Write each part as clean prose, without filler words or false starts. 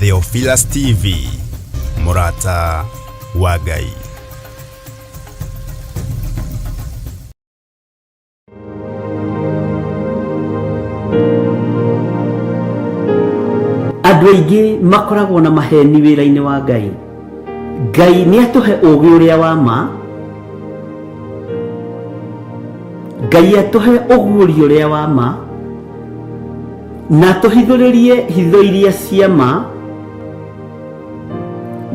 Theophilus TV, mũrata wa Ngai. Andũ aingĩ makoragwo na maheni wĩra-inĩ wa Ngai. Ngai nĩ atũhe ũũgĩ ũrĩa wa ma, Ngai atũhe ũguũrio ũrĩa wa ma, na atũhithũrĩrie hitho iria cia ma,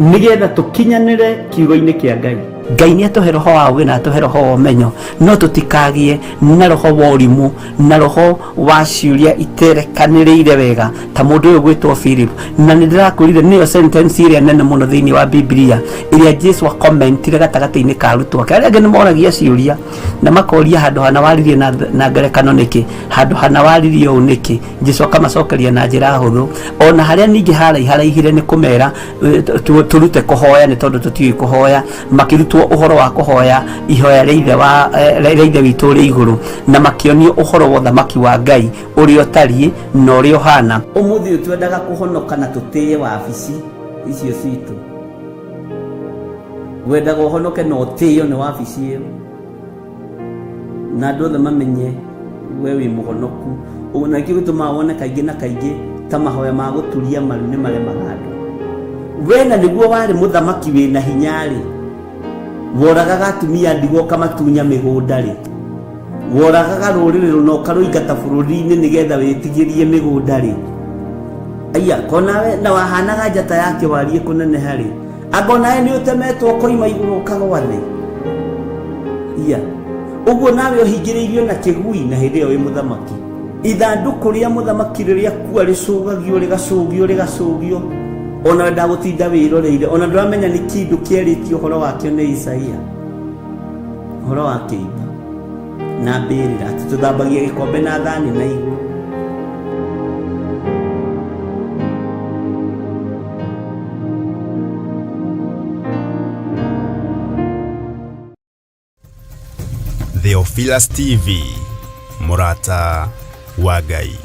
nĩgetha tũkinyanĩre kiugo-inĩ kĩa Ngai. Ngai nĩ atũhe roho wa ũũgĩ na atũhe roho wa ũmenyo, no tũtikagĩe na roho wa ũrimũ na roho wa ciũria iterekanĩrĩire wega ta mũndũ ũyũ gwĩtwo Philip. Na nĩ ndĩrakwĩrire nĩyo sentence ĩrĩa nene mũno thĩinĩ wa Biblia ĩrĩa Jesu akomentire gatagatĩ-inĩ ka arutwo ake. Arĩa angĩ nĩ moragia ciũria na makoria handũ hana waririe na ngerekano nĩkĩ, handũ hana waririe ũũ nĩkĩ. Jesu akamacokeria na njĩra hũthũ. Ona harĩa ningĩ haraiharaihire nĩ kũmera tũrute kũhoya nĩ tondũ tũtiũĩ kũhoya, makĩrutwo ũhoro wa kũhoya ihoya rĩa ithe wa rĩa ithe witũ ũrĩ igũrũ, na makĩonio ũhoro wa ũthamaki wa Ngai ũrĩa ũtariĩ na ũrĩa ũhana. Ũmũthĩ ũyũ twendaga kũhonoka na tũtĩe wabici icio citũ. Wendaga ũhonoke na ũtĩo nĩ wabici ĩyo, na andũ othe mamenye we wĩ mũhonoku. Ũguo na nĩkĩo gĩtũmaga wone kaingĩ na kaingĩ ta mahoya ma gũturia maru nĩ maremaga andũ. We na nĩguo warĩ mũthamaki wĩna hinya-rĩ, woragaga atumia ndigwa ũkamatunya mĩgũnda-rĩ, woragaga rũrĩrĩ rũna ũkarũingata bũrũri-inĩ nĩgetha wĩtigĩrie mĩgũnda-rĩ, aya konawe na wahanaga njata ya kĩwariĩ kũneneha-rĩ, anga onawe nĩ ũtemetwo ũkoima igũrũ ũkagwa thĩ. Iya ũguo nawe ũhingĩrĩirio na kĩgui na hĩndĩ ĩyo wĩ mũthamaki. Ithandũkũ rĩa mũthamaki rĩrĩa kua rĩcũgagio rĩgacũgio rĩgacũgio, ona we ndagũtinda wĩroreire, ona ndũramenya nĩ kĩndũ kĩarĩtio ũhoro wakĩo nĩ Isaia, ũhoro wa kĩimba na mbĩrĩra, atĩ tũthambagia gĩkombe na thani na igũrũ. Theophilus TV, mũrata wa Ngai.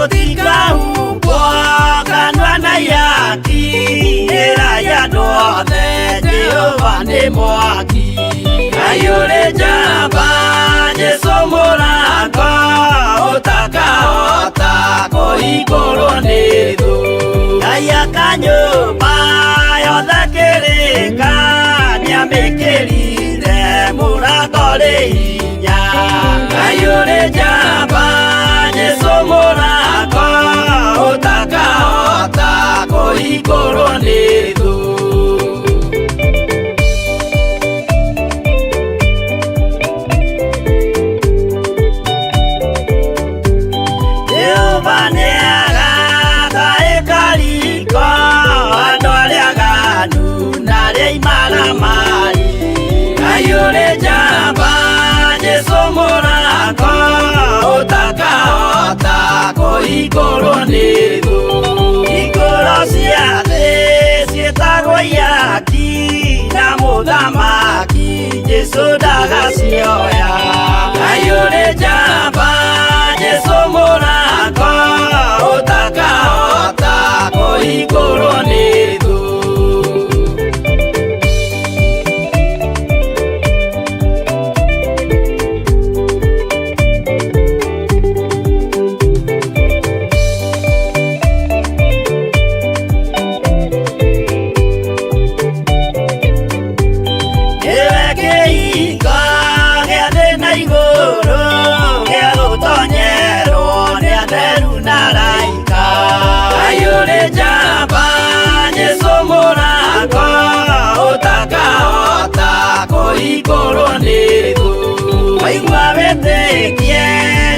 Mũtikahumbwo kanua na ihaki, ĩrai andũ othe Jehova nĩ mwaki. Ngai ũrĩ njamba, Jesũ mũrango, ũtakahota kũhingũrwo nĩ thũ. Ngai aka nyũmba yothe kĩrĩka, nĩamĩkĩrire mũrango rĩ hinya. Ngai ũrĩ njamba, Jesũ mũrango, ũtakahota kũhingũrwo nĩ thũ. Jehova nĩagaka ĩkariko andũ arĩa aganu na arĩa imaramari. Ngai ũrĩ njamba, Jesũ mũrango, ũtakahota kũhingũrwo nĩ thũ. Hingũro cia thĩ ciĩtagwo ihaki na mũthamaki Jesũ ndagacioya. Ngai ũrĩ njamba, Jesũ mũrango, ũtakahota kũhingũrwo nĩ thũ. Nĩwe kĩhingo gĩa thĩ na igũrũ, gĩa gũtonyerwo nĩ atheru na araika. Ngai ũrĩ njamba, Jesũ. kũhingũrwo nĩ thũ. Waigua wĩtĩkie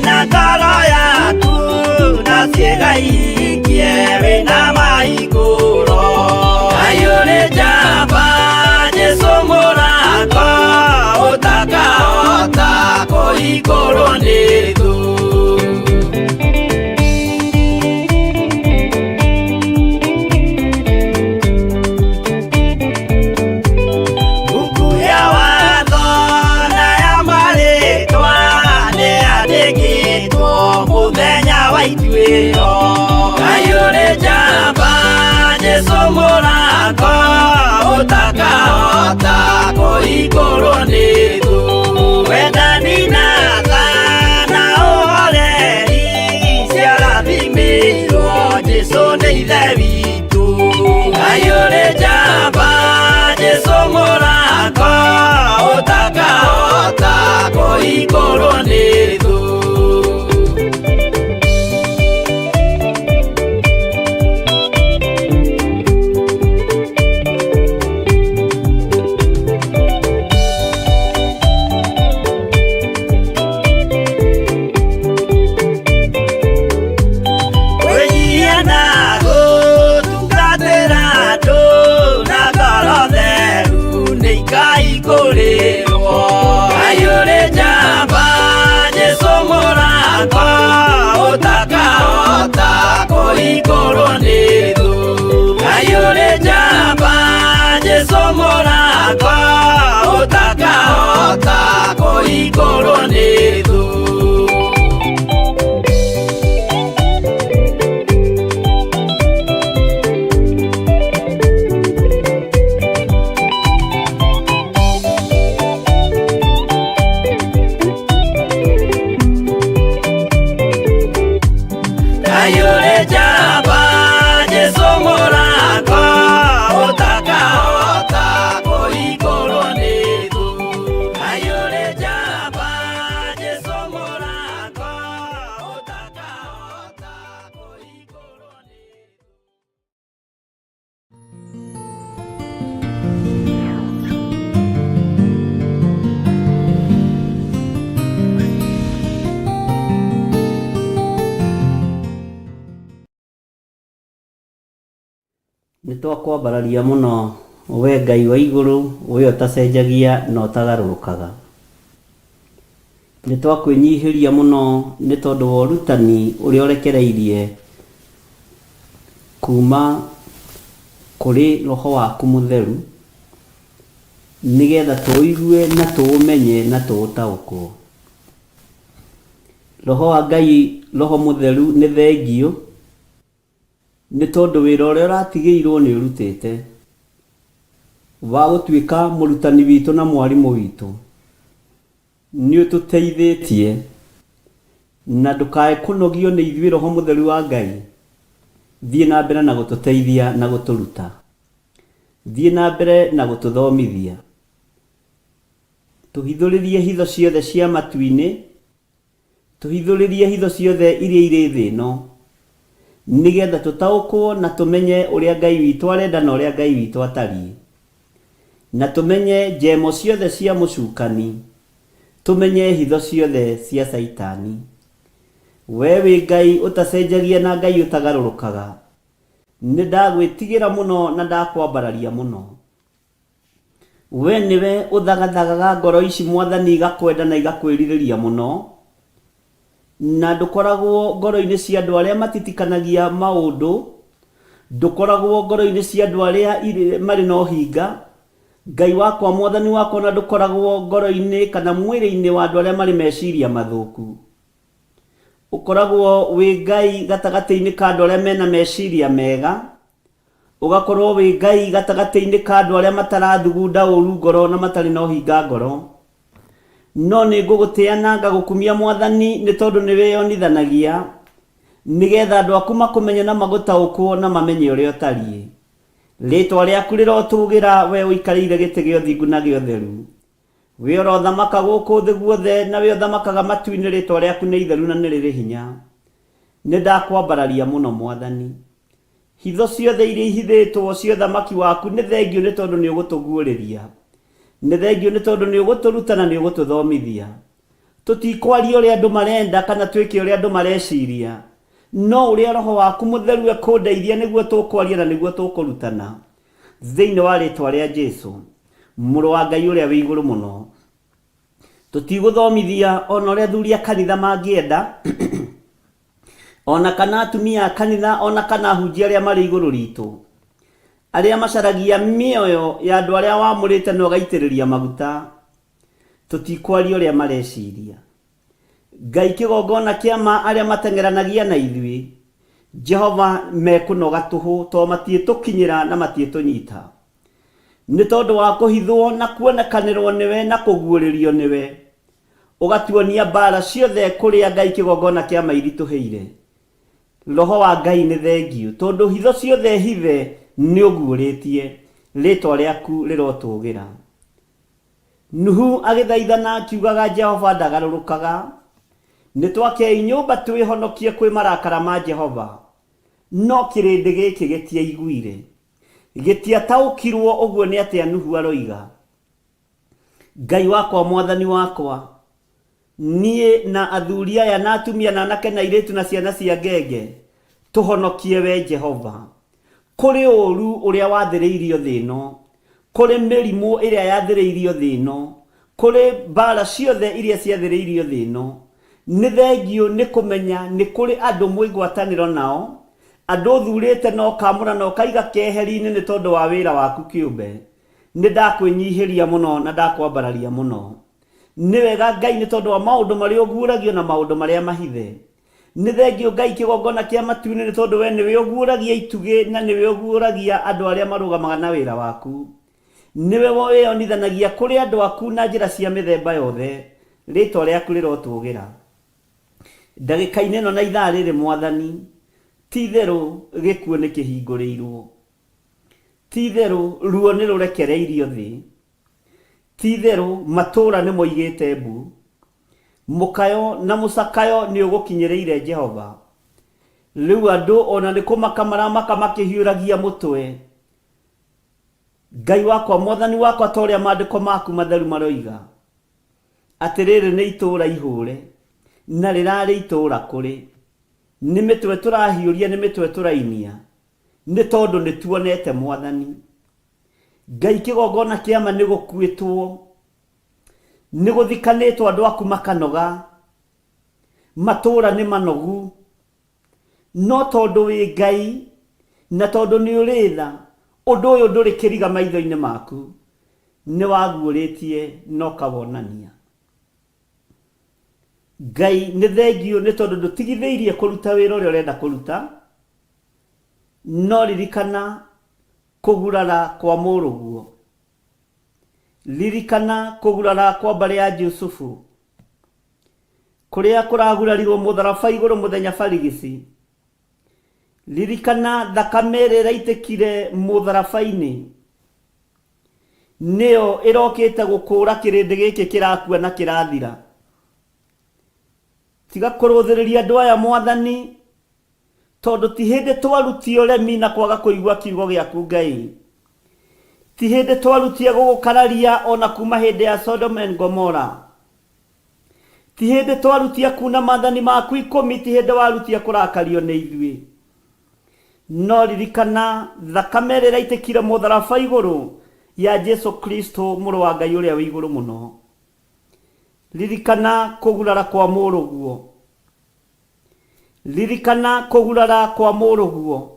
na ngoro yaku na ciĩga ihingie wĩna mahingũro. Ngai ũrĩ njamba Jesũ mũrango ũtakahota kũhingũrwo nĩ thũ. Buku ya watho na ya marĩtwa nĩyandĩkĩtwo mũthenya wa ituĩro. Ngai ũrĩ njamba Jesũ mũrango ũtakahota kũhingũrwo nĩ thũ. Wendani na tha na ũhoreri ciarathimĩirwo Jesũ nĩ ithe witũ. Ngai ũrĩ njamba Jesũ mũrango ũtakahota kũhingũrwo nĩ thũ. Kwĩnyihia na gũtungatĩra andũ na ngoro theru nĩ ikahingũrĩrwo. Ngai ũrĩ njamba Jesũ mũrango ũtakahota kũhingũrwo nĩ thũ. Ngai ũrĩ njamba Jesũ mũrango ũtakahota kũhingũrwo nĩ thũ. Ngai ũrĩ njamba Jesũ mũrango ũtakahota kũhingũrwo nĩ thũ. Ngai ũrĩ njamba Jesũ mũrango ũtakahota kũhingũrwo nĩ thũ. Nĩ twakwambararia mũno we Ngai wa igũrũ, we ũtacenjagia na ũtagarũrũkaga. Nĩ twakwĩnyihĩria mũno nĩ tondũ wa ũrutani ũrĩa ũrekereirie kuma kũrĩ roho waku mũtheru, nĩgetha tũũigue na tũũmenye na tũũtaũkwo. Roho wa Ngai, roho mũtheru nĩ thengiũ, nĩ tondũ wĩra ũrĩa ũratigĩirwo nĩ ũrutĩte wa gũtuĩka mũrutani witũ na mwarimũ witũ. Nĩ ũtũteithĩtie na ndũkae kũnogio nĩ ithuĩ roho mũtheru wa Ngai. Thiĩ na mbere na gũtũteithia na gũtũruta. Thiĩ na mbere na gũtũthomithia. Tũhithũrĩrie hitho ciothe cia matu-inĩ, tũhithũrĩrie hitho ciothe iria irĩ thĩ ĩno, nĩgetha tũtaũkwo na tũmenye ũrĩa Ngai witũ arenda na ũrĩa Ngai witũ atariĩ, na tũmenye njemo ciothe cia mũcukani, tũmenye hitho ciothe cia Caitani. We wĩ Ngai ũtacenjagia na Ngai ũtagarũrũkaga. Nĩ ndagwĩtigĩra mũno na ndakwambararia mũno. We nĩwe ũthagathagaga ngoro ici Mwathani igakwenda na igakwĩrirĩria mũno, na ndũkoragwo ngoro-inĩ cia andũ arĩa matitikanagia maũndũ, ndũkoragwo ngoro-inĩ cia andũ arĩa marĩ na ũhinga, Ngai wakwa Mwathani wakwa, na ndũkoragwo ngoro-inĩ kana mwĩrĩ-inĩ wa andũ arĩa marĩ meciria mathũku. Ũkoragwo wĩ Ngai gatagatĩ-inĩ ka andũ arĩa mena meciria mega, ũgakorwo wĩ Ngai gatagatĩ-inĩ ka andũ arĩa matarathugunda ũru ngoro na matarĩ na ũhinga ngoro. No nĩ ngũgũtĩa na ngagũkumia Mwathani nĩ tondũ nĩ wĩyonithanagia, nĩgetha andũ aku makũmenye na magũtaũkwo na mamenye ũrĩa ũtariĩ. Rĩĩtwa rĩaku rĩrotũgĩra, we ũikarĩire gĩtĩ gĩa ũthingu na gĩa ũtheru. We ũrothamaka gũkũ thĩ guothe na we ũthamakaga matu-inĩ, rĩĩtwa rĩaku nĩ itheru na nĩ rĩrĩ hinya. Nĩ ndakwambararia mũno Mwathani. Hitho ciothe iria ihithĩtwo cia ũthamaki waku nĩ thengiũ nĩ tondũ nĩ ũgũtũguũrĩria. Nĩ thengiũ nĩ tondũ nĩ ũgũtũruta na nĩ ũgũtũthomithia. Tũtikwaria ũrĩa andũ marenda kana twĩke ũrĩa andũ mareciria, no ũrĩa Roho waku Mũtheru ekũndeithia nĩguo tũkwaria na nĩguo tũkũrutana. Thĩinĩ wa rĩtwa rĩa Jesu, Mũrũ wa Ngai ũrĩa wĩ igũrũ mũno. Tũtigũthomithia ona ũrĩa athuri a kanitha mangĩenda, ona kana atumia a kanitha, ona kana ahunjia arĩa marĩ igũrũ ritũ, arĩa macaragia mĩoyo ya andũ arĩa wamũrĩte na ũgaitĩrĩria maguta. Tũtikwaria ũrĩa mareciria. Ngai kĩgongona kĩa ma arĩa mateng'eranagia na ithuĩ, Jehova mekũnoga tũhũ tondũ matiĩtũkinyĩra na matiĩtũnyita. Nĩ tondũ wa kũhithwo na kuonekanĩrwo nĩwe na kũguũrĩrio nĩwe, ũgatuonia mbara ciothe kũrĩa Ngai kĩgongona kĩa ma iritũhĩire. Roho wa Ngai nĩ thengiũ tondũ hitho ciothe hithe nĩ ũguũrĩtie. Rĩtwa rĩaku rĩrotũgĩra. Nuhu agĩthaithana akiugaga Jehova ndagarũrũkaga. Nĩtwakei nyũmba twĩhonokie kwĩ marakara ma Jehova. No kĩrĩndĩ gĩkĩ gĩtiaiguire. Gĩtiataũkirwo ũguo nĩ atĩa Nuhu aroiga. Ngai wakwa Mwathani wakwa, niĩ na athuri aya na atumia na anake na airĩtu na ciana cia ngenge, tũhonokie we Jehova. Kũrĩ ũũru ũrĩa wathĩrĩirio thĩ ĩno, kũrĩ mĩrimũ ĩrĩa yathĩrĩirio thĩ ĩno, kũrĩ mbaara ciothe iria ciathĩrĩirio thĩ ĩno. Nĩ thengiũ nĩ kũmenya nĩ kũrĩ andũ mwĩ ngwatanĩro nao, andũ ũthurĩte na ũkaamũra na ũkaiga keheri-inĩ nĩ tondũ wa wĩra waku kĩũmbe. Nĩ ndakwĩnyihĩria mũno na ndakwambararia mũno. Nĩ wega Ngai nĩ tondũ wa maũndũ marĩa ũguũragio na maũndũ marĩa mahithe. Nĩ thengiũ Ngai kĩgongona kĩa matu-inĩ nĩ tondũ we nĩwe ũguũragia itugĩ na nĩwe ũguũragia andũ arĩa marũgamaga na wĩra waku. Nĩwe wĩyonithanagia kũrĩ andũ aku na njĩra cia mĩthemba yothe. Rĩtwa rĩaku rĩrotũgĩra. Ndagĩka-inĩ ĩno na ithaa rĩrĩ Mwathani, ti-itherũ gĩkuũ nĩkĩhingũrĩirwo. Ti-itherũ ruo nĩrũrekereirio thĩ. Ti-itherũ matũũra nĩmoigĩte mbu. Mũkayo na mũcakayo nĩũgũkinyĩrĩire Jehova. Rĩu andũ o na nĩ kũmaka maramaka makĩhiũragia mũtwe. Ngai wakwa, Mwathani wakwa, ta ũrĩa maandĩko maku matheru maroiga, atĩ rĩrĩ nĩ itũũra ihũre, na rĩrarĩ itũũra kũrĩ. Nĩ mĩtwe tũrahiũria, nĩ mĩtwe tũrainia, nĩ tondũ nĩtuonete Mwathani. Ngai kĩgongona kĩa ma nĩgũkuĩtwo, nĩgũthikanĩtwo andũ aku makanoga, matũũra nĩ manogu, no tondũ wĩ Ngai na tondũ nĩ ũrĩ tha, ũndũ ũyũ ndũrĩ kĩriga maitho-inĩ maku, nĩwaguũrĩtie na ũkawonania. Ngai nĩ thengiũ nĩ tondũ ndũtigithĩirie kũruta wĩra ũrĩa ũrenda kũruta, no ririkana Kũgurara kwa mũrũguo. Ririkana kũgurara kwa mbarĩ ya Jusufu, kũrĩa kũragurarirwo mũtharaba igũrũ mũthenya barigici. Ririkana thakame ĩrĩa ĩraitĩkire mũtharaba-inĩ, nĩyo ĩrokĩte gũkũũra kĩrĩndĩ gĩkĩ kĩrakua na kĩrathira. Tiga kũrũthĩrĩria andũ aya Mwathani, Tondũ ti hĩndĩ twarutie ũremi na kwaga kũigua kiugo gĩaku Ngai. Ti hĩndĩ twarutie gũgũkararia o na kuma hĩndĩ ya Sodom and Gomorrah. Ti hĩndĩ twarutie kuna maathani maku ikũmi, ti hĩndĩ warutie kũrakario nĩ ithuĩ. No ririkana thakame ĩrĩa ĩraitĩkire mũtharaba igũrũ ya Jesu Kristo mũrũ wa Ngai ũrĩa wĩ igũrũ mũno. Ririkana kũgurara kwa mũrũguo. Ririkana kũgurara kwa mũrũguo.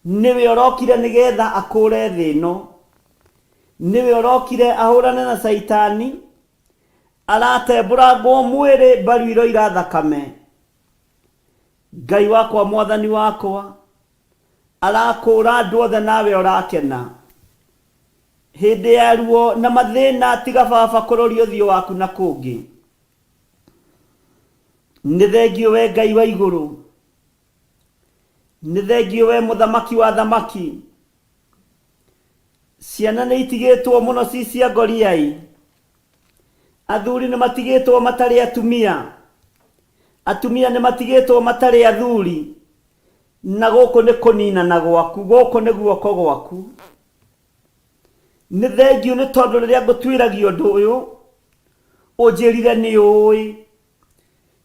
Nĩwe ũrokire nĩgetha akũũre thĩ ĩno. Nĩwe ũrokire ahũrane na Caitani. Aratembũrangwo mwĩrĩ mbaru iroira thakame. Ngai wakwa Mwathani wakwa, arakũũra andũ othe nawe ũrakena. Hĩndĩ ya ruo na mathĩna tiga baba kũroria ũthiũ waku na kũngĩ. Nĩ thengiũ we Ngai wa igũrũ, nĩ thengiũ we mũthamaki wa athamaki. Ciana nĩ itigĩtwo mũno ci cia ngoriai, athuri nĩ matigĩtwo matarĩ atumia, atumia nĩ matigĩtwo matarĩ athuri, na gũkũ nĩ kũninana gwaku, gũkũ nĩ guoko gwaku. Nĩ thengiũ nĩ tondũ rĩrĩa ngũtuĩragia ũndũ ũyũ, ũnjĩrire nĩ ũĩ,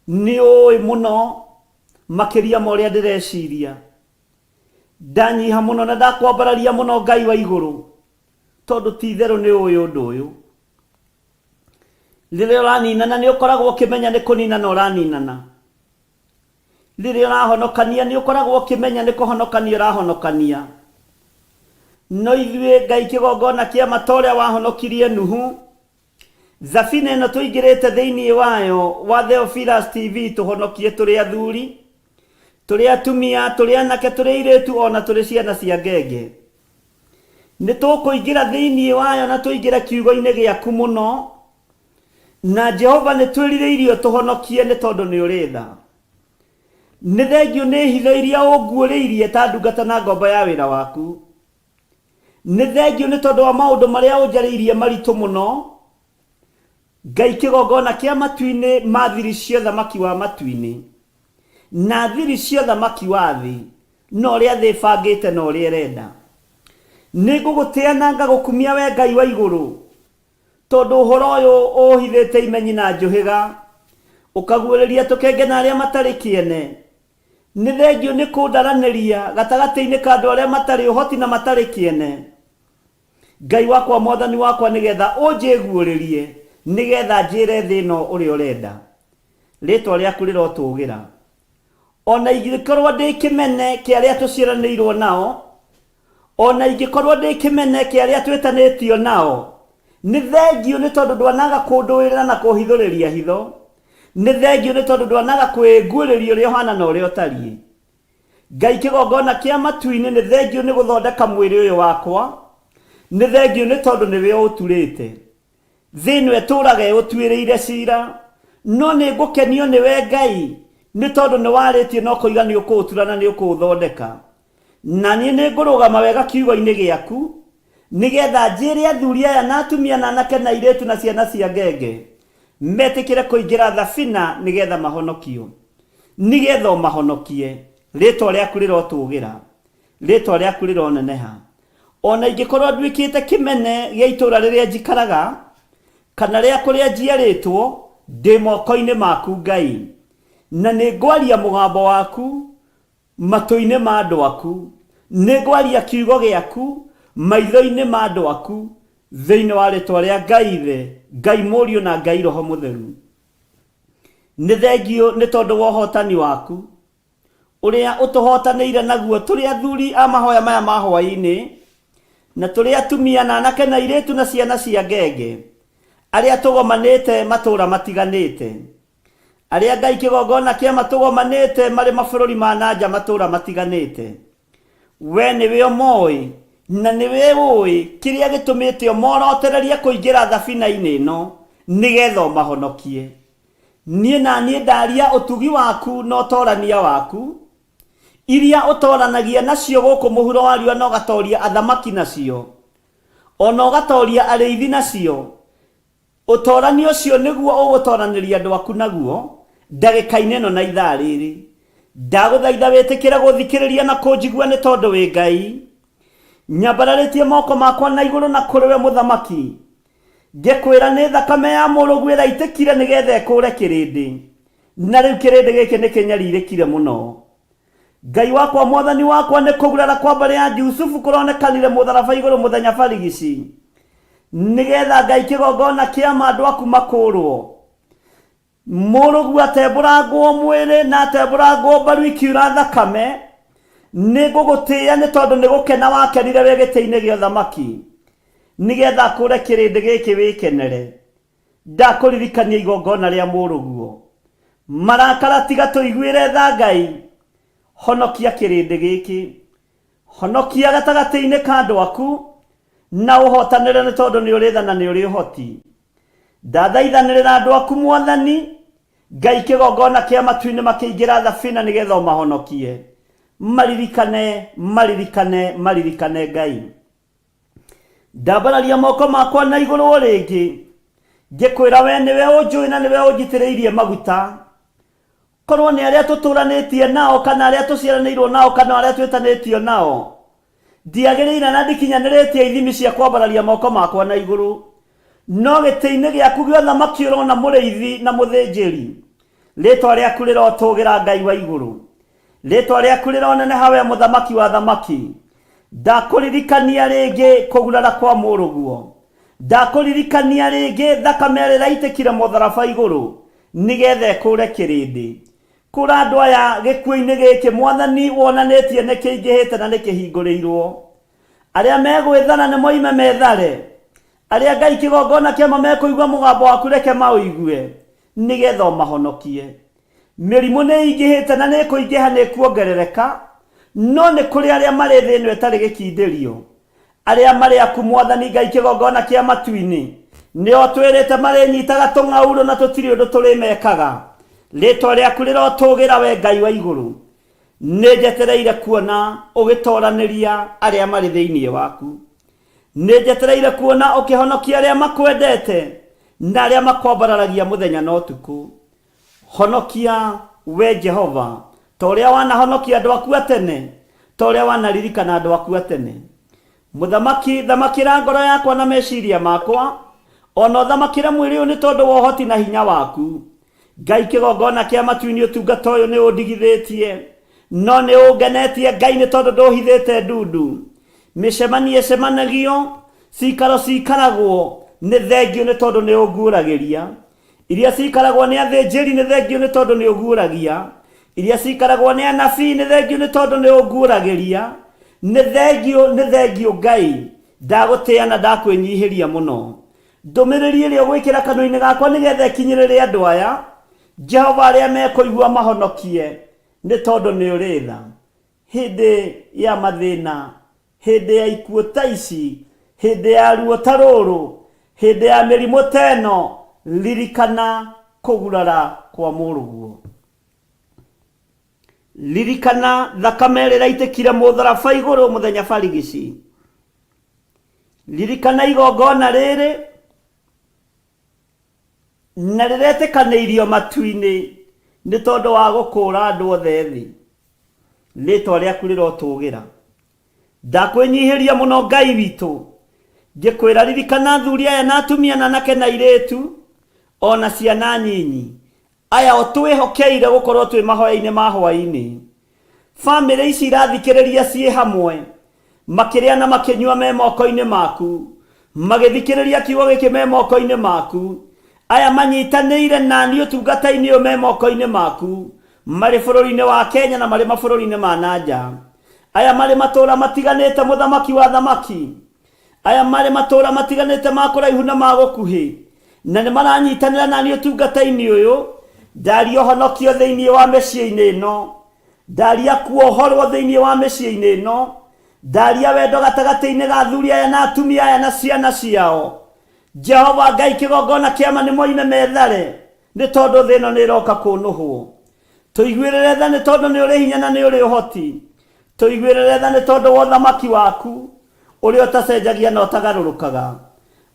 nĩ ũĩ mũno makĩria ma ũrĩa ndĩreciria. Ndanyiha mũno na ndakwambararia mũno Ngai wa igũrũ, tondũ ti itherũ nĩ ũĩ ũndũ ũyũ. Rĩrĩa ũraninana nĩ ũkoragwo ũkĩmenya nĩ kũninana ũraninana. Rĩrĩa ũrahonokania nĩ ũkoragwo ũkĩmenya nĩ kũhonokania ũrahonokania. No ithuĩ Ngai kĩgongona kĩa ma ta ũrĩa wahonokirie Nuhu, thabina ĩno tũingĩrĩte thĩinĩ wayo wa Theophilus TV tũhonokie tũrĩ athuri, tũrĩ atumia, tũrĩ anake, tũrĩ airĩtu ona tũrĩ ciana cia ngenge. Nĩ tũkũingĩra thĩinĩ wayo na tũingĩre kiugo-inĩ gĩaku mũno. Na Jehova nĩ twĩrirĩirie ũtũhonokie nĩ tondũ nĩ ũrĩ tha. Nĩ thengiũ nĩ hitho iria ũnguũrĩirie ta ndungata na ngombo ya wĩra waku. Nĩ thengiũ nĩ tondũ wa maũndũ marĩa ũnjarĩirie maritũ mũno, Ngai kĩgongona kĩa matu-inĩ ma thiri cia ũthamaki wa matu-inĩ, na thiri cia ũthamaki wa thĩ, na ũrĩa thĩ ĩbangĩte na ũrĩa ĩrenda. Nĩ ngũgũtĩa na ngagũkumia wee Ngai wa igũrũ, Tondũ ũhoro ũyũ ũũhithĩte imenyi na njũhĩga, ũkaguũrĩria tũkenge na arĩa matarĩ kĩene. Nĩ thengiũ nĩ kũndaranĩria gatagatĩ-inĩ ka andũ arĩa matarĩ ũhoti na matarĩ kĩene, Ngai wakwa, Mwathani wakwa, nĩgetha ũnjĩguũrĩrie, nĩgetha njĩre thĩ ĩno ũrĩa ũrenda. Rĩĩtwa rĩaku rĩrotũũgĩra. O na ingĩkorwo ndĩ kĩmene kĩa arĩa tũciaranĩirwo nao, O na ingĩkorwo ndĩ kĩmene kĩa arĩa twĩtanĩtio nao, nĩ thengiũ nĩ tondũ ndwanaga kũndũĩrĩra na kũhithũrĩria hitho. Nĩ thengiũ nĩ tondũ ndwanaga kwĩnguũrĩria ũrĩa ũhaana na ũrĩa ũtariĩ. Ngai kĩgongona kĩa matu-inĩ, nĩ thengiũ nĩ gũthondeka mwĩrĩ ũyũ wakwa. Nĩ thengiũ nĩ tondũ nĩwe ũũturĩte. Thĩ ĩno ĩtũũraga ĩũtuĩrĩire ciira, no nĩngũkenio nĩwe Ngai, nĩ tondũ nĩwarĩtie na ũkoiga nĩũkũũtura na nĩũkũũthondeka. Na niĩ nĩngũrũgama wega kiugo-inĩ gĩaku, nĩgeetha njĩĩre athuuri aya na atumia na anake na airĩtu na ciana cia ngenge, metĩkĩre kũingĩra thabina nĩgeetha mahonokio, nĩgeetha ũmahonokie. Rĩĩtwa rĩaku rĩrotũũgĩra, rĩĩtwa rĩaku rĩroneneha. O na ingĩkorwo nduĩkĩte kĩmene gĩa itũũra rĩrĩa njikaraga, kana rĩa kũrĩa njiarĩtwo, ndĩ moko-inĩ maku, Ngai, na nĩngwaria mũgambo waku matũ-inĩ ma andũ aku, nĩngwaria kiugo gĩaku maitho-inĩ ma andũ aku, thĩinĩ wa rĩtwa rĩa Ngai Ithe, Ngai Mũriũ na Ngai Roho Mũtheru. Nĩ thengiũ nĩ tondũ wa ũhotani waku, ũrĩa ũtũhotanĩire naguo tũrĩ athuri a mahoya maya ma hwaĩ-inĩ, na tũrĩ atumia na anake na airĩtu na ciana cia ngenge, arĩa tũgomanĩte matũũra matiganĩte, arĩa Ngai kĩgongona kĩa matũgomanĩte marĩ mabũrũri ma na nja matũũra matiganĩte. We nĩwe ũmoĩ na nĩwe ũĩ kĩrĩa gĩtũmĩte ũmorotererie kũingĩra thabina-inĩ ĩno nĩgetha ũmahonokie. Niĩ na niĩ ndaria ũtugi waku na ũtorania waku, iria ũtoranagia nacio gũkũ mũhuro wa riũa na ũgatoria athamaki nacio, o na ũgatoria arĩithi nacio. Ũtorania ũcio nĩguo ũgũtoranĩria andũ aku naguo ndagĩka-inĩ ĩno na ithaa rĩrĩ. Ndagũthaitha wĩtĩkĩre gũthikĩrĩria na kũnjigua nĩ tondũ wĩ Ngai. Nyambararĩtie moko makwa na igũrũ na kũrĩ we mũthamaki, ngĩkwĩra nĩ thakame ya mũrũguo ĩraitĩkire nĩgetha ĩkũũre kĩrĩndĩ, na rĩu kĩrĩndĩ gĩkĩ nĩ kĩnyarirĩkire mũno. Ngai wakwa, Mwathani wakwa, nĩ kũgurara kwa mbarĩ ya Jusufu kũronekanire mũtharaba igũrũ mũthenya barigici, nĩgetha Ngai kĩgongona kĩa ma andũ aku makũũrwo. Mũrũguo atembũrangwo mwĩrĩ na atembũrangwo mbaru ikiura thakame, nĩ ngũgũtĩĩa nĩ tondũ nĩ gũkena wakenire wĩ gĩtĩ-inĩ gĩa ũthamaki, nĩgetha akũũre kĩrĩndĩ gĩkĩ wĩkenere. Ndakũririkania igongona rĩa mũrũguo. Marakara tiga tũiguĩre tha Ngai, honokia kĩrĩndĩ gĩkĩ. Honokia gatagatĩ-inĩ ka andũ aku, na ũhotanĩre nĩ tondũ nĩ ũrĩ tha na nĩ ũrĩ ũhoti. Ndathaithanĩrĩra andũ aku Mwathani, Ngai kĩgongona kĩa matu-inĩ makĩingĩra thabina nĩgetha ũmahonokie. Maririkane, maririkane, maririkane Ngai. Ndambararia moko makwa na igũrũ o rĩngĩ, ngĩkwĩra we nĩwe ũnjũĩ na nĩwe ũnjitĩrĩirie maguta. Korwo nĩ arĩa tũtũranĩtie nao kana arĩa tũciaranĩirwo nao kana arĩa twĩtanĩtio nao, Ndiagĩrĩire na ndikinyanĩrĩtie ithimi cia kwambararia moko makwa na igũrũ, no gĩtĩ-inĩ gĩaku gĩa ũthamaki ũrona mũrĩithi na mũthĩnjĩri. Rĩĩtwa rĩaku rĩrotũgĩra Ngai wa igũrũ. Rĩĩtwa rĩaku rĩroneneha we mũthamaki wa athamaki. Ndakũririkania rĩngĩ kũgurara kwa mũrũguo. Ndakũririkania rĩngĩ thakame ĩrĩa ĩraitĩkire mũtharaba igũrũ nĩgetha ĩkũũre kĩrĩndĩ. Kũra andũ aya gĩkuũ-inĩ gĩkĩ Mwathani wonanĩtie nĩ kĩingĩhĩte na nĩ kĩhingũrĩirwo. Arĩa megwĩthara nĩ moime methare. Arĩa Ngai kĩgongona kĩama mekũigua mũgambo waku reke maũigue nĩgetha ũmahonokie. Mĩrimũ nĩ ĩingĩhĩte na nĩ ĩkũingĩha nĩ ĩkuongerereka, no nĩ kũrĩ arĩa marĩ thĩ ĩno ĩtarĩ gĩkindĩrio. Arĩa marĩ aku Mwathani Ngai kĩgongona kĩa matu-inĩ, nĩo twĩrĩte marĩnyitaga tũng'aurũ na tũtirĩ ũndũ tũrĩmekaga. Rĩtwa rĩaku rĩrotũgĩra we Ngai wa igũrũ. Nĩ njetereire kuona ũgĩtoranĩria arĩa marĩ thĩinĩ waku. Nĩ njetereire kuona ũkĩhonokia arĩa makwendete na arĩa makwambararagia mũthenya na ũtukũ. Honokia, we Jehova, ta ũrĩa wanahonokia andũ aku a tene, ta ũrĩa wanaririkana andũ aku a tene. Mũthamaki, thamakĩra ngoro yakwa na meciria makwa, o na ũthamakĩre mwĩrĩ ũyũ nĩ tondũ wa ũhoti na hinya waku. Ngai kĩgongona kĩa matu-inĩ ũtungata ũyũ nĩ ũndigithĩtie, no nĩ ũngenetie Ngai nĩ tondũ ndũhithĩte ndundu. Mĩcemanio ĩcemanagio, cikaro cikaragwo, nĩ thengio nĩ tondũ nĩ ũnguũragĩria. Iria cikaragwo nĩ athĩnjĩri nĩ thengio nĩ tondũ nĩ ũguũragia. Iria cikaragwo nĩ anabii nĩ thengio nĩ tondũ nĩ ũnguũragĩria. Nĩ thengio, nĩ thengio Ngai. Ndagũtĩa na ndakwĩnyihĩria mũno. Ndũmĩrĩri ĩrĩa ũgwĩkĩra kanua-inĩ gakwa nĩgetha ĩkinyĩrĩre andũ aya, Jehova arĩa mekũigua mahonokie, nĩ tondũ nĩ ũrĩ tha. Hĩndĩ ya mathĩna, hĩndĩ ya ikuũ ta ici, hĩndĩ ya ruo ta rũrũ, hĩndĩ ya mĩrimũ ta ĩno, ririkana kũgurara kwa mũrũguo. Ririkana thakame ĩrĩa ĩraitĩkire mũtharaba igũrũ mũthenya barigici. Ririkana igongona rĩrĩ na rĩretĩkanĩirio matu-inĩ nĩ tondũ wa gũkũũra andũ othe thĩ. Rĩĩtwa rĩaku rĩrotũũgĩra. Ndakwĩnyihĩria mũno Ngai witũ, ngĩkwĩra ririkana athuri aya na atumia na anake na airĩtu, o na ciana nyinyi, aya ũtwĩhokeire gũkorwo twĩ mahoya-inĩ ma hwaĩ-inĩ. Famĩlĩ ici irathikĩrĩria ciĩ hamwe, makĩrĩa na makĩnyua me moko-inĩ maku, magĩthikĩrĩria kiugo gĩkĩ me moko-inĩ maku. Aya manyitanĩire nani ũtungata-inĩ ũyũ me moko-inĩ maku, marĩ bũrũri-inĩ wa Kenya na marĩ mabũrũri-inĩ ma na nja. Aya marĩ matũũra matiganĩte, mũthamaki wa athamaki. Aya marĩ matũũra matiganĩte ma kũraihu na ma gũkuhĩ, na nĩ maranyitanĩra nani ũtungata-inĩ ũyũ. Ndaria ũhonokio thĩinĩ wa mĩciĩ-inĩ ĩno. Ndaria kuohorwo thĩinĩ wa mĩciĩ-inĩ ĩno. Ndaria wendo gatagatĩ-inĩ ga athuri aya na atumia aya na ciana ciao. Jehova Ngai kĩgongona kĩama nĩ moime methare, nĩ tondũ thĩ ĩno nĩ ĩroka kũnũhwo. Tũiguĩrĩre tha nĩ tondũ nĩ ũrĩ hinya na nĩ ũrĩ ũhoti. Tũiguĩrĩre tha nĩ tondũ wa ũthamaki waku, ũrĩa ũtacenjagia na ũtagarũrũkaga.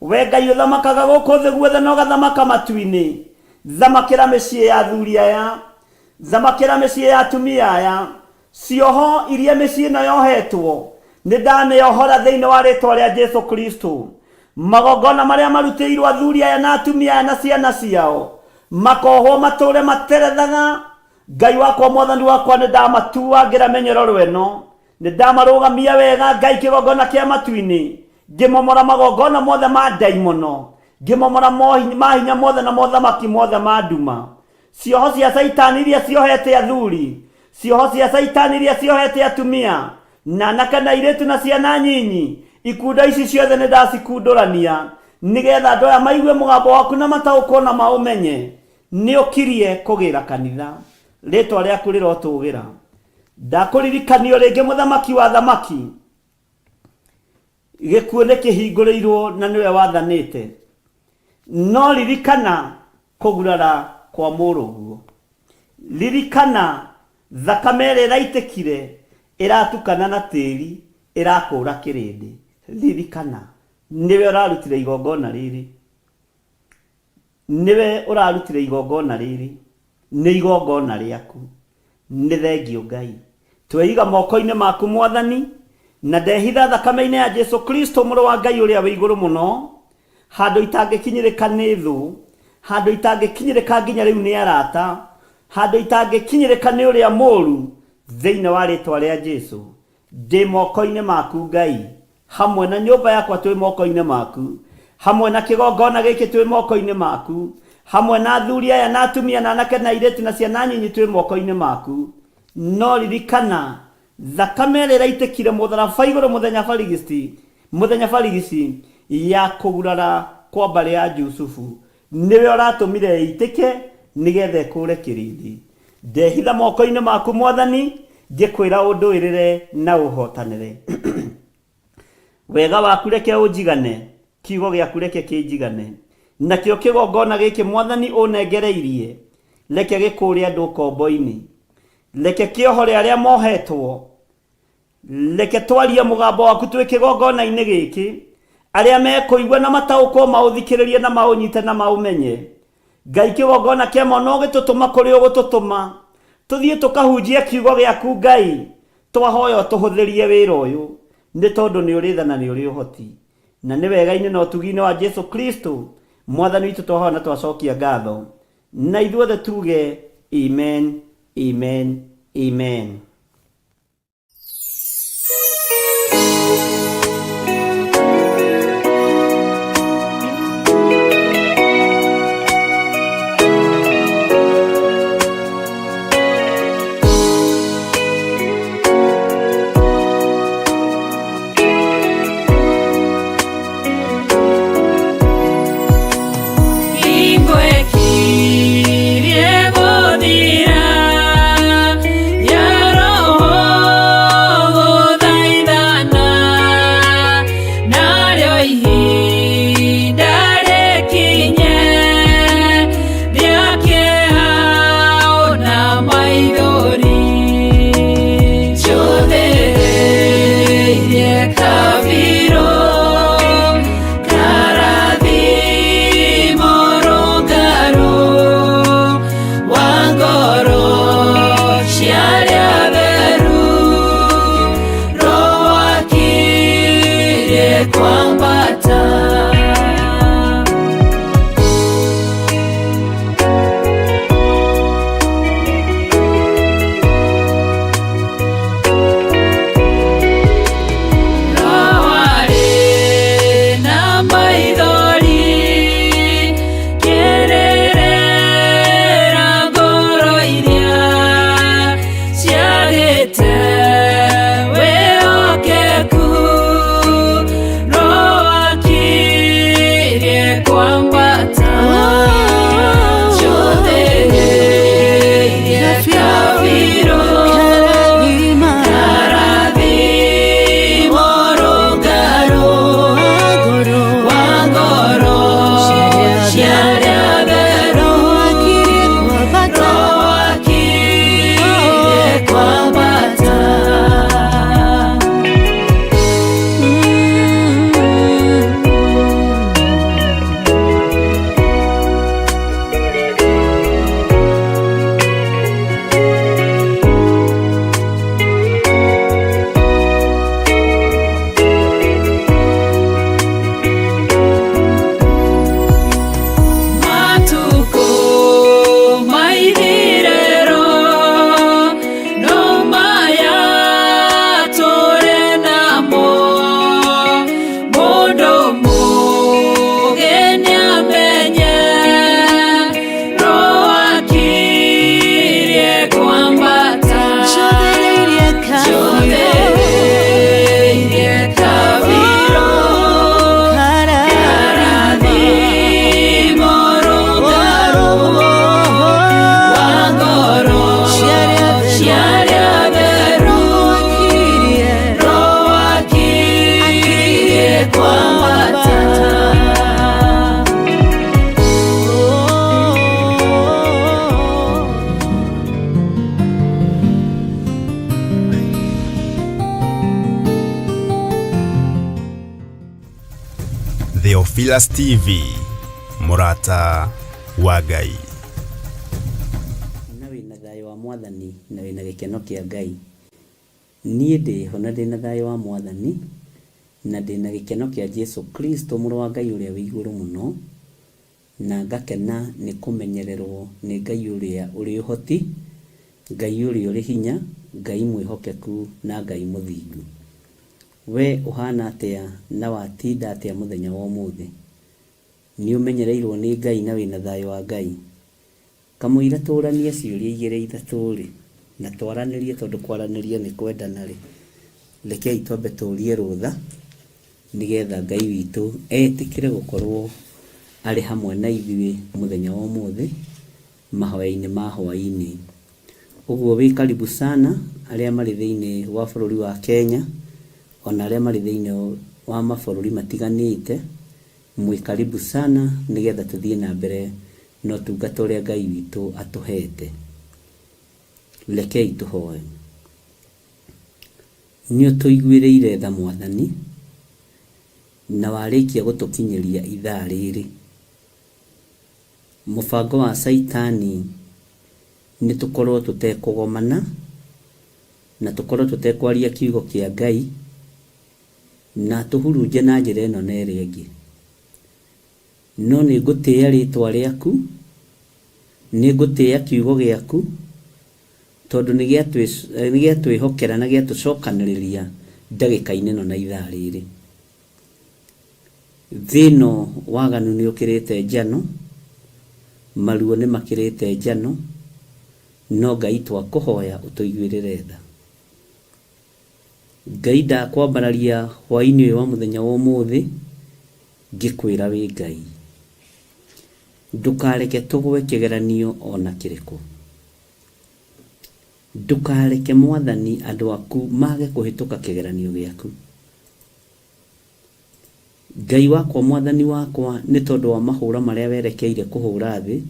We Ngai ũthamakaga gũkũ thĩ guothe na ũgathamaka matu-inĩ, thamakĩra mĩciĩ ya athuri aya, thamakĩra mĩciĩ ya atumia aya. Cioho iria mĩciĩ ĩno yohetwo, nĩ ndamĩohora thĩinĩ wa rĩtwa rĩa Jesu Kristo. Magongona marĩa marutĩirwo athuri aya na atumia aya na ciana ciao, makohwo matũre materethaga. Ngai wakwa, Mwathani wakwa, nĩ ndamatuangĩra mĩnyororo ĩno, nĩ ndamarũgamia wega Ngai kĩgongona kĩa matu-inĩ, ngĩmomora magongona mothe ma ndaimono, ngĩmomora mahinya mothe na mothamaki mothe ma nduma. Cioho cia Caitani iria ciohete athuri, cioho cia Caitani iria ciohete atumia, na anake na airĩtu na ciana nyinyi, ikundo ici ciothe nĩ ndacikundũrania, nĩgetha andũ aya maigue mũgambo waku na mataũkwo na maũmenye. Nĩ ũkirie kũgĩra kanitha. Rĩtwa rĩaku rĩrotũgĩra. Ndakũririkanio rĩngĩ mũthamaki wa athamaki. Gĩkuũ nĩ kĩhingũrĩirwo na nĩwe wathanĩte. No ririkana kũgurara kwa mũrũguo. Ririkana thakame ĩrĩa ĩraitĩkire ĩratukana na tĩri ĩrakũũra kĩrĩndĩ. Ririkana nĩwe ũrarutire igongona rĩrĩ. Nĩwe ũrarutire igongona rĩrĩ, nĩ igongona rĩaku. Nĩ thengio Ngai. Tweiga moko-inĩ maku Mwathani, Na ndehitha thakame-inĩ ya Jesu Kristo mũrũ wa Ngai ũrĩa wĩ igũrũ mũno, handũ itangĩkinyĩrĩka nĩ thũ, handũ itangĩkinyĩrĩka nginya rĩu nĩ arata, handũ itangĩkinyĩrĩka nĩ ũrĩa mũũru, thĩinĩ wa rĩtwa rĩa Jesu. Ndĩ moko-inĩ maku Ngai, hamwe na nyũmba yakwa twĩ moko-inĩ maku, hamwe na kĩgongona gĩkĩ twĩ moko-inĩ maku, hamwe na athuri aya na atumia na anake na airĩtu na ciana nyinyi twĩ moko-inĩ maku. No ririkana thakame ĩrĩa ĩraitĩkire mũtharaba igũrũ mũthenya barigici, mũthenya barigici ya kũgurara kwa mbarĩ ya Jusufu, nĩwe ũratũmire ĩitĩke nĩgetha ĩkũre kĩrĩndĩ. Ndehitha moko-inĩ maku Mwathani, ngĩkwĩra ũndũĩrĩre na ũhotanĩre. Wega waku reke ũnjigane, kiugo gĩaku reke kĩnjigane. Nakĩo kĩgongona gĩkĩ Mwathani ũnengereirie, reke gĩkũũre andũ ũkombo-inĩ. Reke kĩohore arĩa mohetwo. Reke twarie mũgambo waku twĩ kĩgongona-inĩ gĩkĩ, arĩa mekũigua na mataũkwo maũthikĩrĩrie na maũnyite na maũmenye. Ngai kĩgongona kĩa ma no gĩtũtũma kũrĩa ũgũtũtũma, tũthiĩ tũkahunjie kiugo gĩaku Ngai, twahoya ũtũhũthĩrie wĩra ũyũ, nĩ tondũ nĩ ũrĩ tha na nĩ ũrĩ ũhoti. Na nĩ wega-inĩ na ũtugi-inĩ wa Jesu Kristo, Mwathani witũ twahoya na twacokia ngatho. Na ithuothe tuge amen, amen, amen. Hingo ĩkirie gũthira ya roho gũthaithana, narĩo ihinda rĩkinye rĩa kĩeha ona maithori. Njũthĩrĩirie kabirũ karathimo rũngarũ wa ngoro cia arĩa atheru, Roho akirie kwambata. Roho arĩ na maithori, kĩrĩrĩra ngoro iria ciagĩte wĩhokeku. Roho akirie kwambata. Njũthĩrĩirie kabirũ karathimo rũngarũ wa ngoro cia arĩa atheru, Roho akirie kwambata. Matukũ maithirĩro no maya tũrĩ namo, mũndũ mũũgĩ nĩamenye Roho akirie kwambata. Njũthĩrĩirie kabirũ karathimo rũngarũ wa ngoro cia arĩa atheru, Roho akirie kwambata. Theophilus TV, Mũrata wa Ngai. Na wĩna thayũ wa Mwathani na wĩna gĩkeno kĩa Ngai. Niĩ ndĩho na ndĩna thayũ wa Mwathani, na ndĩna gĩkeno kĩa Jesu Kristo mũrũ wa Ngai ũrĩa wĩ igũrũ mũno, na ngakena nĩ kũmenyererwo nĩ Ngai ũrĩa ũrĩ ũhoti, Ngai ũrĩa ũrĩ hinya, Ngai mwĩhokeku na Ngai mũthingu. We ũhana atĩa na watinda atĩa mũthenya wa ũmũthĩ? Nĩ ũmenyereirwo nĩ Ngai na wĩna thayũ wa Ngai? Kamũira tũranie ciũria igĩrĩ ithatũ-rĩ, na twaranĩrie tondũ kwaranĩria nĩ kwendana-rĩ, rekei twambe tũrie rũtha nĩgetha Ngai witũ etĩkĩre gũkorwo arĩ hamwe na ithuĩ mũthenya wa ũmũthĩ mahoya-inĩ ma hwaĩ-inĩ. Ũguo wĩ karibu sana arĩa marĩ thĩinĩ wa bũrũri wa Kenya, ona arĩa marĩ thĩinĩ wa mabũrũri matiganĩte, Mwĩ karibu sana nĩgetha tũthiĩ na mbere na ũtungata ũrĩa Ngai witũ atũhete. Rekei tũhoe. Nĩ ũtũiguĩrĩire tha Mwathani, na warĩkia gũtũkinyĩria ithaa rĩrĩ. Mũbango wa Caitani nĩ tũkorwo tũtekũgomana, na tũkorwo tũtekwaria kiugo kĩa Ngai, Na atũhurunje na njĩra ĩno na ĩrĩa ĩngĩ. No nĩ ngũtĩĩa rĩĩtwa rĩaku, nĩ ngũtĩĩa kiugo gĩaku, tondũ nĩ gĩatwĩhokera na gĩatũcokanĩrĩria ndagĩka-inĩ ĩno na ithaa rĩrĩ. Thĩ ĩno waganu nĩ ũkĩrĩte njano, maruo nĩ makĩrĩte njano, no Ngai twakũhoya ũtũiguĩrĩre tha. Ngai ndakwambararia hwainĩ ũyũ wa mũthenya wa ũmũthĩ ngĩkwĩra wĩ Ngai. Ndũkareke tũgwe kĩgeranio o na kĩrĩkũ. Ndũkareke Mwathani andũ aku mage kũhĩtũka kĩgeranio gĩaku. Ngai wakwa Mwathani wakwa nĩ tondũ wa mahũra marĩa werekeire kũhũra thĩ,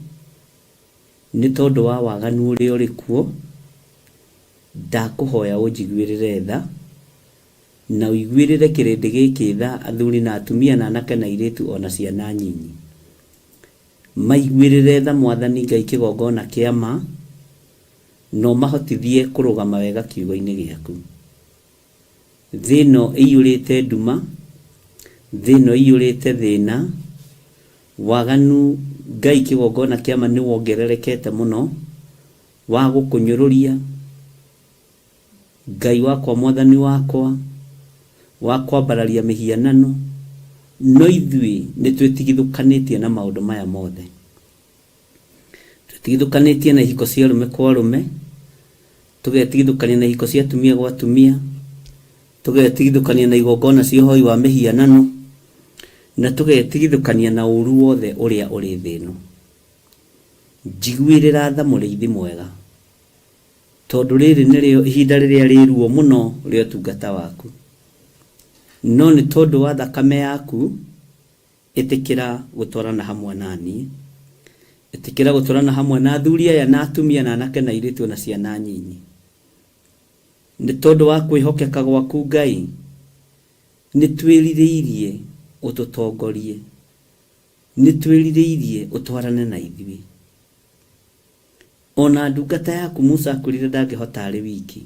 nĩ tondũ wa waganu ũrĩa ũrĩ kuo, Ndakũhoya ũnjiguĩrĩre tha, na ũiguĩrĩre kĩrĩndĩ gĩkĩ tha, athuri na atumia na anake na airĩtu o na ciana nyinyi. Maiguĩrĩre tha Mwathani Ngai kĩgongona kĩa ma, na ũmahotithie kũrũgama wega kiugo-inĩ gĩaku. Thĩ ĩno ĩiyũrĩte nduma, thĩ ĩno ĩiyũrĩte thĩna, waganu Ngai kĩgongona kĩa ma nĩwongererekete mũno, wa gũkũnyũrũria, Ngai wakwa Mwathani wakwa, wa kwambararia mĩhianano, no ithuĩ nĩtwĩtigithũkanĩtie na maũndũ maya mothe. Twĩtigithũkanĩtie na ihiko cia arũme kwa arũme, tũgetigithũkania na ihiko cia atumia gwa atumia, tũgetigithũkania na igongona cia ũhoi wa mĩhianano, na tũgetigithũkania na ũũru wothe ũrĩa ũrĩ thĩ ĩno. Njiguĩrĩra tha mũrĩithi mwega, tondũ rĩrĩ nĩrĩo ihinda rĩrĩa rĩ ruo mũno rĩa ũtungata waku. No nĩ tondũ wa thakame yaku, ĩtĩkĩra gũtwarana hamwe na niĩ. Ĩtĩkĩra gũtwarana hamwe na athuri aya na atumia na anake na airĩtu o na ciana nyinyi. Nĩ tondũ wa kwĩhokeka gwaku Ngai, nĩ twĩrirĩirie ũtũtongorie. Nĩ twĩrirĩirie ũtwarane na ithuĩ. O na ndungata yaku Musa akwĩrire ndangĩhota arĩ wiki.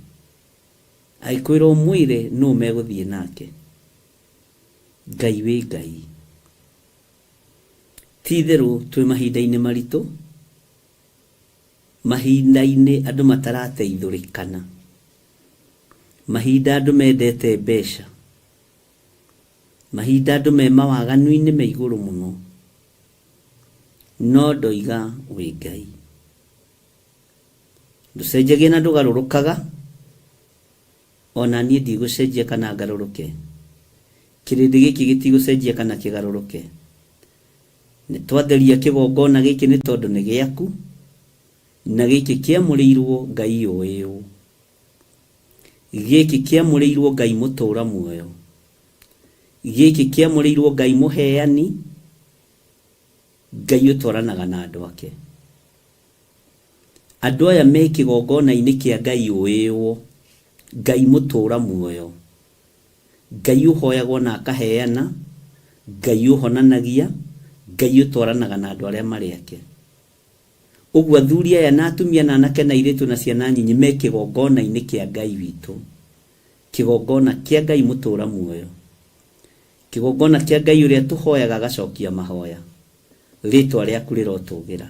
Agĩkwĩra ũmwĩre nũũ megũthiĩ nake. Ngai wĩ Ngai. Ti itherũ twĩ mahinda-inĩ maritũ, mahinda-inĩ andũ matarateithũrĩkana, mahinda andũ mendete mbeca. Mahinda andũ me mawaganu-inĩ me igũrũ mũno, no ndoiga wĩ Ngai. Ndũcenjagia na ndũgarũrũkaga, o na niĩ ndigũcenjia kana ngarũrũke. Kĩrĩndĩ gĩkĩ gĩtigũcenjia kana kĩgarũrũke. Nĩ twatheria kĩgongona gĩkĩ nĩ tondũ nĩ gĩaku, na gĩkĩ kĩamũrĩirwo Ngai ũĩ ũũ. Gĩkĩ kĩamũrĩirwo Ngai mũtũũra muoyo. Gĩkĩ kĩamũrĩirwo Ngai mũheani, Ngai ũtwaranaga na andũ ake. Andũ aya me kĩgongona-inĩ kĩa Ngai ũĩũo, Ngai mũtũũra muoyo, Ngai ũhoyagwo na akaheana, Ngai ũhonanagia, Ngai ũtwaranaga na andũ arĩa marĩ ake. Ũguo athuri aya na atumia na anake na airĩtu na ciana nyinyi me kĩgongona-inĩ kĩa Ngai witũ. Kĩgongona kĩa Ngai mũtũra muoyo, kĩgongona kĩa Ngai ũrĩa tũhoyaga agacokia mahoya, rĩtwa rĩaku rĩrotũgĩra.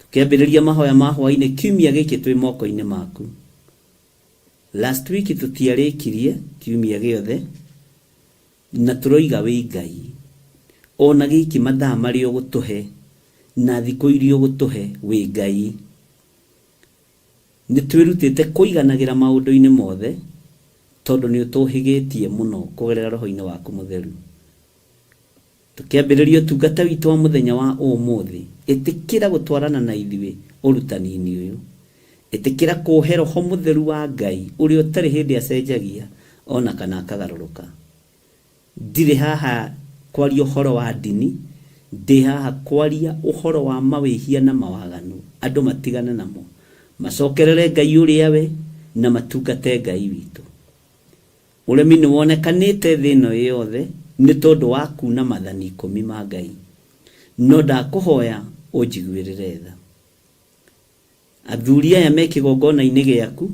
Tũkĩambĩrĩria mahoya ma hwaĩ-inĩ kiumia gĩkĩ twĩ moko-inĩ maku. Last week tũtiarĩkirie kiumia gĩothe na tũroiga wĩ Ngai ona gĩkĩ mathaa marĩa ũgũtũhe na thikũ iria ũgũtũhe wĩ Ngai. Nĩ twĩrutĩte kũiganagĩra maũndũ-inĩ mothe tondũ nĩ ũtũhĩgĩtie mũno kũgerera roho-inĩ waku mũtheru. Tũkĩambĩrĩria ũtungata witũ wa mũthenya wa ũmũthĩ, ĩtĩkĩra gũtwarana na ithuĩ ũrutani-inĩ ũyũ. Ĩtĩkĩra kũhe roho mũtheru wa Ngai ũrĩa ũtarĩ hĩndĩ acenjagia ona kana akagarũrũka. Ndirĩ haha kwaria ũhoro wa ndini, ndĩ haha kwaria ũhoro wa mawĩhia na mawaganu, andũ matigane namo, macokerere Ngai ũrĩa we na matungate Ngai witũ. Ũremi nĩ wonekanĩte thĩ ĩno yothe nĩ tondũ wa kuna mathani ikũmi ma Ngai. No ndakũhoya ũnjiguĩrĩre tha. Athuri aya me kĩgongona-inĩ gĩaku,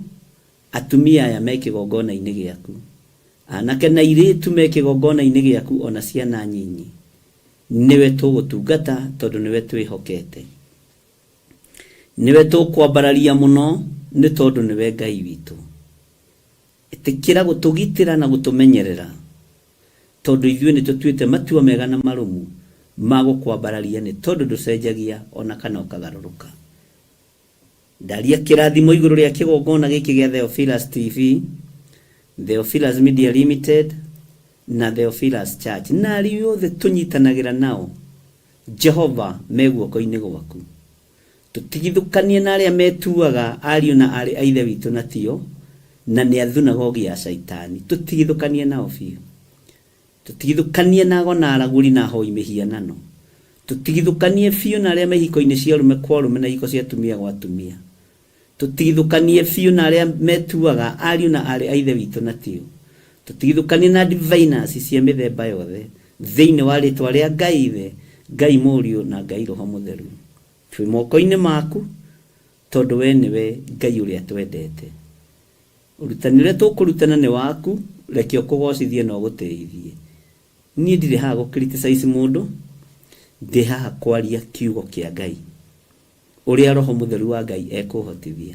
atumia aya me kĩgongona-inĩ gĩaku, anake na airĩtu me kĩgongona-inĩ gĩaku ona ciana nyinyi, nĩwe tũgũtungata tondũ nĩwe twĩhokete. Nĩwe tũkwambararia mũno nĩ tondũ nĩwe Ngai witũ. Ĩtĩkĩra gũtũgitĩra na gũtũmenyerera tondũ ithuĩ nĩ tũtuĩte matua mega na marũmu ma gũkwambararia nĩ tondũ ndũcenjagia ona kana ũkagarũrũka. Ndaria kĩrathimo igũrũ rĩa kĩgongona gĩkĩ gĩa Theophilus TV, Theophilus Media Limited na Theophilus Church na arĩa othe tũnyitanagĩra nao, Jehova me guoko-inĩ gwaku. Tũtigithũkanie na arĩa metuaga ariũ na aarĩ a Ithe witũ na tio, na nĩ a thunagogi ya Shaitani. Tũtigithũkanie nao biũ. Tũtigithũkanie na ago na aragũri na ahoi mĩhianano. Tũtigithũkanie biũ na arĩa me ihiko-inĩ cia arũme kwa arũme na ihiko cia atumia gwa atumia. Tũtigithũkanie biũ na arĩa metuaga ariũ na aarĩ a Ithe witũ na tio. Tũtigithũkanie na diviners cia mĩthemba yothe thĩinĩ wa rĩtwa rĩa Ngai Ithe, Ngai Mũriũ na Ngai Roho Mũtheru. Twĩ moko-inĩ maku tondũ we nĩwe Ngai ũrĩa twendete. Ũrutani ũrĩa tũkũrutana nĩ waku, reke ũkũgocithie na ũgũtĩithie. Niĩ ndirĩ haha gũ criticize mũndũ, ndĩ haha kwaria kiugo kĩa Ngai ũrĩa Roho Mũtheru wa Ngai ekũhotithia.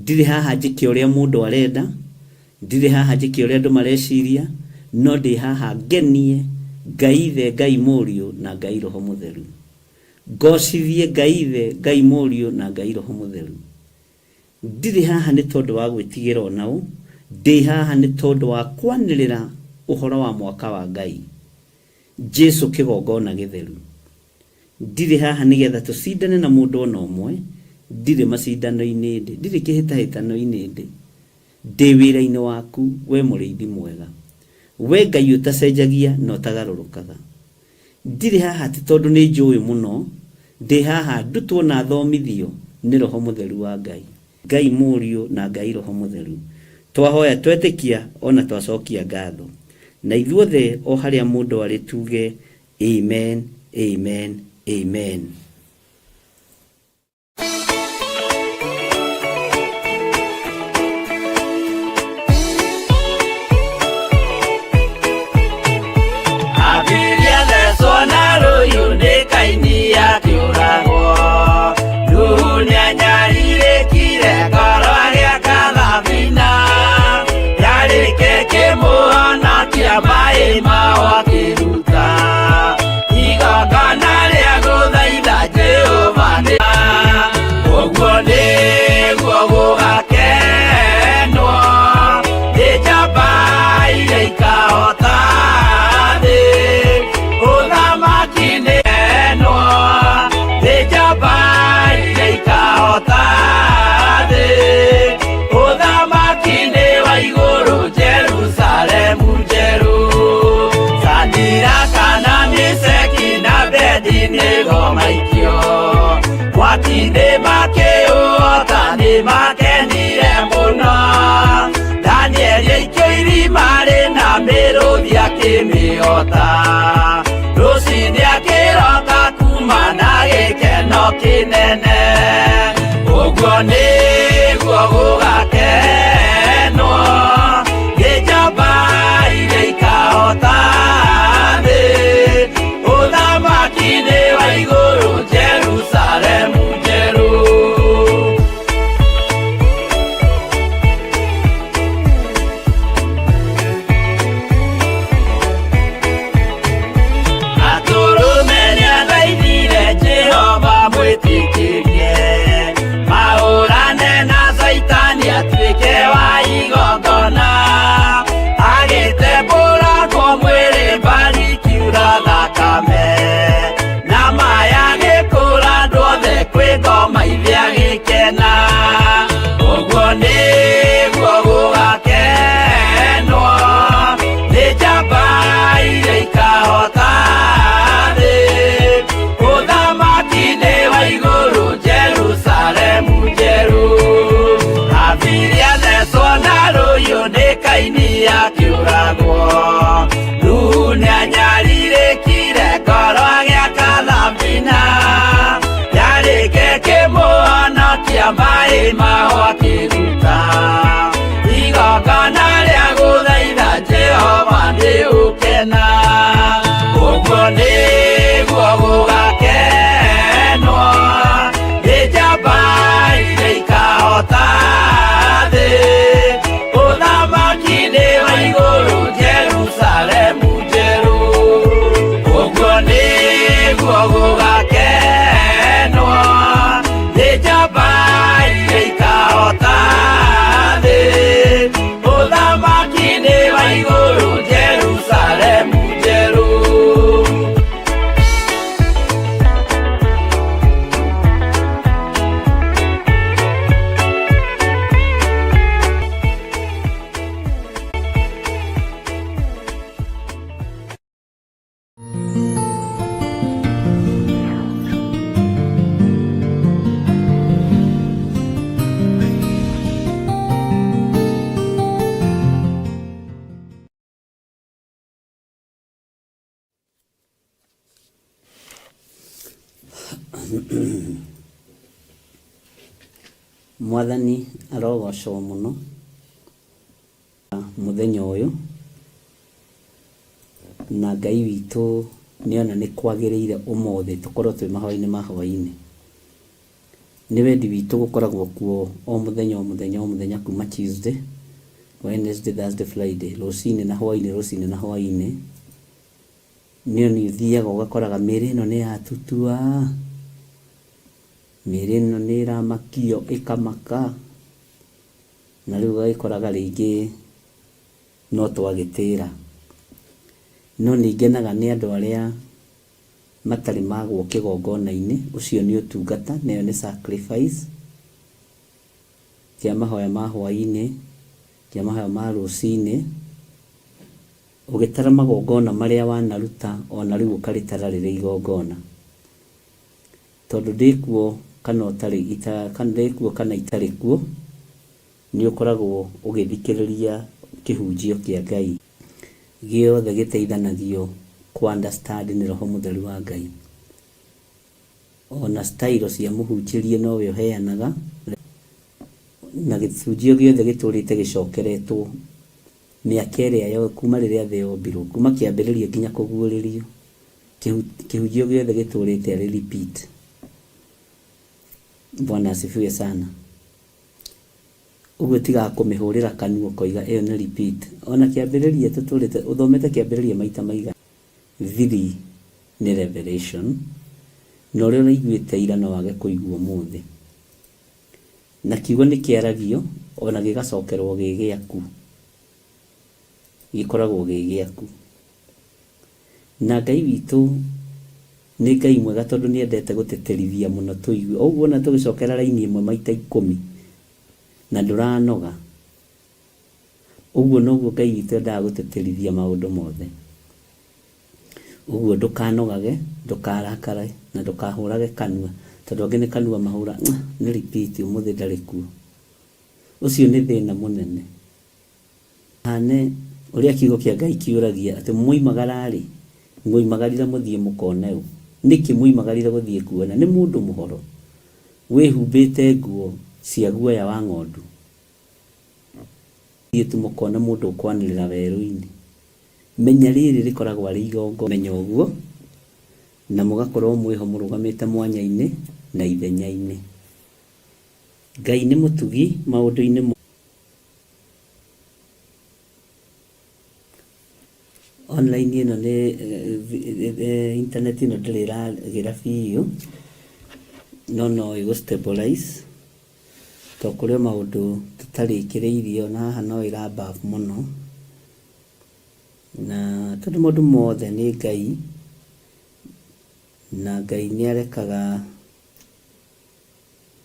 Ndirĩ haha njĩke ũrĩa mũndũ arenda, ndirĩ haha njĩke ũrĩa andũ mareciria, no ndĩ haha ngenie Ngai Ithe, Ngai Mũriũ na Ngai Roho Mũtheru. Ngocithie Ngai Ithe, Ngai Mũriũ na Ngai Roho Mũtheru. Ndirĩ haha nĩ tondũ wa gwĩtigĩra ona ũ, ndĩ haha nĩ tondũ wa kwanĩrĩra ũhoro wa mwaka wa Ngai. Jesu kĩgongona gĩtheru. Ndirĩ haha nĩgetha tũcindane na mũndũ ona ũmwe, ndirĩ macindano-inĩ ndĩ, ndirĩ kĩhĩtahĩtano-inĩ ndĩ. Ndĩ wĩra-inĩ waku we mũrĩithi mwega. We Ngai ũtacenjagia na ũtagarũrũkaga. Ndirĩ haha atĩ tondũ nĩ njũĩ mũno, ndĩ haha ndutwo na thomithio nĩ Roho Mũtheru wa Ngai. Ngai Mũriũ na Ngai Roho Mũtheru. Twahoya twetĩkia ona twacokia ngatho. Na ithuothe o harĩa mũndũ arĩ tuge Amen, amen, amen. Abiria thecwo na rũhiũ nĩ Kaini akĩũragwo. Nuhu nĩanyarirĩkire ngoro agĩaka thabina. Yarĩke kĩmũhonokia maĩ mao akĩruta. Igongona rĩa gũthaitha Jehova nĩ ũguo nĩguo gũgakenwo nĩ njamba iria ikahota thĩ. Ũthamaki nĩ enwo nĩ njamba iria ikahota thĩ. Ũthamaki nĩ wa igũrũ Jerusalemu njerũ. Sadiraka na Meshaki na Abednego maikio mwaki-inĩ makĩũota nĩ makenire mũno. Danieli aikio irima rĩna mĩrũthi akĩmĩota. Rũcinĩ akĩroka kuma na gĩkeno kĩnene. Ũguo nĩguo gũgakenwo gũkena, ũguo nĩguo gũgakenwo nĩ njamba iria ikahota thĩ. Ũthamaki-inĩ wa igũrũ, Jerusalemu njerũ. Habili athecwo na rũhiũ nĩ Kaini akĩũragwo. Nuhu nĩanyarirĩkire ngoro agĩaka thabina, yarĩke kĩmũhonokia maĩ maho akĩruta igongona rĩa gũthaitha Jehova nĩ ũkena. Ũguo nĩguo gũgakenwo nĩ njamba iria ikahota thĩ. Ũthamaki-inĩ wa igũrũ, Jerusalemu njerũ. Ũguo nĩguo gũgakenwo nĩ njamba iria ikahota thĩ. Ũthamaki-inĩ wa igũrũ, Jerusalemu njerũ. Mwathani arogocwo mũno mũthenya ũyũ, na Ngai witũ nĩona nĩ kwagĩrĩire ũmũthĩ tũkorwo twĩ mahoya-inĩ ma hwaĩ-inĩ. Nĩ wendi witũ gũkoragwo kuo o mũthenya o mũthenya o mũthenya kuma Tuesday, Wednesday, Thursday, Friday, rũcinĩ na hwaĩ-inĩ, rũcinĩ na hwaĩ-inĩ. Nĩ nĩ ũthiaga ũgakoraga mĩĩrĩ ĩno nĩ yatutua, mĩĩrĩ ĩno nĩ ĩramakio ĩkamaka, na rĩu ũgagĩkoraga rĩngĩ no twagĩtĩra. No nĩ ngenaga nĩ andũ arĩa matarĩ magwo kĩgongona-inĩ, ũcio nĩ ũtungata na ĩyo nĩ sacrifice kĩa mahoya ma hwaĩ-inĩ, kĩa mahoya ma rũcinĩ. Ũgĩtara magongona marĩa wanaruta ona rĩu ũkarĩtara rĩrĩ igongona. Tondũ ndĩkuo kana ũtarĩ, ndĩkuo kana itarĩ kuo, nĩ ũkoragwo ũgĩthikĩrĩria kĩhunjio kĩa Ngai. Gĩothe gĩteithanagio kũ understand nĩ Roho Mũtheru wa Ngai. Ona style cia mũhunjĩrie nowe ũheanaga, na gĩcunjio gĩothe gĩtũrĩte gĩcokeretwo mĩaka ĩrĩa yo kuma rĩrĩa thĩ yombirwo, kuma kĩambĩrĩria nginya kũguũrĩrio, kĩhunjio gĩothe gĩtũrĩte arĩ repeat. Bwana asifiwe sana. Ũguo tigaga kũmĩhũrĩra kanua ũkoiga ĩyo nĩ repeat. Ona kĩambĩrĩria tũtũrĩte ũthomete kĩambĩrĩria maita maigana. Thiri nĩ revelation, na ũrĩa ũraiguĩte ira no wage kũigua ũmũthĩ. Na kiugo nĩ kĩaragio ona gĩgacokerwo gĩ gĩaku. Gĩkoragwo gĩ gĩaku. Na Ngai witũ nĩ Ngai mwega tondũ nĩ endete gũtĩtĩrithia mũno tũigue. O ũguo wona tũgĩcokera raini ĩmwe maita ikũmi na ndũranoga, ũguo noguo Ngai witũ endaga gũtĩtĩrithia maũndũ mothe. Ũguo ndũkanogage, ndũkarakare na ndũkahũrage kanua, tondũ angĩ nĩ kanua mahũra, nĩ repeat ũmũthĩ ndarĩ kuo. Ũcio nĩ thĩna mũnene. Hane ũrĩa kiugo kĩa Ngai kĩũragia atĩ mwoimagara-rĩ, mwoimagarire mũthiĩ mũkone ũ? Nĩkĩ mwoimagarire gũthiĩ kuona? Nĩ mũndũ mũhoro wĩhumbĩte nguo cia guoya wa ng'ondu? Thiĩ tu mũkone mũndũ ũkwanĩrĩra werũ-inĩ. Menya rĩrĩ rĩkoragwo arĩ igongona. Menya ũguo, na mũgakorwo mwĩho mũrũgamĩte mwanya-inĩ na ithenya-inĩ. Ngai nĩ mũtugi maũndũ-inĩ mothe. Online ĩno nĩ internet ĩno ndĩrĩ ĩragĩra biũ, no no ĩgũ stabilize, tondũ kũrĩ o maũndũ tũtarĩkĩrĩirie ona haha no ĩra bafu mũno, na tondũ maũndũ mothe nĩ Ngai, na Ngai nĩ arekaga.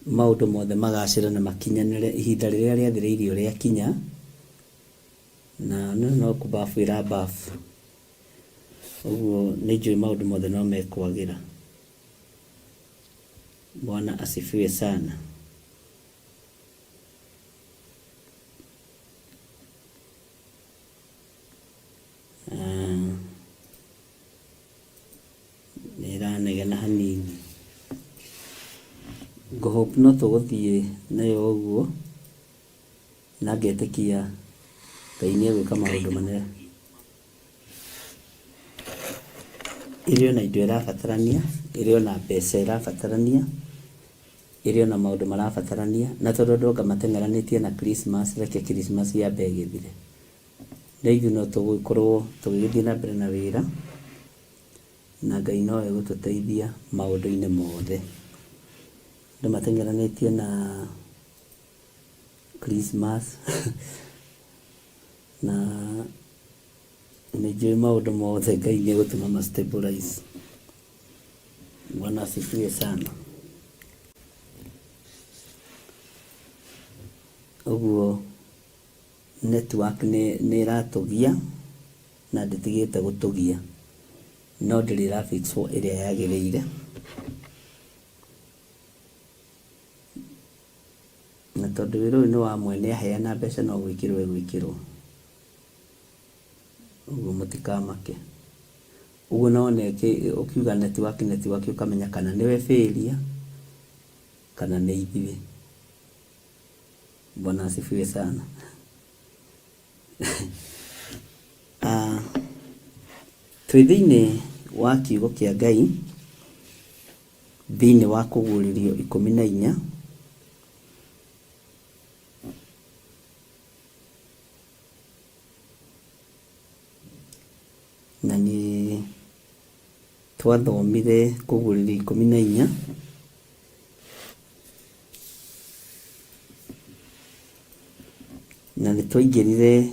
Maũndũ mothe magacĩre na makinyanĩre ihinda rĩrĩa rĩathĩrĩirio rĩakinya, na no no kũbabu ĩrababu. Ũguo nĩ njũĩ maũndũ mothe no mekwagĩra. Bwana asifiwe sana. Ah, nĩ ĩranegena hanini. Ngũ hope no tũgũthiĩ nayo ũguo na ngetĩkia Ngai nĩ egwĩka maũndũ manene. Ĩrĩ ona indo ĩrabatarania, ĩrĩ ona mbeca ĩrabatarania, ĩrĩ ona maũndũ marabatarania, na tondũ andũ anga mateng'eranĩtie na Christmas, reke Christmas yambe ĩgĩthire. No ithuĩ no tũgũgĩkorwo tũgĩgĩthiĩ na mbere na wĩra, na Ngai no egũtũteithia maũndũ-inĩ mothe. Andũ mateng'eranĩtie na Christmas na nĩ njũĩ maũndũ mothe Ngai nĩ egũtũma ma stabilize. Bwana asifiwe sana. Ũguo network nĩ ĩratũgia na ndĩtigĩte gũtũgia, no ndĩrĩ ĩra fix wo ĩrĩa yagĩrĩire. Na tondũ wĩra ũyũ nĩ wa mwene aheana mbeca no gwĩkĩrwo egwĩkĩrwo. Ũguo mũtikamake. Ũguo no one ũkiuga network network ũkamenya kana nĩwe failure kana nĩ ithuĩ. Bwana asifiwe sana. Ah, twĩ thĩinĩ wa kiugo kĩa Ngai thĩinĩ wa kũguũrĩrio 14. Na nĩ twathomire kũguũrĩrio 14. Na nĩ twaingĩrire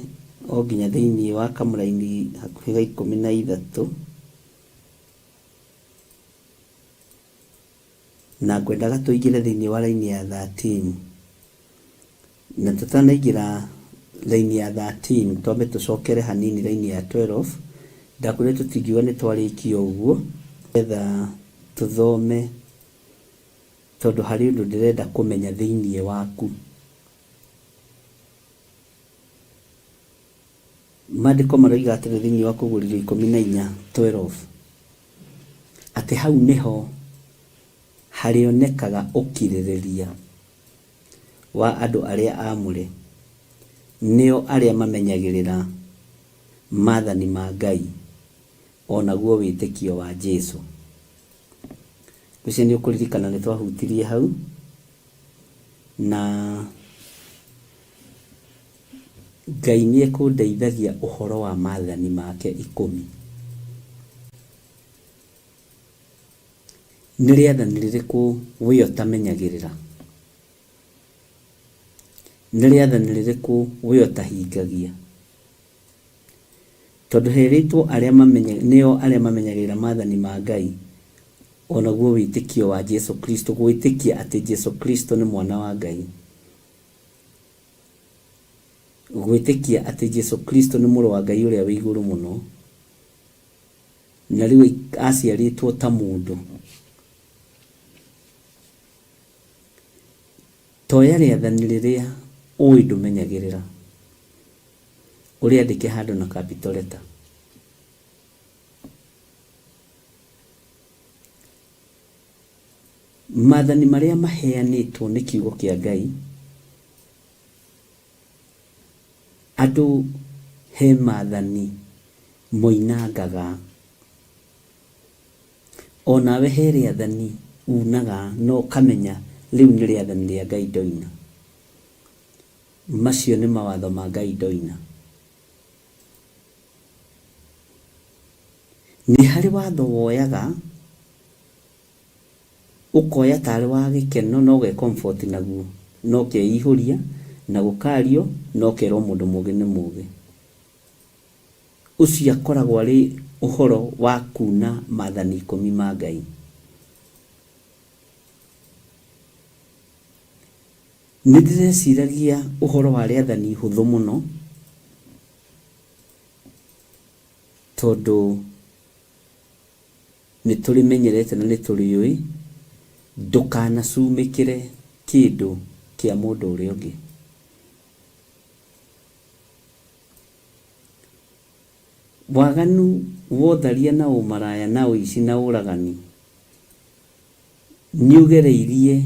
o nginya thĩinĩ wa kamũraini hakuhĩ ga 13. Na ngwendaga tũingĩre thĩinĩ wa raini ya 13. Na tũtanaingĩra raini ya 13, twambe tũcokere hanini raini ya 12. Ndakwĩrire tũtingiuga nĩ twarĩkia ũguo, nĩgetha tũthome tondũ harĩ ũndũ ndĩrenda kũmenya thĩinĩ waku. Maandĩko maroiga atĩrĩ thĩinĩ wa Kũguũrĩrio 14:12, atĩ hau nĩho harĩonekaga ũkirĩrĩria wa andũ arĩa aamũre, nĩo arĩa mamenyagĩrĩra maathani ma Ngai, o naguo wĩtĩkio wa Jesu. Ngwĩciria nĩ ũkũririkana nĩ twahutirie hau, na Ngai nĩ ekũndeithagia ũhoro wa maathani make ikũmi. Nĩ rĩathani rĩrĩkũ we ũtamenyagĩrĩra? Nĩ rĩathani rĩrĩkũ we ũtahingagia? Tondũ herĩtwo arĩa mamenya, nĩo arĩa mamenyagĩrĩra maathani ma Ngai, o naguo wĩtĩkio wa Jesu Kristo, gwĩtĩkia atĩ Jesu Kristo nĩ mwana wa Ngai. Gwĩtĩkia atĩ Jesu Kristo nĩ mũrũ wa Ngai ũrĩa wĩ igũrũ mũno, na rĩu aciarĩtwo ta mũndũ. Toya rĩathani rĩrĩa ũĩ ndũmenyagĩrĩra, ũrĩandĩke handũ na capital letter. Maathani marĩa maheanĩtwo nĩ kiugo kĩa Ngai, andũ he maathani moinangaga. O nawe he rĩathani unaga na ũkamenya rĩu nĩ rĩathani rĩa Ngai ndoina. Macio nĩ mawatho ma Ngai ndoina. Nĩ harĩ watho woyaga ũkoya tarĩ wa gĩkeno na ũge comfort naguo na ũkeihũria na gũkario na ũkerwo mũndũ mũgĩ nĩ mũgĩ. Ũcio akoragwo arĩ ũhoro wa kuna maathani ikũmi ma Ngai. Nĩ ndĩreciragia ũhoro wa rĩathani ihũthũ mũno, tondũ nĩ tũrĩmenyerete na nĩ tũrĩũĩ, ndũkanacumĩkĩre kĩndũ kĩa mũndũ ũrĩa ũngĩ. Waganu wa ũtharia na ũmaraya na ũici na ũragani nĩ ũgereirie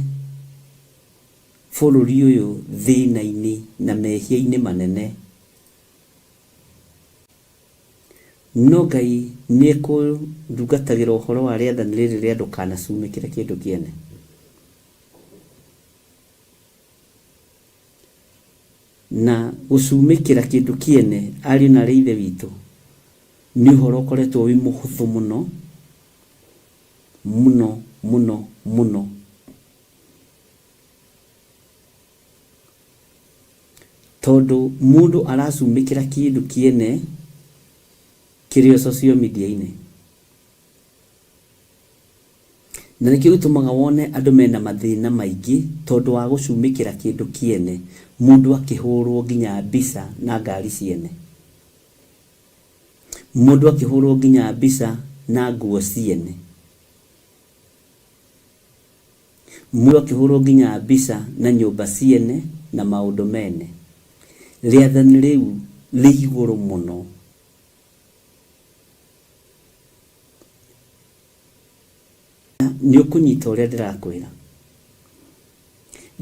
bũrũri ũyũ thĩna-inĩ na mehia-inĩ manene. No Ngai nĩ ekũndungatagĩra ũhoro wa rĩathani rĩrĩ rĩa ndũkanacumĩkĩre kĩndũ kĩene. Na gũcumĩkĩra kĩndũ kĩene, ariũ na aarĩ a Ithe witũ, nĩ ũhoro ũkoretwo wĩ mũhũthũ mũno, mũno, mũno, mũno. Tondũ mũndũ aracumĩkĩra kĩndũ kĩene kĩrĩ o social media-inĩ. Na nĩkĩo gĩtũmaga wone andũ mena mathĩna maingĩ tondũ wa gũcumĩkĩra kĩndũ kĩene, mũndũ akĩhũrwo nginya mbica na ngari ciene, mũndũ akĩhũrwo nginya mbica na nguo ciene, mũndũ akĩhũrwo nginya mbica na nyũmba ciene na maũndũ mene. Rĩathani rĩu rĩ igũrũ mũno. Nĩ ũkũnyita ũrĩa ndĩrakwĩra.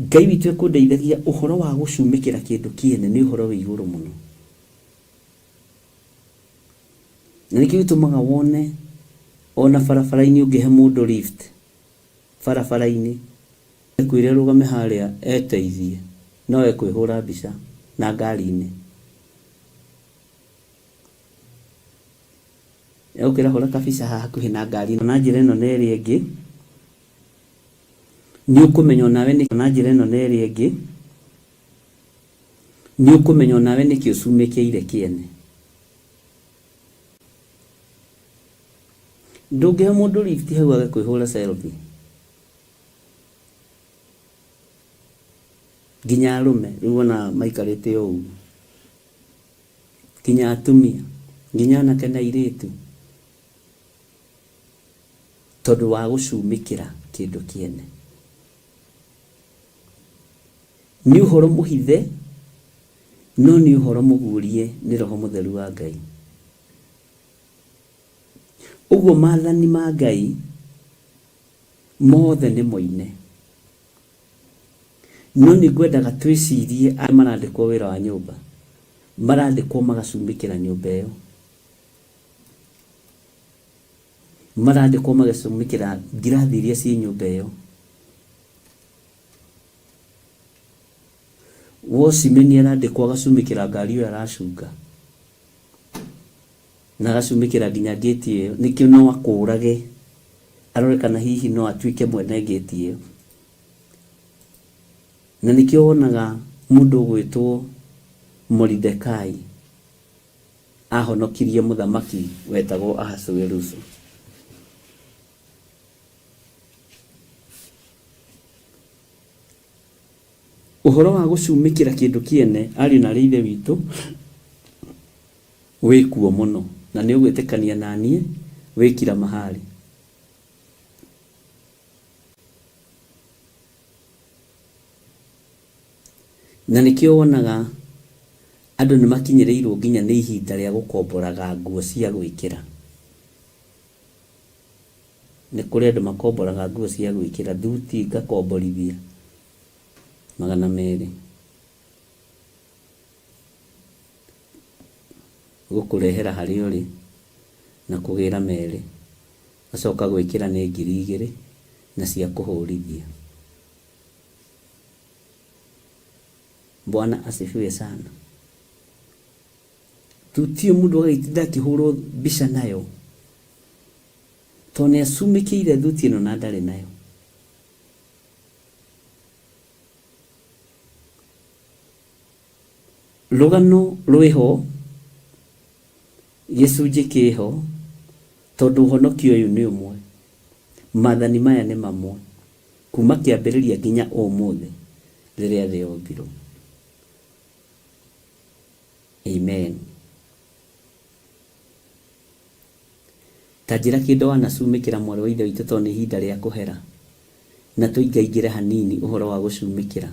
Ngai witũ ekũndeithagia ũhoro wa gũcumĩkĩra kĩndũ kĩene nĩ ũhoro wĩ igũrũ mũno. Na nĩkĩo gĩtũmaga wone ona barabara-inĩ ũngĩhe mũndũ lift barabara-inĩ, ekwĩre arũgame harĩa eteithie, no ekwĩhũra mbica na ngari-inĩ. Egũkwĩra hũra kabica haha hakuhĩ na ngari ĩno na njĩra ĩno na ĩrĩa ĩngĩ, nĩ ũkũmenya onawe nĩ na njĩra ĩno na ĩrĩa ĩngĩ, nĩ ũkũmenya onawe nĩkĩ ũcumĩkĩire kĩene. Ndũngĩhe mũndũ lift hau age kwĩhũra selfie. Nginya arũme rĩu wonaga maikarĩte o ũguo. Nginya atumia, nginya anake na airĩtu, tondũ wa gũcumĩkĩra kĩndũ kĩene. Nĩ ũhoro mũhithe, no nĩ ũhoro mũguũrie nĩ Roho Mũtheru wa Ngai. Ũguo maathani ma Ngai mothe nĩ moine. No nĩ ngwendaga twĩcirie arĩa marandĩkwo wĩra wa nyũmba, marandĩkwo magacumĩkĩra nyũmba ĩyo. Marandĩkwo magacumĩkĩra ngirathi iria ciĩ nyũmba ĩyo. Wocimeni arandĩkwo agacumĩkĩra ngari ĩyo aracunga. Na agacumĩkĩra nginya ngĩti ĩyo. Nĩkĩo no akũrage arore kana hihi no atuĩke mwene ngĩti ĩyo. Na nĩkĩo wonaga mũndũ ũgwĩtwo Moridekai ahonokirie mũthamaki wetagwo Ahasuerusu. Ũhoro wa gũcumĩkĩra kĩndũ kĩene, ariũ na aarĩ a Ithe witũ, wĩ kuo mũno, na nĩ ũgwĩtĩkania na niĩ, wĩ kila mahali. Na nĩkĩo wonaga andũ nĩ makinyĩrĩirwo nginya nĩ ihinda rĩa gũkomboraga nguo cia gwĩkĩra. Nĩ kũrĩ andũ makomboraga nguo cia gwĩkĩra, thuti ngakomborithia 200. Gũkũrehera harĩa ũrĩ na kũgĩra merĩ, Ngacoka gwĩkĩra nĩ 2000 na cia kũhũrithia. Bwana asifiwe sana. Thuti ĩyo mũndũ agagĩtinda akĩhũrwo mbica nayo tondũ nĩ acumĩkĩire thuti ĩno na ndarĩ nayo. Rũgano rwĩho, gĩcunjĩ kĩho, tondũ ũhonokio ũyũ nĩ ũmwe. Maathani maya nĩ mamwe, kuma kĩambĩrĩria nginya ũmũthĩ. Rĩrĩa thĩ yombirwo. Amen. Ta njĩra kĩndũ wanacumĩkĩra mwarĩ wa ithe witũ tondũ nĩ ihinda rĩa kũhera. Na tũingaingĩre hanini ũhoro wa gũcumĩkĩra.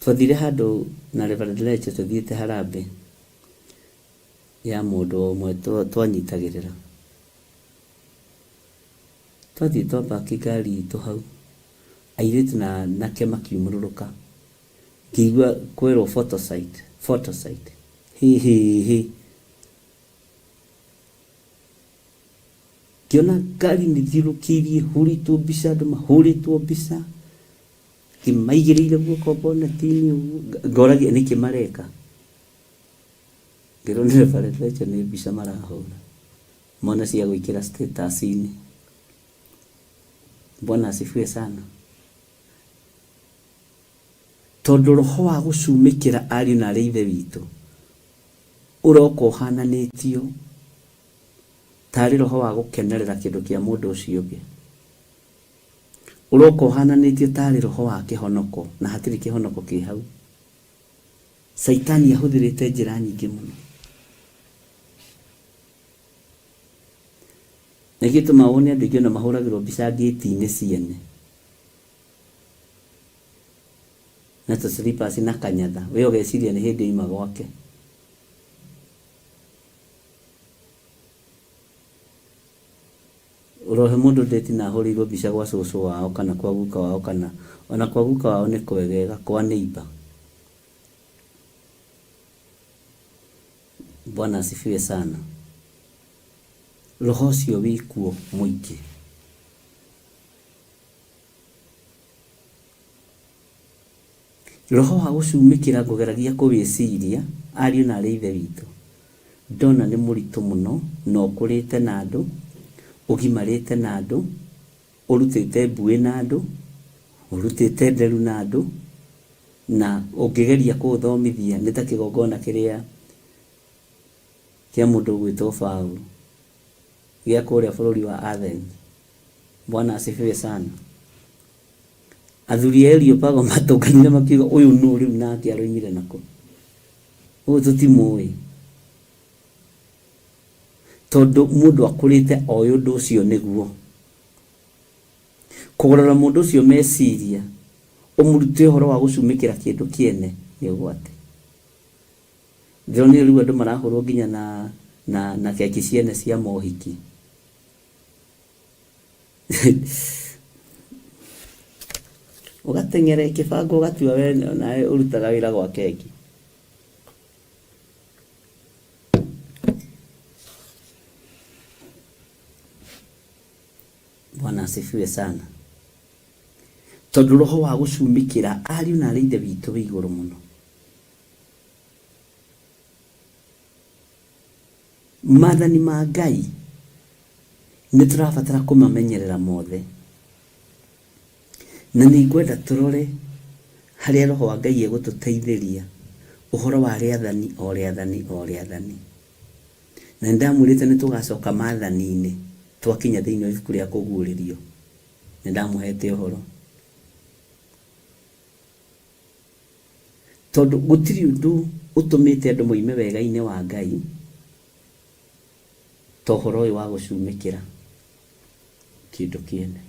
Twathire handũ na Reverend Leche tũthiĩte harambee ya mũndũ ũmwe twanyitagĩrĩra. Twathiĩ twapaki ngari itũ hau, airĩtu na anake makiumũrũrũka, ngĩigua kwĩrwo photo site, photo site, hĩ hĩ hĩ. Ngĩona ngari nĩ thiũrũkĩirie hũrĩtwo mbica, andũ mahũrĩtwo mbica, ngĩmaigĩrĩire guoko boneti-inĩ ũguo, ngoragia nĩkĩ mareka. Ngĩrwo nĩ Reverend Rachel nĩ mbica marahũra. Mona cia gwĩkĩra status-inĩ. Bwana asifiwe sana. Tondũ roho wa gũcumĩkĩra ariũ na arĩ ithe witũ ũroka ũhananĩtio tarĩ roho wa gũkenerera kĩndũ kĩa mũndũ ũcio ũngĩ. Ũroka ũhananĩtio tarĩ roho wa kĩhonoko na hatirĩ kĩhonoko kĩ hau. Caitani ahũthĩrĩte njĩra nyingĩ mũno. Nĩkĩo gĩtũmaga wone andũ aingĩ ona mahũragĩrwo mbica ngĩti-inĩ ciene na tũ slippers na kanyatha, we ũgeciria nĩ hĩndĩ oima gwake. Ũrohe mũndũ date na ahũrĩirwo mbica gwa cũcũ wao kana kwa guka wao kana ona kwa guka wao nĩ kwegega, kwa neighbour. Bwana asifiwe sana. Roho ũcio wĩkuo mũingĩ. Roho wa gũcumĩkĩra ngũgeragia kũwĩciria, ariũ na arĩ ithe witũ, ndona nĩ mũritũ mũno na ũkũrĩte na andũ, ũgimarĩte na andũ, ũrutĩte mbuĩ na andũ, ũrutĩte nderu na andũ, na ũngĩgeria kũũthomithia nĩ ta kĩgongona kĩrĩa kĩa mũndũ ũgwĩtwo Paũlũ gĩa kũrĩa bũrũri wa Athens. Bwana asifiwe sana. Athuri a Areopago matũnganire makiuga ũyũ nũ rĩu nake aroimire nakũ? Ũyũ tũtimũĩ. Tondũ mũndũ akũrĩte oĩ ũndũ ũcio nĩguo. Kũgarũra mũndũ ũcio meciria, ũmũrute ũhoro wa gũcumĩkĩra kĩndũ kĩene nĩ ũgwati. Ndĩronire rĩu andũ marahũrwo nginya na, na, na keki ciene cia mohiki. Ũgateng'era ĩkĩbangwo ũgatua we nawe ũrutaga wĩra gwa keki. Bwana asifiwe sana. Tondũ roho wa gũcumĩkĩra ariũ na arĩ ithe witũ wĩ igũrũ mũno. Maathani ma Ngai nĩ tũrabatara kũmamenyerera mothe. Na nĩ ngwenda tũrore harĩa Roho wa Ngai egũtũteithĩria ũhoro wa rĩathani o rĩathani o rĩathani. Na nĩ ndamwĩrĩte nĩ tũgacoka maathani-inĩ twakinya thĩinĩ wa ibuku rĩa Kũguũrĩrio. Nĩ ndamũhete ũhoro. Tondũ gũtirĩ ũndũ ũtũmĩte andũ moime wega-inĩ wa Ngai ta ũhoro ũyũ wa gũcumĩkĩra kĩndũ kĩene.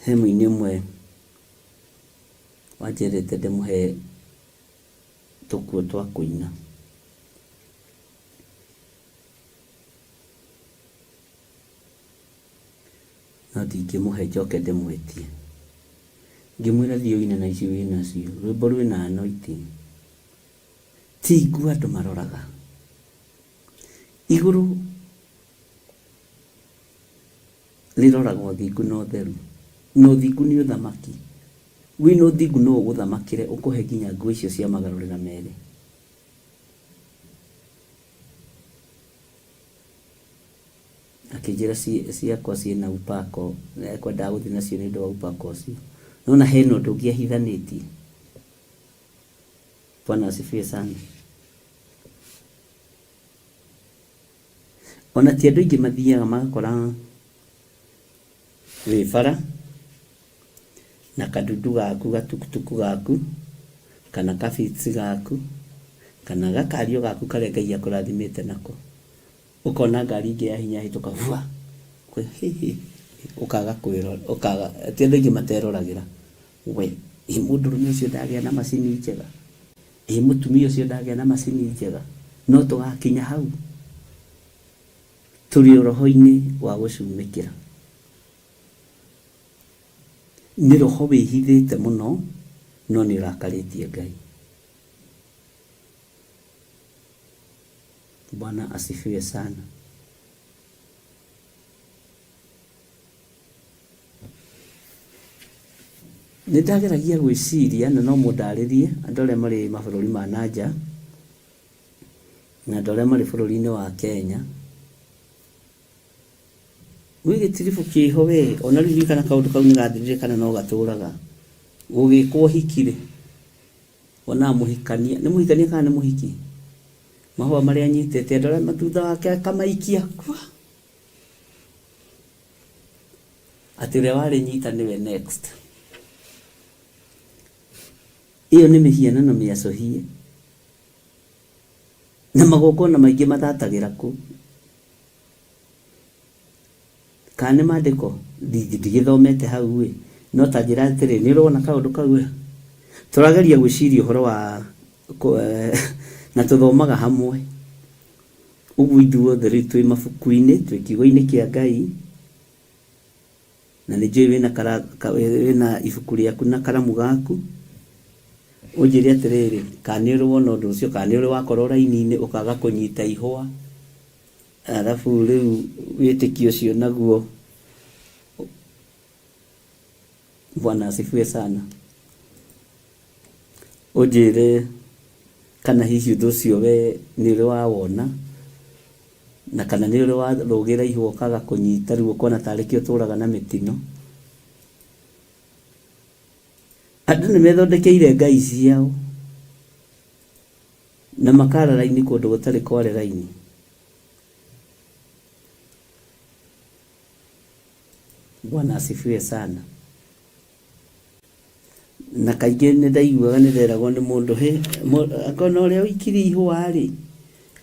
He mũini ũmwe wanjĩrĩte ndĩmũhe tũkuo twa kũina. No ndingĩmũhe njoke ndĩmwĩtie. Ngĩmwĩra thiĩ ũine na ici wĩ nacio, rwĩmbo rwĩna anointing. Ti nguo andũ maroraga. Igũrũ rĩroraga ũthingu na ũtheru. Na ũthingu nĩ ũthamaki. Wĩna ũthingu no ũgũthamakĩre ũkũhe nginya nguo icio cia magarũrĩra merĩ. Akĩnjĩra ciakwa ciĩna upako, na ekwendaga gũthiĩ nacio nĩ ũndũ wa upako ũcio. Nĩwona hena ũndũ ũngĩ ahithanĩtie. Bwana asifiwe sana. Ona ti andũ aingĩ mathiaga magakora wĩ bara na kadudu gaku gatukutuku gaku kana kabitsi gaku kana gakario gaku karĩa Ngai akũrathimĩte nako, ũkona ngari ingĩ ya hinya yahĩtũka bua, ũkaga kwĩrora, ũkaga ti andũ aingĩ materoragĩra we, ĩ mũndũrũme ũcio ndagĩa na macini njega, ĩ mũtumia ũcio ndagĩa na macini njega, no tũgakinya hau tũrĩ o roho-inĩ wa gũcumĩkĩra. Nĩ roho wĩhithĩte mũno no nĩ ũrakarĩtie Ngai. Bwana asifiwe sana. Nĩ ndageragia gwĩciria na no mũndarĩrie andũ arĩa marĩ mabũrũri ma na nja na andũ arĩa marĩ bũrũri-inĩ wa Kenya. Gwĩ gĩtiribũ kĩho we, ona rĩu ndiũĩ kana kaũndũ kau nĩ gathirire kana no gatũraga. Gũgĩkwo ũhiki rĩ, wonaga mũhikania, nĩ mũhikania kana nĩ mũhiki? Mahũa marĩa anyitĩte andũ arĩa thutha wake akamaikia kwa. Atĩ ũrĩa warĩnyita nĩwe next. Ĩyo nĩ mĩhianano mĩacũhie. Na magongona maingĩ mathatagĩra kũu. Kana nĩ maandĩko? Ndigĩthomete hau ĩ, no ta njĩra atĩrĩ, nĩ ũrona kaũndũ kau ĩ? Tũrageria gwĩciria ũhoro wa na tũthomaga hamwe. Ũguo ithuothe rĩu twĩ mabuku-inĩ, twĩ kiugo-inĩ kĩa Ngai, na nĩ njũĩ wĩna wĩna ibuku rĩaku na karamu gaku, ũnjĩre atĩrĩrĩ, kana nĩ ũrĩ wona ũndũ ũcio, kana nĩ ũrĩ wakorwo raini-inĩ ũkaga kũnyita ihũa. Arabu rĩu wĩtĩkio ũcio naguo, Bwana asifiwe sana, ũnjĩre kana hihi ũndũ ũcio we nĩ ũrĩ wawona, na kana nĩ ũrĩ warũgĩra ihũa ũkaga kũnyita rĩu ũkona tarĩ kĩo ũtũraga na mĩtino. Andũ nĩ methondekeire ngai ciao. Na makara raini kũndũ gũtarĩ kware raini. Bwana asifiwe sana. Na kaingĩ nĩ ndaiguaga nĩ nderagwo nĩ mũndũ hĩ akorwo na ũrĩa ũikirie ihũa rĩ,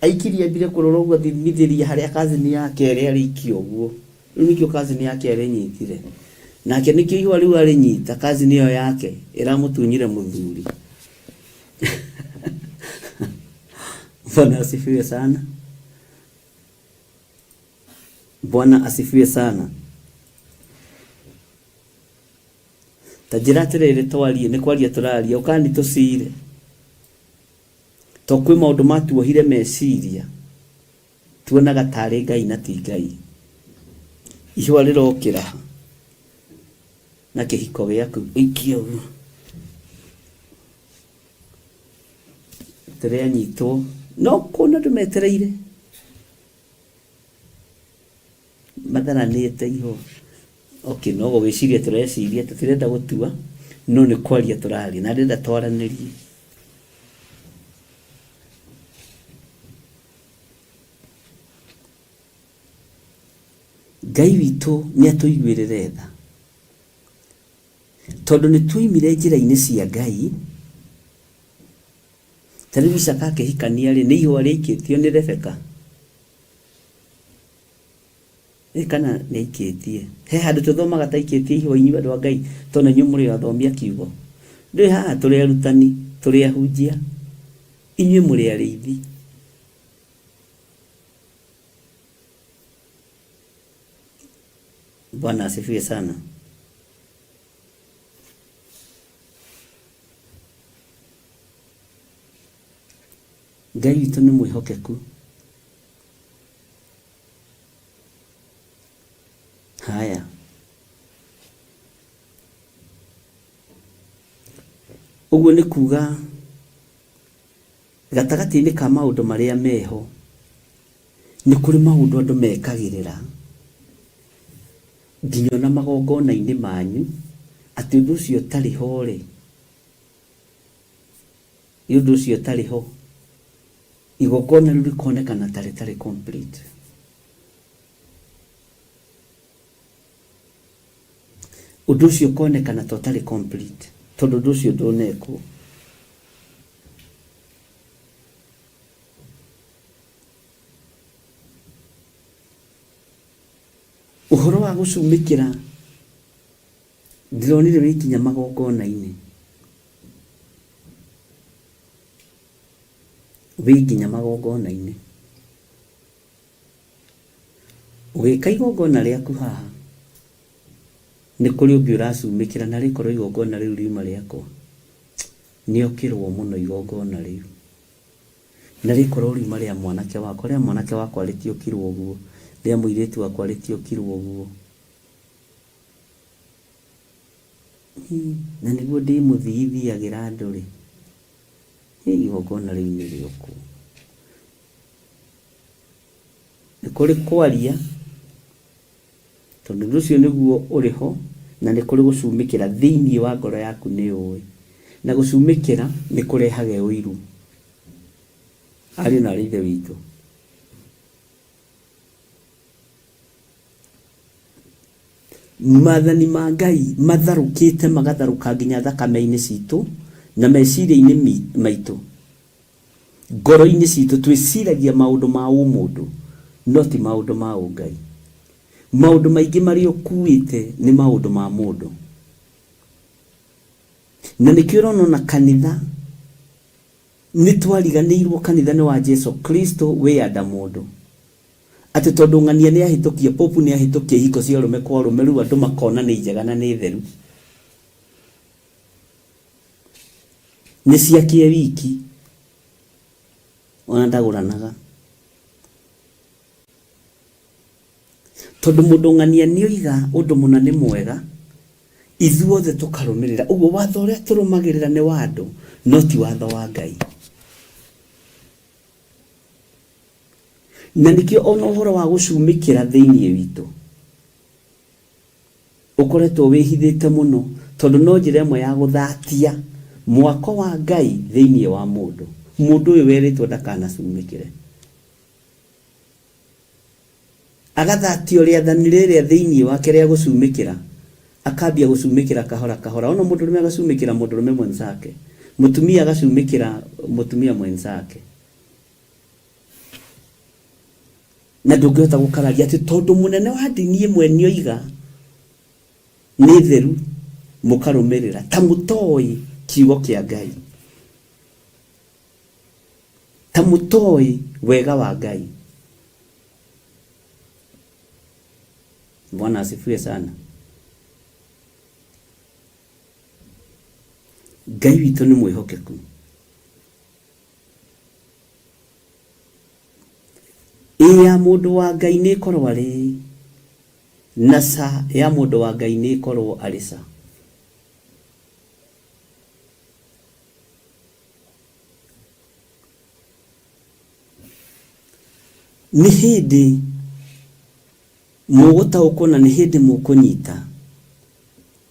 aikirie ambire kũrora ũguo athimithĩria harĩa cousin yake ĩrĩa arĩikia ũguo. Rĩu nĩkĩo cousin yake arĩnyitire. Nake nĩkĩo ihũa rĩu arĩnyita cousin ĩyo yake ĩramũtunyire mũthuri. Bwana asifiwe sana. Bwana asifiwe sana. Ta njĩra atĩrĩrĩ twarie, nĩ kwaria tũraria, ũkani tũcire. To kwĩ maũndũ matuohire meciria, tuonaga tarĩ Ngai na ti Ngai. Ihũa rĩrokĩra ha na kĩhiko gĩaku ũikie ũguo. Tũrĩanyitwo no kuona andũ metereire matharanĩte ihũa. Okay, no gũgĩciria tũreciria tũtirenda gũtua no nĩ kwaria tũraria na ndĩrenda twaranĩrie. Ngai witũ nĩ atũiguĩrĩre tha. Tondũ nĩ tuoimire njĩra-inĩ cia Ngai, ta rĩu Isaaka akĩhikania rĩ, nĩ ihũa rĩaikĩtio nĩ Rebeka? Ĩ kana nĩ aikĩtie? He handũ tũthomaga ta aikĩtie ihũa inyuĩ andũ a Ngai, tondũ inyuĩ mũrĩ athomi a kiugo. Ndũĩ haha tũrĩ arutani, tũrĩ ahunjia, inyuĩ mũrĩ arĩithi. Bwana asifiwe sana. Ngai witũ nĩ mwĩhokeku. Haya. Ũguo nĩ kuga gatagatĩ-inĩ ka maũndũ marĩa meho, nĩ kũrĩ maũndũ andũ mekagĩrĩra nginya ona magongona-inĩ manyu, atĩ ũndũ ũcio ũtarĩ ho rĩ, nĩ ũndũ ũcio ũtarĩ ho, igongona rĩu rĩkonekana ta rĩtarĩ complete. Ũndũ ũcio ũkonekana ta ũtarĩ complete tondũ ũndũ ũcio ndũnekwo. Ũhoro wa gũcumĩkĩra ndĩronire wĩ nginya magongona-inĩ, wĩ nginya magongona-inĩ. Ũgĩka igongona rĩaku haha, nĩ kũrĩ ũngĩ ũracumĩkĩra na rĩkorwo igongona rĩu riuma rĩakwa, nĩokĩrwo mũno igongona rĩu. Na rĩkorwo riuma rĩa mwanake wakwa, rĩa mwanake wakwa rĩtiokirwo ũguo, rĩa mũirĩtu wakwa rĩtiokirwo ũguo. Na nĩguo ndĩmũthithiagĩra andũ-rĩ, igongona rĩu nĩrĩokwo. Nĩ kũrĩ kwaria, tondũ ũndũ ũcio nĩguo ũrĩ ho, na nĩ kũrĩ gũcumĩkĩra thĩinĩ wa ngoro yaku nĩ ũĩ. Na gũcumĩkĩra nĩ kũrehage ũiru. Ariũ na aarĩ a Ithe witũ. Maathani ma Ngai matharũkĩte magatharũka nginya thakame-inĩ citũ na meciria-inĩ maitũ. Ngoro-inĩ citũ twĩciragia maũndũ ma ũmũndũ no ti maũndũ ma ũngai. Maũndũ maingĩ marĩa ũkuĩte nĩ maũndũ ma mũndũ. Na nĩkĩo ũrona ona kanitha nĩ twariganĩirwo kanitha nĩ wa Jesu Kristo wĩyanda mũndũ. Atĩ tondũ ng'ania nĩ ahĩtũkia, popu nĩ ahĩtũkia ihiko cia ũrũme kwa ũrũme rĩu andũ makona nĩ njega na nĩ theru. Nĩ ciake e wiki ona ndagũranaga. Tondũ mũndũ ng'ania nĩ oiga ũndũ mũna nĩ mwega, ithuothe tũkarũmĩrĩra. Ũguo watho ũrĩa tũrũmagĩrĩra nĩ wa andũ, no ti watho wa Ngai. Na nĩkĩo ona ũhoro wa gũcumĩkĩra thĩinĩ witũ ũkoretwo wĩhithĩte mũno, tondũ no njĩra ĩmwe ya gũthatia mwako wa Ngai thĩinĩ wa mũndũ. Mũndũ ũyũ werĩtwo ndakanacumĩkĩre. Agathatio rĩathani rĩrĩa thĩinĩ wake rĩa gũcumĩkĩra, akambia gũcumĩkĩra kahora kahora. Ona mũndũrũme agacumĩkĩra mũndũrũme mwenzake, mũtumia agacumĩkĩra mũtumia mwenzake. Na ndũngĩhota gũkararia atĩ tondũ mũnene wa ndini ĩmwe nĩoiga nĩ theru, mũkarũmĩrĩra ta mũtoĩ kiugo kĩa Ngai, ta mũtoĩ wega wa Ngai. Bwana asifiwe sana. Ngai witũ nĩ mwĩhokeku. Ĩ ya mũndũ wa Ngai nĩ ĩkorwo arĩ ĩĩ, na ca ya mũndũ wa Ngai nĩ ĩkorwo arĩ ca. Nĩ hĩndĩ mũgũtaũkwo na nĩ hĩndĩ mũkũnyita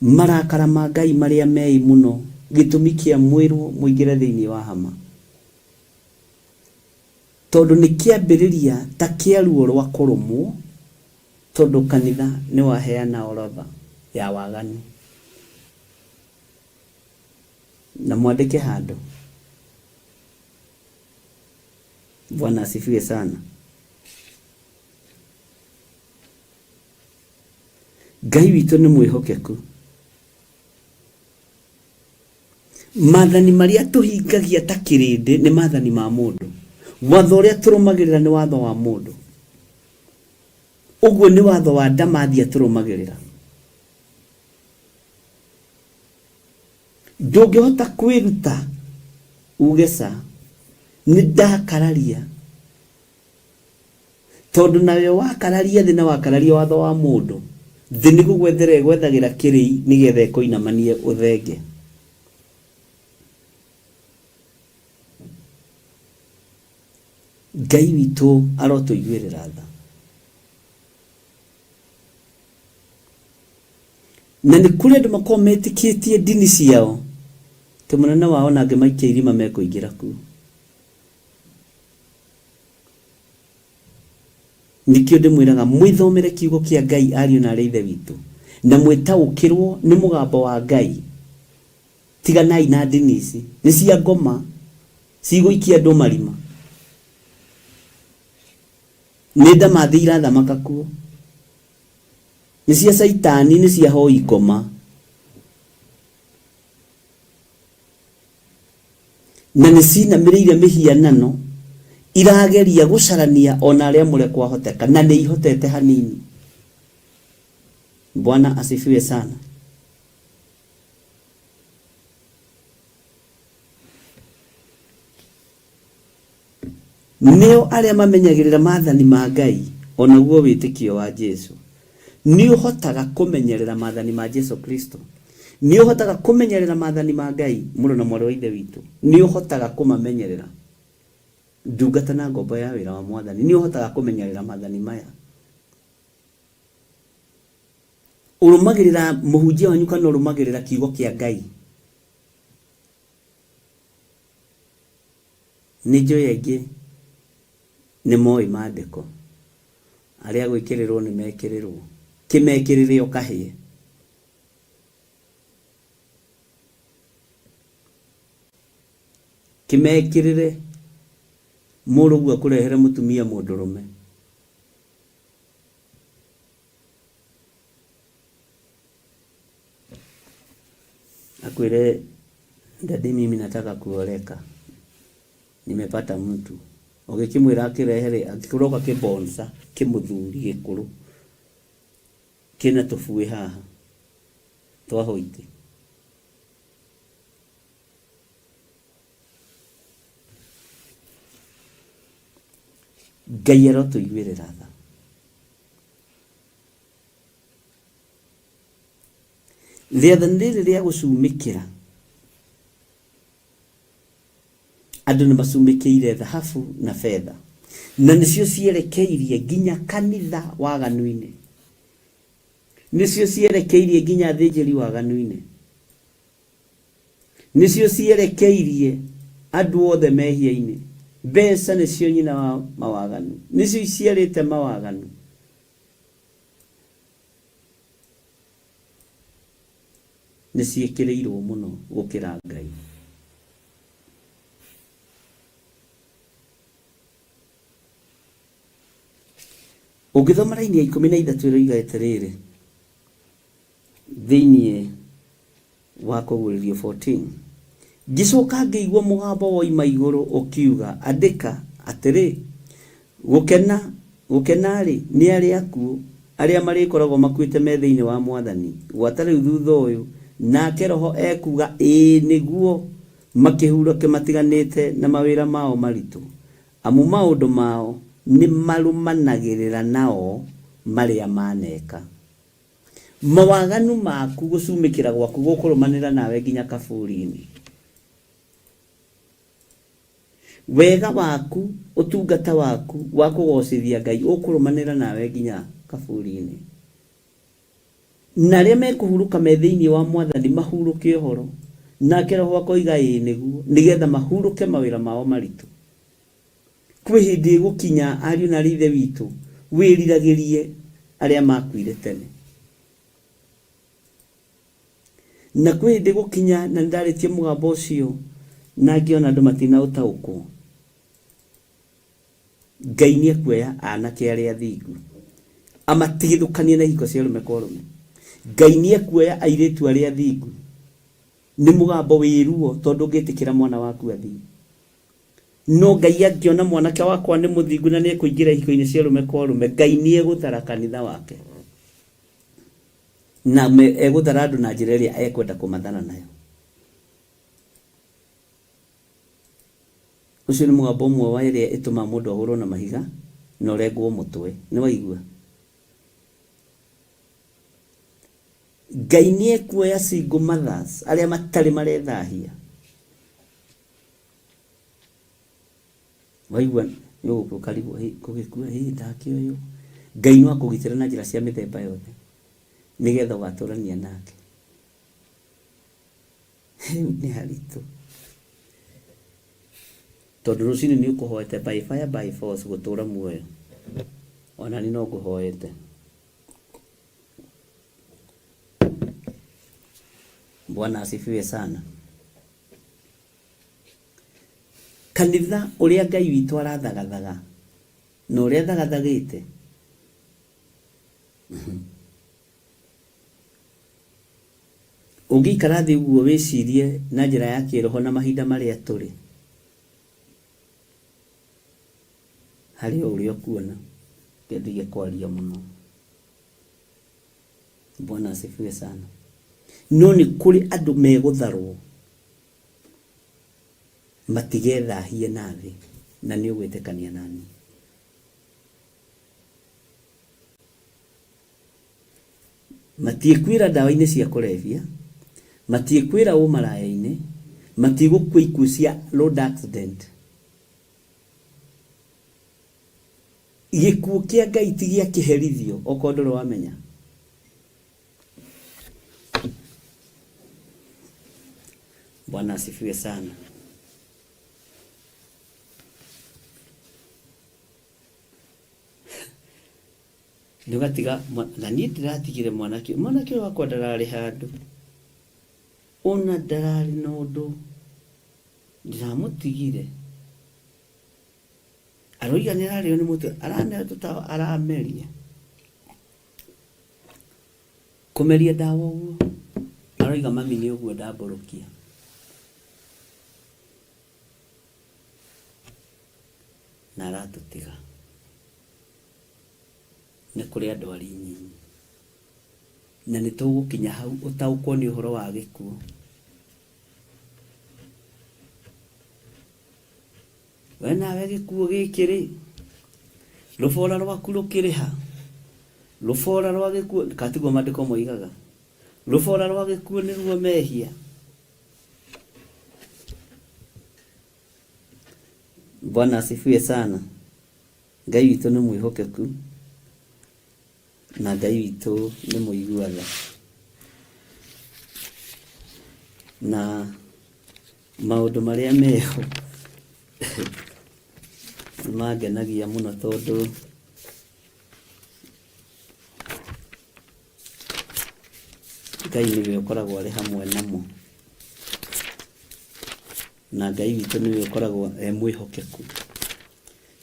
marakara ma Ngai marĩa meĩ mũno, gĩtũmi kĩa mwĩrwo mũingĩre thĩinĩ wa hama. Tondũ nĩ kĩambĩrĩria ta kĩa ruo rwa kũrũmwo, tondũ kanitha nĩ waheana orodha ya waganu. Na mwandĩke handũ. Bwana asifiwe sana. Ngai witũ nĩ mwĩhokeku. Maathani marĩa tũhingagia ta kĩrĩndĩ nĩ maathani ma mũndũ. Watho ũrĩa tũrũmagĩrĩra nĩ watho wa mũndũ. Ũguo nĩ watho wa Ndamathia tũrũmagĩrĩra. Ndũngĩhota kwĩruta uge ca, nĩ ndakararia. Tondũ nawe wakararia thĩ na wakararia watho wa mũndũ, thĩ nĩ gũgwethera ĩgwethagĩra kĩrĩi nĩgetha ĩkũinamanie ũthenge. Ngai witũ arotũiguĩrĩra tha. Na nĩ kũrĩ andũ makoragwo metĩkĩtie ndini ciao, atĩ mũnene wao ona angĩmaikia irima mekũingĩra kuo. Nĩkĩo ndĩmwĩraga mwĩthomere kiugo kĩa Ngai ariũ na arĩ ithe witũ, Na mwĩtaũkĩrwo nĩ mũgambo wa Ngai. Tiganai na ndini ici nĩ cia ngoma cigũikia andũ marima. Nĩ ndamathĩ irathamaka kuo, nĩ cia caitani, nĩ cia hoi ngoma. Na nĩ cinamĩrĩire mĩhianano, irageria gũcarania ona arĩa mũre kwahoteka, na nĩ ihotete hanini. Bwana asifiwe sana. Nĩo arĩa mamenyagĩrĩra maathani ma Ngai, o naguo wĩtĩkio wa Jesu. Nĩ ũhotaga kũmenyerera maathani ma Jesu Kristo. Nĩ ũhotaga kũmenyerera maathani ma Ngai, mũrũ na mwarĩ wa Ithe witũ. Nĩ ũhotaga kũmamenyerera. Ndungata na ngombo ya wĩra wa Mwathani, nĩ ũhotaga kũmenyerera maathani maya. Ũrũmagĩrĩra mũhunjia wanyu kana ũrũmagĩrĩra kiugo kĩa Ngai? Nĩ njũĩ aingĩ nĩ moĩ mandĩko. Arĩa gwĩkĩrĩrwo nĩ mekĩrĩrwo. Kĩmekĩrĩre ũkahĩe. Kĩmekĩrĩre mũrũguo akũrehere mũtumia mũndũrũme. Akwĩre daddy mimi nataka kuoleka. Nimepata mtu. Ũgĩkĩmwĩra akĩrehe rĩ, kĩroka kĩbonsa kĩmũthuri gĩkũrũ kĩna tũbuĩ haha twa hoiti. Ngai arotũiguĩrĩra tha. Rĩathani rĩrĩ rĩa gũcumĩkĩra, andũ nĩ macumĩkĩire thahabu na betha, na nĩcio cierekeirie nginya kanitha waganu-inĩ, nĩcio cierekeirie nginya athĩnjĩri waganu-inĩ, nĩcio cierekeirie andũ othe mehia-inĩ. Mbeca nĩcio nyina wa mawaganu, nĩcio iciarĩte mawaganu. Nĩ ciĩkĩrĩirwo mũno gũkĩra Ngai. Ũngĩthoma raini ya 13 ĩroiga atĩrĩrĩ, thĩinĩ wa Kũguũrĩrio 14, Ngĩcoka ngĩigua mũgambo woima igũrũ ũkiuga, Andĩka atĩrĩ, Gũkena, gũkena-rĩ, nĩ arĩa akuũ, arĩa marĩkoragwo makuĩte me thĩinĩ wa Mwathani, gwata rĩu thutha ũyũ, nake Roho ekuuga, Ĩĩ, nĩguo, makĩhurũke matiganĩte na mawĩra mao maritũ, amu maũndũ mao nĩmarũmanagĩrĩra nao marĩa maaneka. Mawaganu maku, gũcumĩkĩra gwaku gũkũrũmanĩra nawe nginya kaburi-inĩ. Wega waku, ũtungata waku wa kũgoocithia Ngai ũkũrũmanĩra nawe nginya kaburi-inĩ. Na arĩa mekũhurũka me thĩinĩ wa Mwathani mahurũke ũhoro, nake Roho akoiga ĩĩ nĩguo, nĩgetha mahurũke mawĩra mao maritũ. Kwĩ hĩndĩ ĩgũkinya, ariũ na aarĩ a Ithe witũ, wĩriragĩrie arĩa maakuire tene. Na kwĩ hĩndĩ ĩgũkinya, na nĩndarĩtie mũgambo ũcio, na ngĩona andũ matinaũtaũkwo, Ngai nĩekuoya anake arĩa athingu, amatigithũkanie na ihiko cia ũrũme kwa ũrũme. Ngai nĩekuoya airĩtu arĩa athingu. Nĩ mũgambo wĩ ruo tondũ ũngĩtĩkĩra mwana waku athiĩ. No Ngai angĩona mwanake wakwa nĩ mũthingu na nĩekũingĩra ihiko-inĩ cia ũrũme kwa ũrũme, Ngai nĩegũthara kanitha wake. Na egũthara andũ na njĩra ĩrĩa ekwenda kũmathara nayo. Ũcio nĩ mũgambo ũmwe wa ĩrĩa ĩtũmaga mũndũ ahũrwo na mahiga na ũrengwo mũtwe. Nĩ waigua? Ngai nĩekuoya single mothers arĩa matarĩ marethahia. Waigua nĩ ũgũkua ũkarigwo, hĩ ngũgĩkua hĩ ndakĩoywo. Ngai no akũgitĩre na njĩra cia mĩthemba yothe nĩgetha ũgatũrania nake. Rĩu nĩ haritũ tondũ rũcinĩ nĩ ũkũhoete by fire by force gũtũra muoyo. Ona niĩ no ngũhoete. Bwana asifiwe sana. Kanitha ũrĩa Ngai witũ arathagathaga na ũrĩa athagathagĩte. Ũngĩikara thĩ ũguo wĩcirie na njĩra ya kĩroho na mahinda marĩa tũrĩ, harĩ o ũrĩa ũkuona. Reke ndige kwaria mũno. Bwana asifiwe sana. No nĩ kũrĩ andũ megũtharwo matigethahie na thĩ, na nĩ ũgwĩtĩkania naniĩ. Matiĩkuĩra ndawa-inĩ cia kũrebia, matiĩkuĩra ũmaraya-inĩ, matigũkua ikuũ cia road accident. Gĩkuũ kĩa Ngai ti gĩa kĩherithio okorwo ndũrĩ wamenya. Bwana asifiwe sana. Ndũgatiga na niĩ ndĩratigire mwanake mwanake ũyũ wakwa ndararĩ handũ ona ndararĩ na ũndũ ndĩramũtigire aroiga nĩ ararĩo nĩ mũtwe araneo tũtawa arameria kũmeria ndawa ũguo aroiga mami nĩ ũguo ndambũrũkia na aratũtiga. Nĩ kũrĩ andũ arĩ nyinyi. Na nĩ tũgũkinya hau ũtaũkwo nĩ ũhoro wa gĩkuũ. We nawe gĩkuũ gĩkĩ rĩ, rũbora rwaku rũkĩrĩ ha? Rũbora rwa gĩkuũ, ka tiguo maandĩko moigaga? Rũbora rwa gĩkuũ nĩruo mehia. Bwana asifiwe sana. Ngai witũ nĩ mwĩhokeku na Ngai witũ nĩ mũigua tha. Na maũndũ marĩa meho nĩ mangenagia mũno tondũ Ngai nĩwe ũkoragwo arĩ hamwe namo. Na Ngai witũ nĩwe ũkoragwo e mwĩhokeku.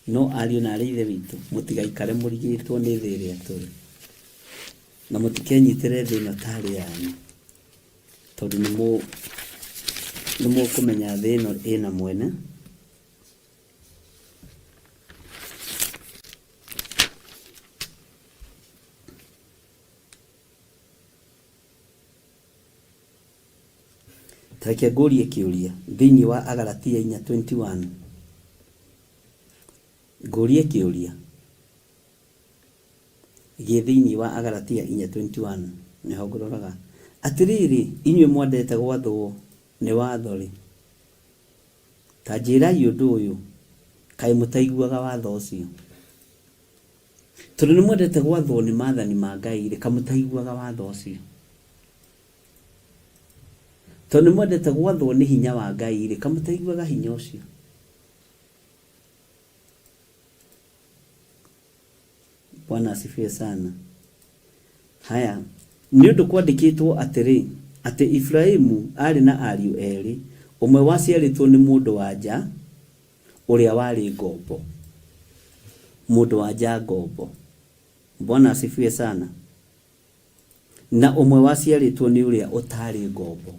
No ariũ na aarĩ a Ithe witũ, mũtigaikare mũrigĩtwo nĩ thĩ ĩrĩa tũrĩ, na mũtikenyitĩre thĩ ĩno tarĩ yanyu, tondũ nĩ mũkũmenya thĩ ĩno ĩna mwene. Ta reke ngũrie kĩũria thĩinĩ wa Agalatia 4:21. Ngũrie kĩũria gĩ thĩinĩ wa Agalatia 4:21 nĩho ngũroraga. Atĩrĩrĩ, inyuĩ mwendete gwathwo nĩ watho-rĩ, ta njĩrai ũndũ ũyũ, kaĩ mũtaiguaga watho ũcio? Tondũ nĩ mwendete gwathwo nĩ maathani ma Ngai-rĩ, kaĩ mũtaiguaga watho ũcio? Tondũ nĩ mwendete gwathwo nĩ hinya wa Ngai-rĩ, kaĩ mũtaiguaga hinya ũcio? Bwana asifiwe sana. Haya, nĩ ũndũ kwandĩkĩtwo atĩrĩ, atĩ Iburahimu aarĩ na ariũ erĩ, ũmwe waciarĩtwo nĩ mũndũ-wa-nja ũrĩa warĩ ngombo. Mũndũ-wa-nja ngombo. Bwana asifiwe sana. Na ũmwe waciarĩtwo nĩ ũrĩa ũtaarĩ ngombo.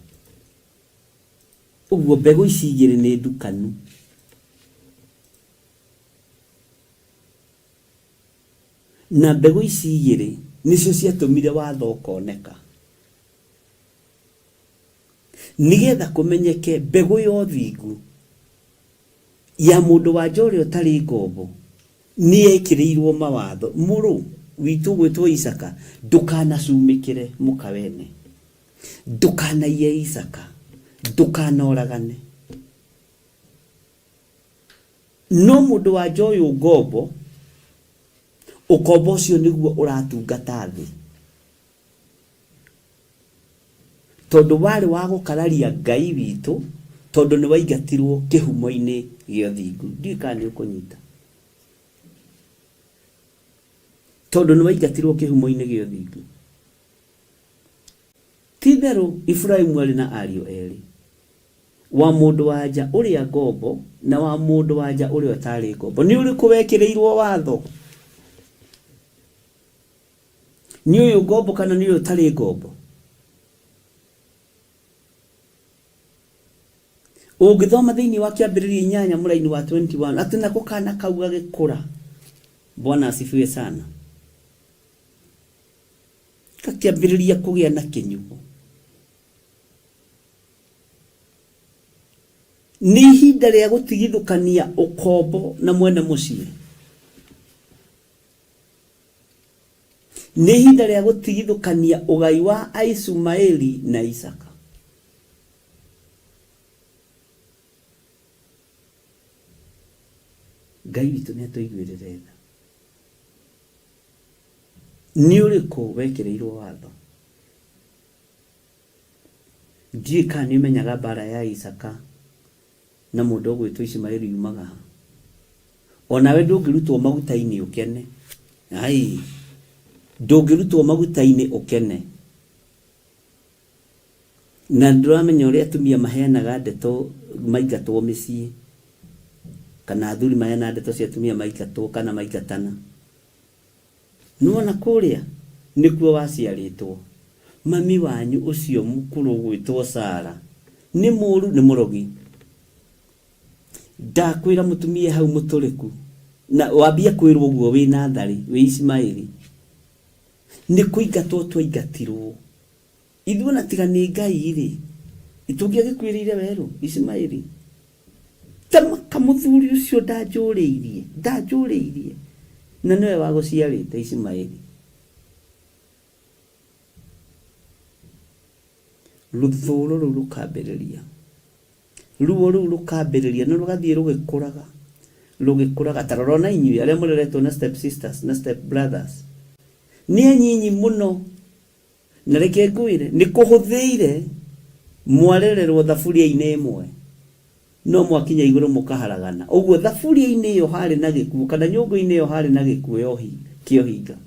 Ũguo mbegũ ici igĩrĩ nĩ ndukanu. Na mbegũ ici igĩrĩ nĩcio ciatũmire watho ũkoneka. Nĩgetha kũmenyeke mbegũ ya ũthingu ya mũndũ wa nja ũrĩa ũtarĩ ngombo nĩ yekĩrĩirwo mawatho. Mũrũ witũ ũgwĩtwo Isaka, ndũkanacumĩkĩre mũka wene. Ndũkanaiye Isaka. Ndũkanoragane. No mũndũ wa nja ũyũ ngombo, ũkombo ũcio nĩguo ũratungata thĩ. Tondũ warĩ wa gũkararia Ngai witũ, tondũ nĩ waingatirwo kĩhumo-inĩ gĩa ũthingu. Ndiũĩ kana nĩ ũkũnyita. Tondũ nĩ waingatirwo kĩhumo-inĩ gĩa ũthingu. Ti-itherũ Iburahimu arĩ na ariũ erĩ, wa mũndũ-wa-nja ũrĩa ngombo na wa mũndũ-wa-nja ũrĩa ũtaarĩ ngombo. Nĩ ũrĩkũ wekĩrĩirwo watho? Nĩ ũyũ ngombo kana nĩ ũyũ ũtarĩ ngombo? Ũngĩthoma thĩinĩ wa Kĩambĩrĩria inyanya mũraini wa 21 atĩ nako kana kau gagĩkũra. Bwana asifiwe sana. Gakĩambĩrĩria kũgĩa na kĩnyugo. Nĩ ihinda rĩa gũtigithũkania ũkombo na mwene mũciĩ. Nĩ ihinda rĩa gũtigithũkania ũgai wa Aisumaeli na Isaaka. Ngai witũ nĩ atũiguĩrĩre tha. Nĩ ũrĩkũ wekĩrĩirwo watho? Ndiũĩ kana nĩ ũmenyaga mbara ya Isaaka na mũndũ ũgwĩtwo Ishimaeli yumaga ha. O nawe ndũngĩrutwo maguta-inĩ ũkene. Ai, ndũngĩrutwo maguta-inĩ ũkene. Na ndũramenya ũrĩa atumia maheanaga ndeto maingatwo mĩciĩ, kana athuri maheanaga ndeto cia atumia maingatwo kana maingatana. Nĩwona kũrĩa nĩkuo waciarĩtwo? Mami wanyu ũcio mũkũrũ ũgwĩtwo Sara nĩ mũũru, nĩ mũrogi. Ndakwĩra mũtumia hau mũtũrĩku, na wambia kwĩrwo ũguo wĩ natharĩ, wĩ Ishimaeli. Nĩ kũingatwo twaingatirwo. Ithuĩ ona tiga nĩ Ngai-rĩ, tũngĩagĩkuĩrĩire werũ, Ishimaeli. Tamaka mũthuri ũcio ndanjũrĩirie, ndanjũrĩirie. Na nĩwe wagũciarĩte, Ishimaeli. Rũthũũro rũu rũkambĩrĩria. Ruo rũu rũkambĩrĩria na rũgathiĩ rũgĩkũraga, rũgĩkũraga. Ta rora ona inyuĩ arĩa mũreretwo na step sisters na step brothers. Nĩ anyinyi mũno. Na reke ngwĩre, nĩ kũhũthĩire mwarererwo thaburia-inĩ ĩmwe, no mwakinya igũrũ mũkaharagana. Ũguo thaburia-inĩ ĩyo harĩ na gĩkuũ, kana nyũngũ-inĩ ĩyo harĩ na gĩkuũ kĩa ũhinga.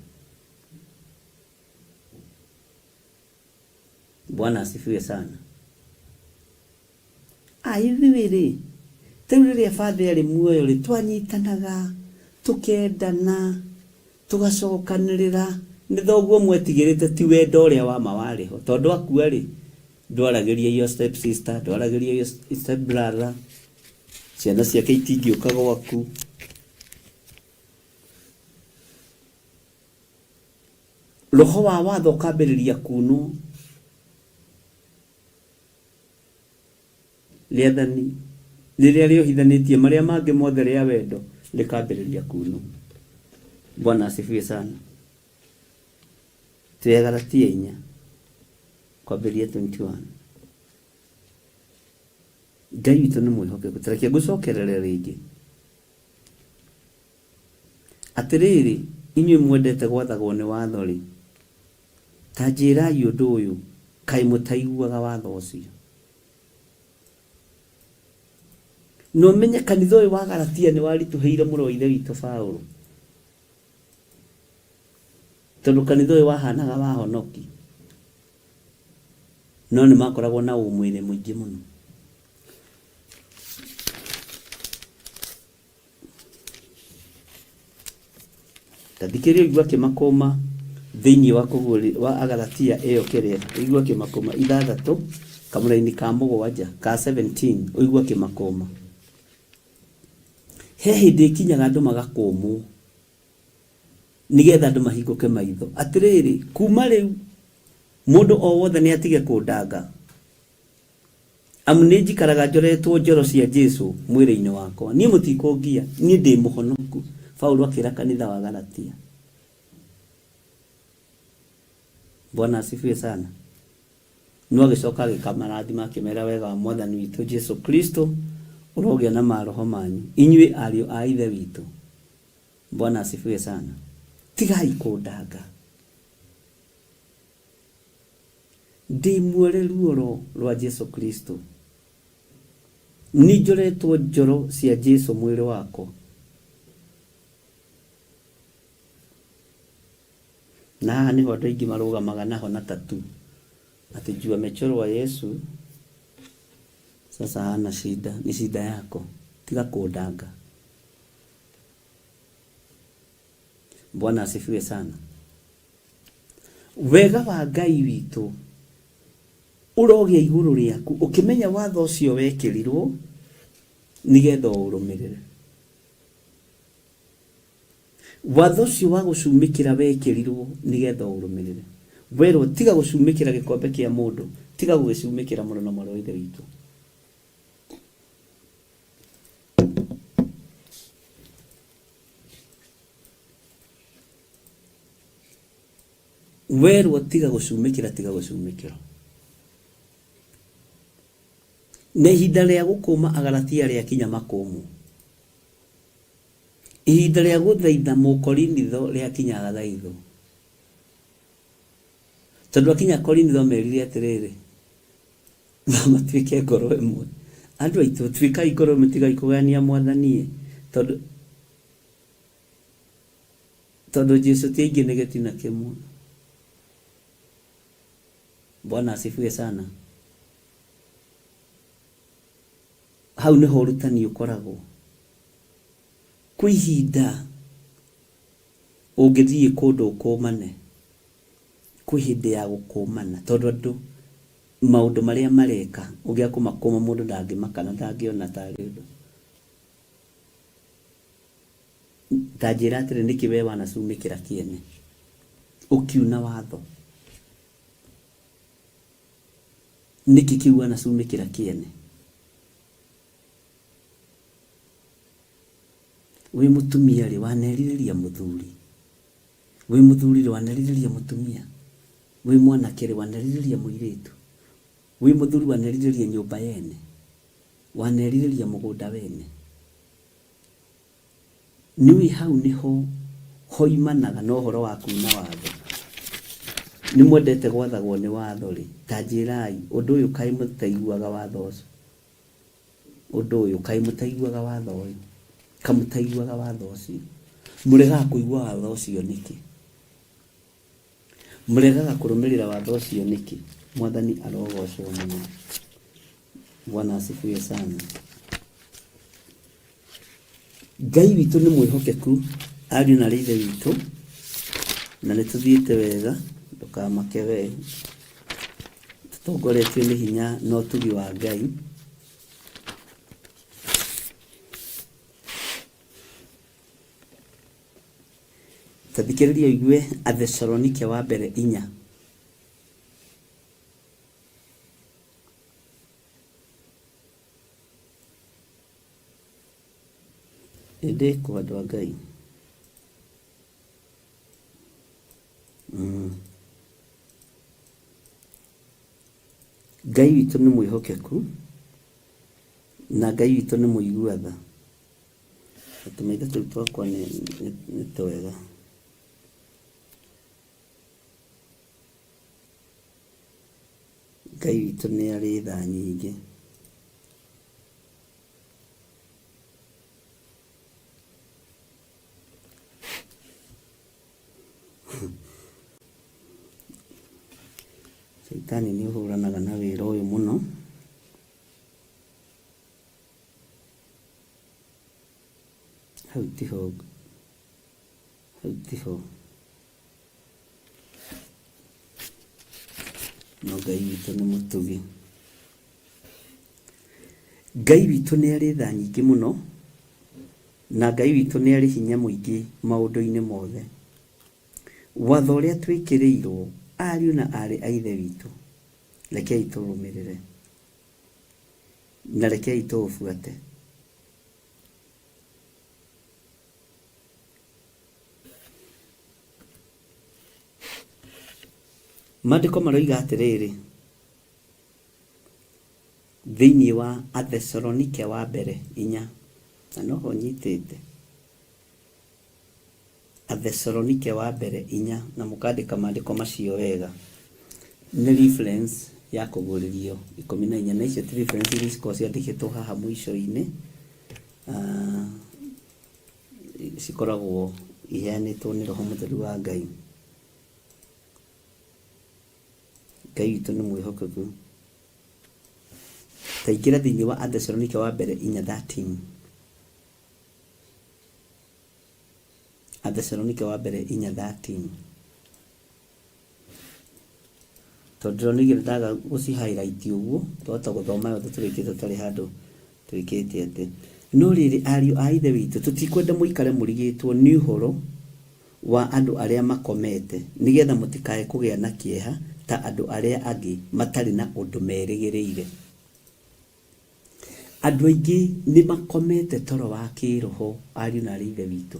Bwana asifiwe sana. A ithuĩ-rĩ, ta rĩu rĩrĩa bathe arĩ muoyo-rĩ, twanyitanaga, tũkendana, tũgacokanĩrĩra. Nĩ thoguo mwetigĩrĩte ti wendo ũrĩa wa ma warĩ ho. Tondũ akua-rĩ, ndwaragĩria your step sister, ndwaragĩria your step brother, ciana ciake itingĩũka gwaku. Roho wa watho ũkambĩrĩria kuunwo. Rĩathani rĩrĩa rĩohithanĩtie marĩa mangĩ mothe rĩa wendo rĩkambĩrĩria kuunwo. Bwana asifiwe sana. Twĩ Galatia inya kwambĩrĩria 21. Ngai witũ nĩ mwĩhokeku. Ta reke ngũcokerere rĩngĩ. Atĩrĩrĩ, inyuĩ mwendete gwathagwo nĩ watho-rĩ, ta njĩrai ũndũ ũyũ, kaĩ mũtaiguaga watho ũcio? Na ũmenye kanitha ũyũ wa Galatia nĩ waritũhĩire mũrũ wa Ithe witũ Paulo, tondũ kanitha ũyũ wahanaga wa honoki, no nĩ makoragwo na ũmwĩrĩ mũingĩ mũno. Ta thikĩrĩria ũigue akĩmakũma thĩinĩ wa kũguũri wa Agalatia ĩyo kĩrĩa ũigue akĩmakũma ithathatũ kamũraini ka mũgwanja ka 17 ũigue akĩmakũma. He hĩndĩ ĩkinyaga andũ magakũmwo nĩgetha andũ mahingũke maitho atĩrĩrĩ, kuma rĩu mũndũ o wothe nĩ atige kũndanga Amu nĩnjikaraga njoretwo njoro cia Jesũ mwĩrĩ-inĩ wakwa. Niĩ mũtikũngia, niĩ ndĩ mũhonoku. Paũlũ akĩĩra kanitha wa Galatia. Bwana asifiwe sana. No agĩcoka agĩkamarathima akĩmera wega wa Mwathani witũ Jesũ Kristo ũrogĩa na maroho manyu, inyuĩ ariũ a Ithe witũ. Bwana asifiwe sana. Tigai kũndanga. Ndĩ muore ruoro rwa Jesu Kristo. Nĩnjoretwo njoro cia Jesu mwĩrĩ wakwa. Na haha nĩho andũ aingĩ marũgamaga naho na tattoo. Ati juu amechorwa Yesu sasa hana shida, ni shida yako. Tiga kundanga. Bwana asifiwe sana. Wega wa Ngai witũ ũrogĩa igũrũ rĩaku ũkĩmenya watho ũcio wekĩrirwo nĩgetha ũrũmĩrĩre. Watho ũcio wa gũcumĩkĩra wekĩrirwo nĩgetha ũrũmĩrĩre. Werwo tiga gũcumĩkĩra gĩkombe kĩa mũndũ, tiga gũgĩcumĩkĩra mũno na mwarĩ wa Ithe witũ. Werwo tiga gũcumĩkĩra, tiga gũcumĩkĩra. Na ihinda rĩa gũkũma Agalatia rĩakinya makũmwo. Ihinda rĩa gũthaitha Mũkorinitho rĩakinya agathaithwo. Tondũ akinya Korinitho amerire atĩrĩrĩ, matuĩke ngoro ĩmwe. Andũ aitũ tuĩkai ngoro ĩmwe, tigai kũgayania Mwathani, tondũ tondũ Jesu ti aingĩ nĩ gĩtina kĩmwe. Bwana asifiwe sana. Hau nĩho ũrutani ũkoragwo. Kwĩ ihinda ũngĩthiĩ kũndũ ũkũmane, kwĩ hĩndĩ ya gũkũmana, tondũ andũ maũndũ marĩa mareka ũngĩaga kũmakũma mũndũ ndangĩmaka na ndangĩona tarĩ ũndũ. Ta njĩra atĩrĩ, nĩkĩ we wanacumĩkĩra kĩene ũkiuna watho? Nĩkĩ kĩu wanacumĩkĩra kĩene? Wĩ mũtumia rĩ, wanerirĩria mũthuri? Wĩ mũthuri rĩ, wanerirĩria mũtumia? Wĩ mwanake rĩ, wanerirĩria mũirĩtu? Wĩ mũthuri wanerirĩria nyũmba yene? Wanerirĩria mũgũnda wene? Nĩũĩ hau nĩho hoimanaga na ũhoro wa kuuna watho. Nĩ mwendete gwathagwo nĩ watho rĩ, ta njĩrai ũndũ ũyũ kaĩ mũtaiguaga watho ũcio? Ũndũ ũyũ kaĩ mũtaiguaga watho ũyũ? Kamũtaiguaga watho ũcio? Mũregaga kũigua watho ũcio nĩkĩ? Mũregaga kũrũmĩrĩra watho ũcio nĩkĩ? Mwathani arogocwo mũno. Bwana asifiwe sana. Ngai witũ nĩ mwĩhokeku, ariũ na ithe witũ, na nĩ tũthiĩte wega, ndũkamake we. Tũtongoretio nĩ hinya na ũtugi wa Ngai. Ta thikĩrĩria ũigue Athesalonike wa mbere inya. Ĩndĩ kũ andũ a Ngai. Ngai witũ nĩ mwĩhokeku na Ngai witũ nĩ mũigua tha. Na tũmaitho tũu twakwa nĩ twega. Ngai witũ nĩ arĩ tha nyingĩ. Caitani nĩ ũhũranaga na wĩra ũyũ mũno. Hau tiho, hau tiho. No Ngai witũ nĩ mũtugi. Ngai witũ nĩ arĩ tha nyingĩ mũno, na Ngai witũ nĩ arĩ hinya mũingĩ maũndũ-inĩ mothe. Watho ũrĩa twĩkĩrĩirwo, ariũ na aarĩ a Ithe witũ, rekei tũũrũmĩrĩre, na rekei tũũbuate. Maandĩko maroiga atĩrĩrĩ, thĩinĩ wa Athesalonike wa mbere inya, na noho nyitĩte, Athesalonike wa mbere inya, na mũkandĩka maandĩko macio wega, nĩ reference ya kũguũrĩrio ikũmi na inya, na icio ti reference iria cikoragwo ciandĩkĩtwo haha mũico-inĩ, cikoragwo iheanĩtwo nĩ Roho Mũtheru wa Ngai. Ngai witũ nĩ mwĩhokeku. Ta ingĩra thĩinĩ wa Athesalonike wa mbere 4:13. Athesalonike wa mbere 4:13. Tondũ ndĩronire ndaga gũci highlight ũguo, twahota gũthoma yothe tũrĩkie tũtarĩ handũ twĩkĩte atĩ. No rĩrĩ, ariũ a Ithe witũ, tũtikwenda mũikare mũrigĩtwo nĩ ũhoro wa andũ arĩa makomete, nĩ getha mũtikae kũgĩa na kĩeha ta andũ arĩa angĩ matarĩ na ũndũ merĩgĩrĩire. Andũ aingĩ nĩ makomete toro wa kĩĩroho, ariũ na aarĩ a Ithe witũ.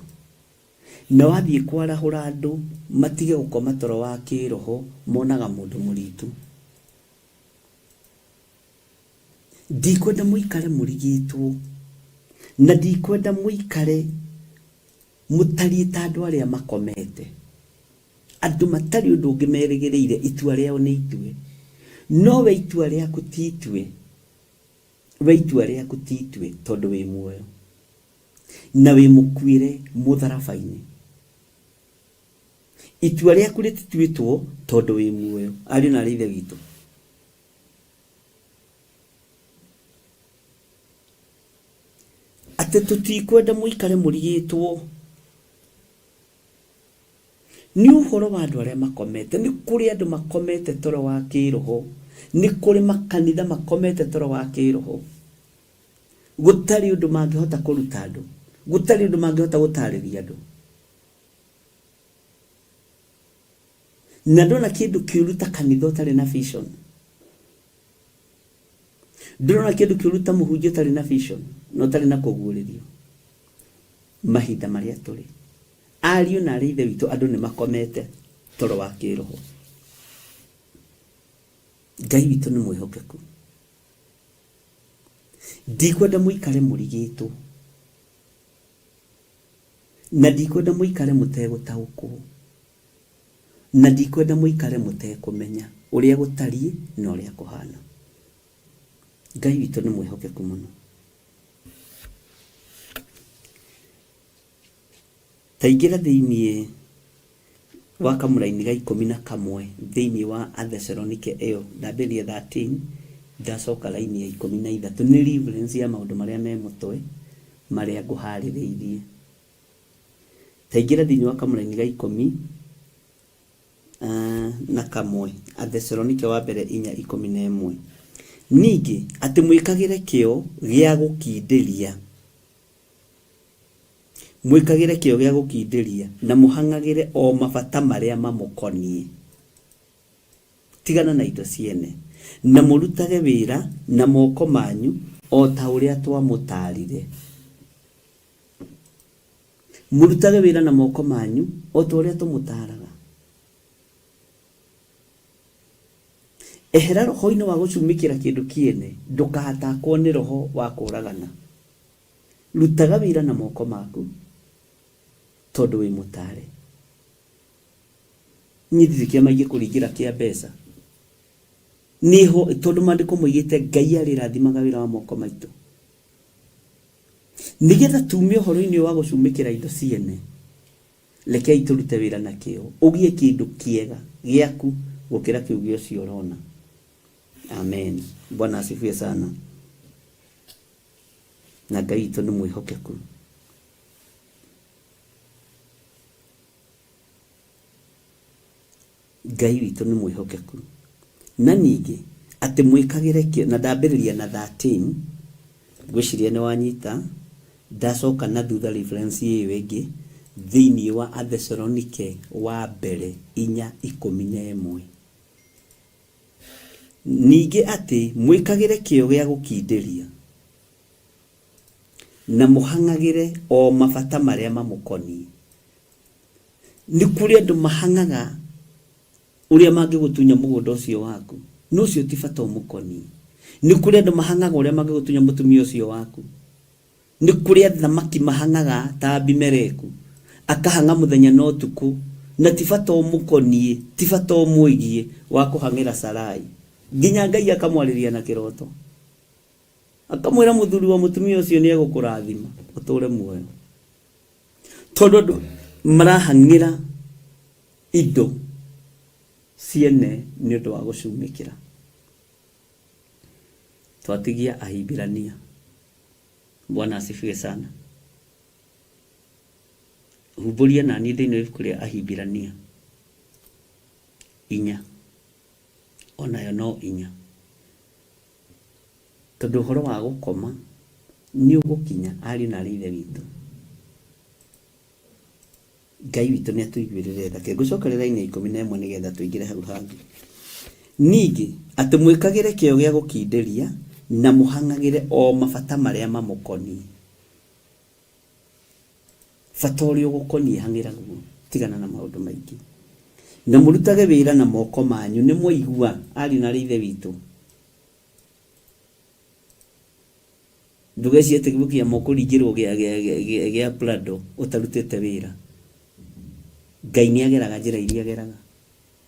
Na wathiĩ kwarahũra andũ matige gũkoma toro wa kĩĩroho, monaga mũndũ mũritu. Ndikwenda mũikare mũrigĩtwo, na ndikwenda mũikare mũtariĩ ta andũ arĩa makomete. Andũ matarĩ ũndũ ũngĩ merĩgĩrĩire, itua rĩao nĩ itue. No we itua rĩaku ti itue. We itua rĩaku ti itue tondũ wĩ muoyo. Na wĩ mũkuĩre mũtharaba-inĩ. Itua rĩaku rĩtituĩtwo tondũ wĩ muoyo. Ariũ na aarĩ a Ithe witũ. Atĩ tũtikwenda mũikare mũrigĩtwo nĩ ũhoro wa andũ arĩa makomete. Nĩ kũrĩ andũ makomete toro wa kĩroho. Nĩ kũrĩ makanitha makomete toro wa kĩroho. Gũtarĩ ũndũ mangĩhota kũruta andũ. Gũtarĩ ũndũ mangĩhota gũtarĩria andũ. Na ndona kĩndũ kĩũru ta kanitha ũtarĩ na vision. Ndũrona kĩndũ kĩũru ta mũhunjia ũtarĩ na vision na ũtarĩ na kũguũrĩrio. Mahinda marĩa tũrĩ. Ariũ na aarĩ a Ithe witũ andũ nĩ makomete toro wa kĩroho. Ngai witũ nĩ mwĩhokeku. Ndikwenda mũikare mũrigĩtwo. Na ndikwenda mũikare mũtegũtaũkwo. Na ndikwenda mũikare mũtekũmenya ũrĩa gũtariĩ na ũrĩa kũhana. Ngai witũ nĩ mwĩhokeku mũno. Ta ingĩra thĩinĩ wa kamũraini ga 11 thĩinĩ wa Athesalonike ĩyo, ndambĩrĩria 13 ndacoka raini ya 13, nĩ reference ya maũndũ marĩa me mũtwe marĩa ngũharĩrĩirie. Ta ingĩra thĩinĩ wa kamũraini ga 11 Athesalonike wa mbere 4:11. Ningĩ atĩ mwĩkagĩre kĩyo gĩa gũkindĩria, mwĩkagĩre kĩyo gĩa gũkindĩria na mũhang'agĩre o mabata marĩa mamũkoniĩ. Tigana na indo ciene, na mũrutage wĩra na moko manyu o ta ũrĩa twamũtaarire. Mũrutage wĩra na moko manyu o ta ũrĩa tũmũtaaraga. Ehera roho-inĩ wa gũcumĩkĩra kĩndũ kĩene, ndũkahatakwo nĩ roho wa kũũragana. Rutaga wĩra na moko maku tondũ wĩ mũtaare. Niĩ ndirĩ kĩama ingĩkũringĩra kĩa mbeca. Nĩho tondũ maandĩko moigĩte Ngai arĩrathimaga wĩra wa moko maitũ. Nĩgetha tuume ũhoro-inĩ ũyũ wa gũcumĩkĩra indo ciene, rekei tũrute wĩra na kĩyo, ũgĩe kĩndũ kĩega gĩaku gũkĩra kĩu gĩa ũcio ũrona. Amen. Bwana asifiwe sana. Na Ngai witũ nĩ mwĩhokeku. Ngai witũ nĩ mwĩhokeku. Na ningĩ atĩ mwĩkagĩre kĩyo, na ndambĩrĩria na 13, ngwĩciria nĩ wanyita, ndacoka na thutha reference ĩyo ĩngĩ, thĩinĩ wa Athesalonike wa mbere 4:11. Ningĩ atĩ mwĩkagĩre kĩyo gĩa gũkindĩria, na mũhang'agĩre o mabata marĩa mamũkoniĩ. Nĩ kũrĩ andũ mahang'aga ũrĩa mangĩgũtunya mũgũnda ũcio waku, no ũcio ti bata ũmũkoniĩ. Nĩ kũrĩ andũ mahang'aga ũrĩa mangĩgũtunya mũtumia ũcio waku. Nĩ kũrĩ athamaki mahang'aga ta Abimeleku, akahang'a mũthenya na ũtukũ, na ti bata ũmũkoniĩ, ti bata ũmwĩgiĩ wa kũhang'ĩra Sarai. Nginya Ngai akamwarĩria na kĩroto. Akamwĩra mũthuri wa mũtumia ũcio nĩ egũkũrathima ũtũũre muoyo. Tondũ andũ marahang'ĩra indo. Ciene nĩ ũndũ wa gũcumĩkĩra. Twatigia Ahibirania. Bwana asifiwe sana. Humbũria naniĩ thĩinĩ wa ibuku rĩa Ahibirania inya, onayo no inya. Tondũ ũhoro wa gũkoma nĩ ũgũkinya ariũ na arĩ ithe witũ. Ngai witũ nĩ atũiguĩrĩre tha. Reke ngũcokerere raini ya 11 nĩgetha tũingĩre hau hangĩ. Ningĩ, atĩ mwĩkagĩre kĩyo gĩa gũkindĩria na mũhang'agĩre o mabata marĩa mamũkoniĩ. Bata ũrĩa ũgũkoniĩ hang'ĩra guo, tigana na maũndũ maingĩ. Na mũrutage wĩra na moko manyu, nĩ mwaigua, ariũ na aarĩ a Ithe witũ? Ndũgecirie atĩ gũkinya ũkũringĩrwo gĩa Prado ũtarutĩte wĩra. Ngai nĩ ageraga njĩra iria ageraga.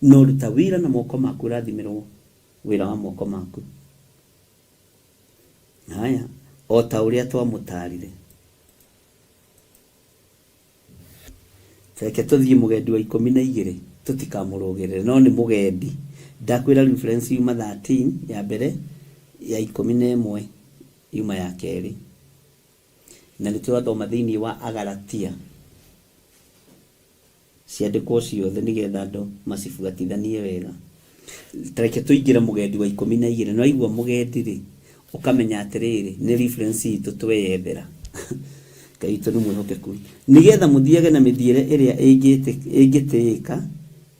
No ruta wĩra na moko maku ũrathimĩrwo wĩra wa moko maku. Haya, o ta ũrĩa twamũtaarire. Reke tũthiĩ mũgendi wa 12 tũtikamũrũgĩrĩre no nĩ mũgendi. Ndakwĩra reference yuma 13 ya mbere ya 11 yuma ya kerĩ. Na nĩ tũrathoma thĩinĩ wa Agalatia ciandĩkwo ciothe nĩgetha andũ macibuatithanie wega. Ta reke tũingĩre mũgendi wa 12. Na waigua mũgendi rĩ, ũkamenya atĩrĩrĩ, nĩ reference itũ tweyethera. Ngai witũ nĩ mwĩhokeku. Nĩgetha mũthiage na mĩthiĩre ĩrĩa ĩngĩtĩĩka,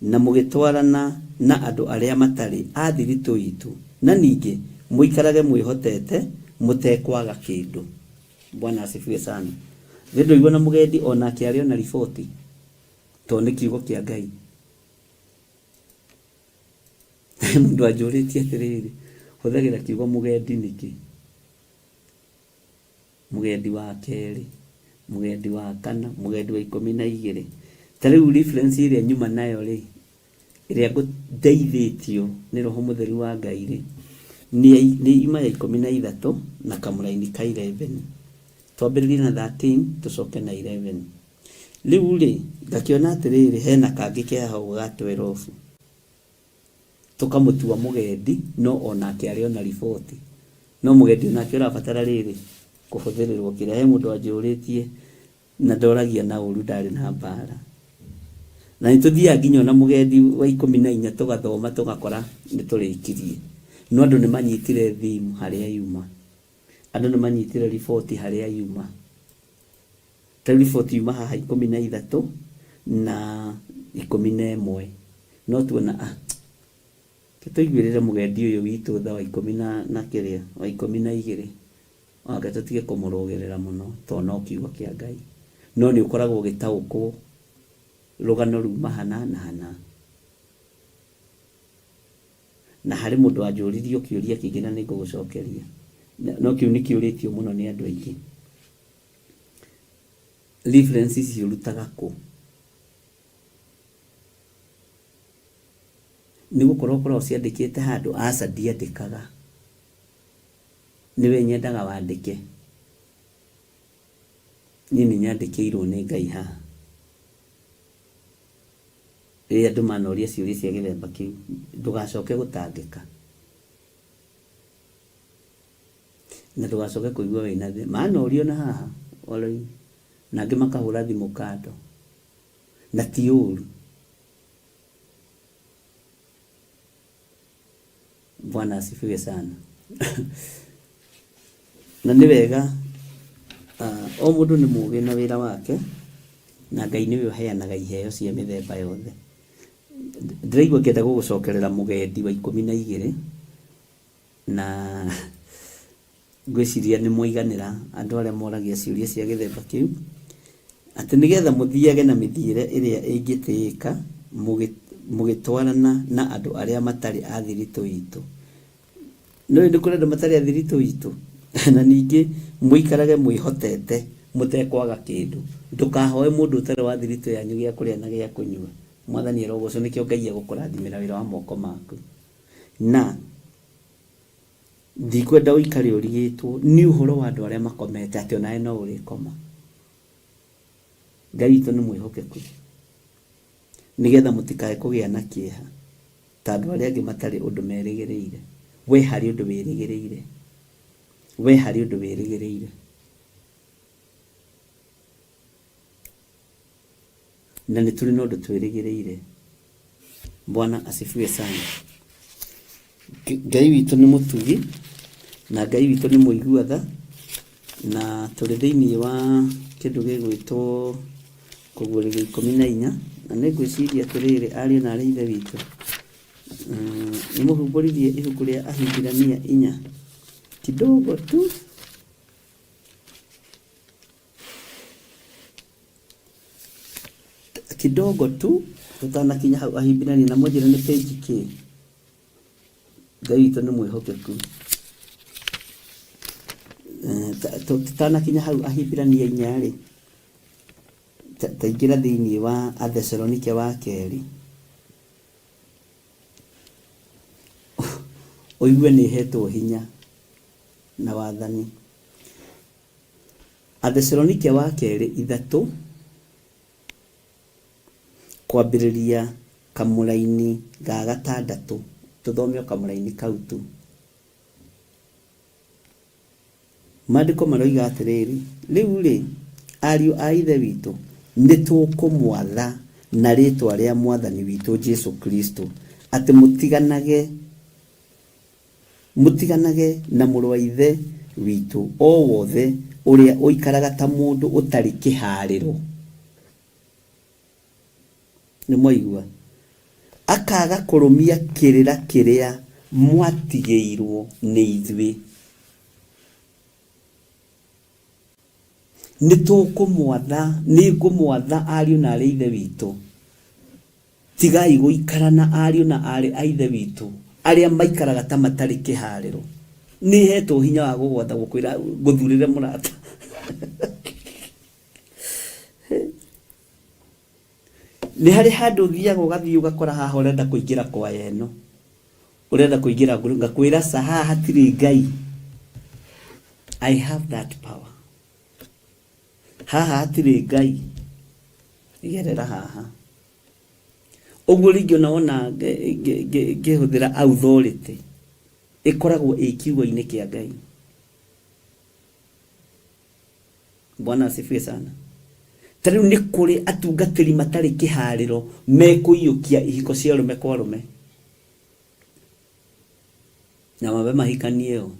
na mũgĩtwarana na andũ arĩa matarĩ a thiritũ itũ, na ningĩ mũikarage mwĩhotete, mũtekwaga kĩndũ. Bwana asifiwe sana. Nĩ ndũigua na mũgendi o nake arĩ ona riboti, tondũ nĩ kiugo kĩa Ngai. Mũndũ anjũrĩtie atĩrĩrĩ, hũthagĩra kiugo mũgendi nĩkĩ? Mũgendi wa kerĩ, mũgendi wa kana, mũgendi wa 12. Ta rĩu reference ĩrĩa nyuma nayo rĩ, ĩrĩa ndeithĩtio nĩ Roho Mũtheru wa Ngai rĩ, nĩ yuma ya 13 na kamũraini ka 11. Twambĩrĩrie na 13 tũcoke na 11. Rĩu rĩ, ngakĩona atĩrĩrĩ, hena kangĩ ke haha ũguo ga 12. Tũkamũtua mũgendi no onake arĩ ona riboti. No mũgendi onake ũrabatara rĩrĩ, kũhũthĩrĩrwo kĩrĩa. He mũndũ wanjũrĩtie na ndoragia na ũru ndarĩ na mbara. Na nĩ tũthiaga nginya ona mũgendi wa 14 tũgathoma tũgakora nĩ tũrĩkirie. No andũ nĩ manyitire theme harĩa yuma. Andũ nĩ manyitire riboti harĩa yuma. Ta rĩu riboti yuma haha 13 na 11. No tuona ah, reke tũiguĩrĩre mũgendi ũyũ witũ tha wa ikũmi na, na kĩrĩa, wa 12. Anga tũtige kũmũrũgĩrĩra mũno tondũ no kiugo kĩa Ngai. No nĩ ũkoragwo ũgĩtaũkwo rũgano ruma hana na hana. Na harĩ mũndũ wanjũririe kĩũria kĩngĩ na nĩ ngũgũcokeria. No kĩu nĩ kĩũrĩtio mũno nĩ andũ aingĩ. Reference ici ũrutaga kũ? Nĩ gũkorwo ũkoragwo ũciandĩkĩte handũ? Aca ndiandĩkaga. Nĩwe nyendaga wandĩke. Niĩ nĩ nyandĩkĩirwo nĩ Ngai haha. Rĩrĩa andũ manoria ciũria cia gĩthemba kĩu, ndũgacoke gũtangĩka. Na ndũgacoke kũigua wĩna thĩna. Manorio na haha oro na angĩ makahũra thimũ kando. Na ti ũru. Bwana asifiwe sana. Na nĩ wega o mũndũ nĩ mũgĩ na wĩra wake, na Ngai nĩwe ũheanaga iheo cia mĩthemba yothe. Ndĩraigua ngĩenda gũgũcokerera mũgendi wa 12, na ngwĩciria nĩ mwaiganĩra andũ arĩa moragia ciũria cia gĩthemba kĩu, atĩ nĩgetha mũthiage na mĩthiĩre ĩrĩa ĩngĩtĩĩka, mũgĩtwarana na andũ arĩa matarĩ a thiritũ itũ. Nĩũĩ nĩ kũrĩ andũ matarĩ a thiritũ itũ? Na ningĩ mũikarage mwĩhotete mũtekwaga kĩndũ. Ndũkahoe mũndũ ũtarĩ wa thiritũ yanyu gĩa kũrĩa na gĩa kũnyua. Mwathani arogocwo, nĩkĩo Ngai egũkũrathimĩra wĩra wa moko maku. Na ndikwenda ũikare ũrigĩtwo nĩ ũhoro wa andũ arĩa makomete atĩ onawe no ũrĩkoma. Ngai witũ nĩ mwĩhokeku, nĩgetha mũtikae kũgĩa na kĩeha. Ta andũ arĩa angĩ matarĩ ũndũ merĩgĩrĩire. We harĩ ũndũ wĩrĩgĩrĩire. We harĩ ũndũ wĩrĩgĩrĩire. Na nĩ tũrĩ na ũndũ twĩrĩgĩrĩire. Bwana asifiwe sana. Ngai witũ nĩ mũtugi na Ngai witũ nĩ mũigua tha na tũrĩ thĩinĩ wa kĩndũ gĩgwĩtwo kũguũrĩrio 14 na nĩ ngwĩciria atĩrĩrĩ ariũ na aarĩ a Ithe witũ nĩ mũhumbũririe ibuku rĩa Ahibirania inya kidogo tu. Kidogo tu tutanakinya hau Ahibirania na mũnjĩre nĩ page kĩ. Ngai witũ nĩ mwĩhokeku. Tutanakinya hau Ahibirania inya rĩ, taingĩra thĩinĩ wa Athesalonike wa kerĩ ũigue nĩ hetwo hinya na wathani. Athesalonike wa kerĩ ithatũ kwambĩrĩria kamũraini ga gatandatũ, tũthome o kamũraini kau tu. Maandĩko maroiga atĩrĩrĩ, rĩu-rĩ, ariũ a Ithe witũ, nĩtũkũmwatha na rĩĩtwa rĩa Mwathani witũ Jesu Kristo, atĩ mũtiganage Mũtiganage na mũrũ wa Ithe witũ o wothe ũrĩa ũikaraga ta mũndũ ũtarĩ kĩhaarĩro. Nĩmwaigua? Akaaga kũrũmia kĩrĩra kĩrĩa mwatigĩirwo nĩ ithuĩ. Nĩtũkũmwatha, nĩngũmwatha ariũ na aarĩ a Ithe witũ, Tigai gũikara na ariũ na aarĩ a Ithe witũ arĩa maikaraga ta matarĩ kĩhaarĩro. Nĩ heetwo hinya wa gũgwatha gũkwĩra ngũthurĩre mũrata. Nĩ harĩ handũ ũthiaga ũgathiĩ ũgakora haha ũrenda kũingĩra kwaya ĩno, ũrenda kũingĩra ngakwĩra ca haha hatirĩ Ngai. I have that power. Haha hatirĩ Ngai, gerera haha. Ũguo rĩngĩ ona wona ngĩhũthĩra authority, ĩkoragwo ĩ kiugo-inĩ kĩa Ngai. Bwana asifiwe sana. Ta rĩu nĩ kũrĩ atungatĩri matarĩ kĩharĩro mekũiyũkia ihiko cia arũme kwa arũme na mambe mahikanie o.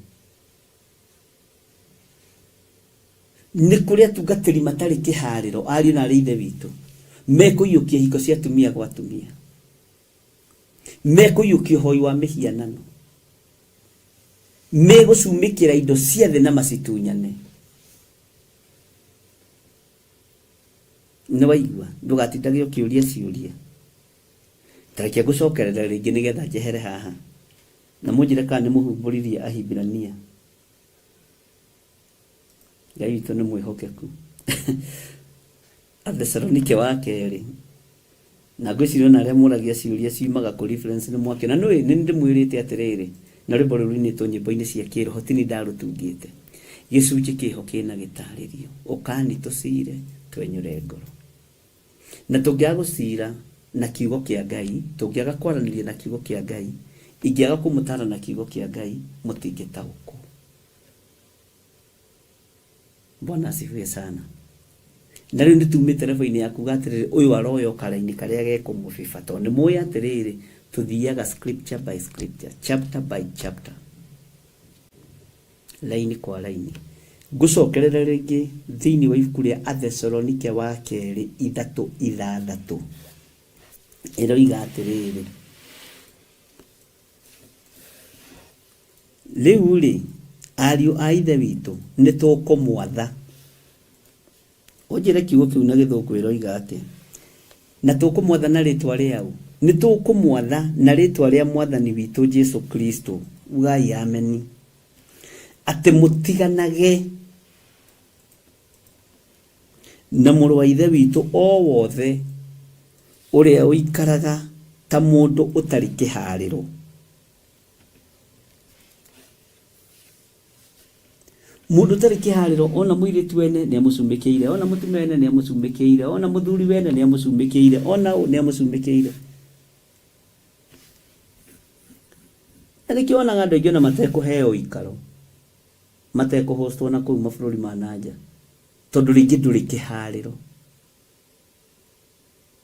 Nĩ kũrĩ atungatĩri matarĩ kĩharĩro, ariũ na aarĩ a Ithe witũ, mekũiyũkia ihiko cia atumia gwa atumia, mekũiyũkia ũhoi wa mĩhianano, megũcumĩkĩra indo cia thĩ na macitunyane. Nĩ waigua? Ndũgatindage ũkĩũria ciũria. Ta reke ngũcokerere rĩngĩ nĩgetha njehere haha. Na mũnjĩre kana nĩ mũhumbũririe Ahibirania. Ngai witũ nĩ mwĩhokeku. Athesalonike wa kerĩ na ngwĩciria ona arĩa mũragia ciũria ciumaga kũ reference nĩ mwakĩona nĩ nĩ ndĩmwĩrĩte atĩrĩrĩ na rwĩmbo rũu rũinĩtwo nyĩmbo-inĩ cia kĩroho ti niĩ ndarũtungĩte gĩcunjĩ kĩho kĩna gĩtarĩrio ũkani tũcire twenyũre ngoro na tũngĩaga gũcira na kiugo kĩa Ngai tũngĩaga kwaranĩria na kiugo kĩa Ngai ingĩaga kũmũtara na kiugo kĩa Ngai mũtingĩtaũkwo. Bwana asifiwe sana. Na rĩu nĩtumĩte level-inĩ ya kuga atĩrĩrĩ ũyũ aroya o karaini karĩa gekũmũbiba tondũ nĩ mũĩ atĩrĩrĩ tũthiaga scripture by scripture, chapter by chapter, laini kwa laini. Ngũcokerere rĩngĩ thĩinĩ wa ibuku rĩa Athesalonike wa kerĩ ithatũ ithathatũ ĩroiga atĩrĩrĩ, Rĩu-rĩ, ariũ a Ithe witũ, nĩtũkũmwatha. Ũnjĩre kiugo kĩu na Gĩthũngũ ĩroiga atĩa? Na tũkũmwatha na rĩtwa rĩa ũ? Nĩtũkũmwatha na rĩtwa rĩa Mwathani witũ Jesu Kristo, ugai ameni, atĩ mũtiganage na mũrũ wa Ithe witũ o wothe ũrĩa ũikaraga ta mũndũ ũtarĩ kĩhaarĩro. Mũndũ ũtarĩ kĩharĩro ona mũirĩtu wene nĩ amũcumĩkĩire, ona mũtumia wene nĩ amũcumĩkĩire, ona mũthuri wene nĩ amũcumĩkĩire, ona ũ nĩ amũcumĩkĩire. Na nĩkĩo wonaga andũ aingĩ ona matekũheo ũikaro, matekũhostwo na kũu mabũrũri ma na nja, tondũ rĩngĩ ndũrĩ kĩharĩro,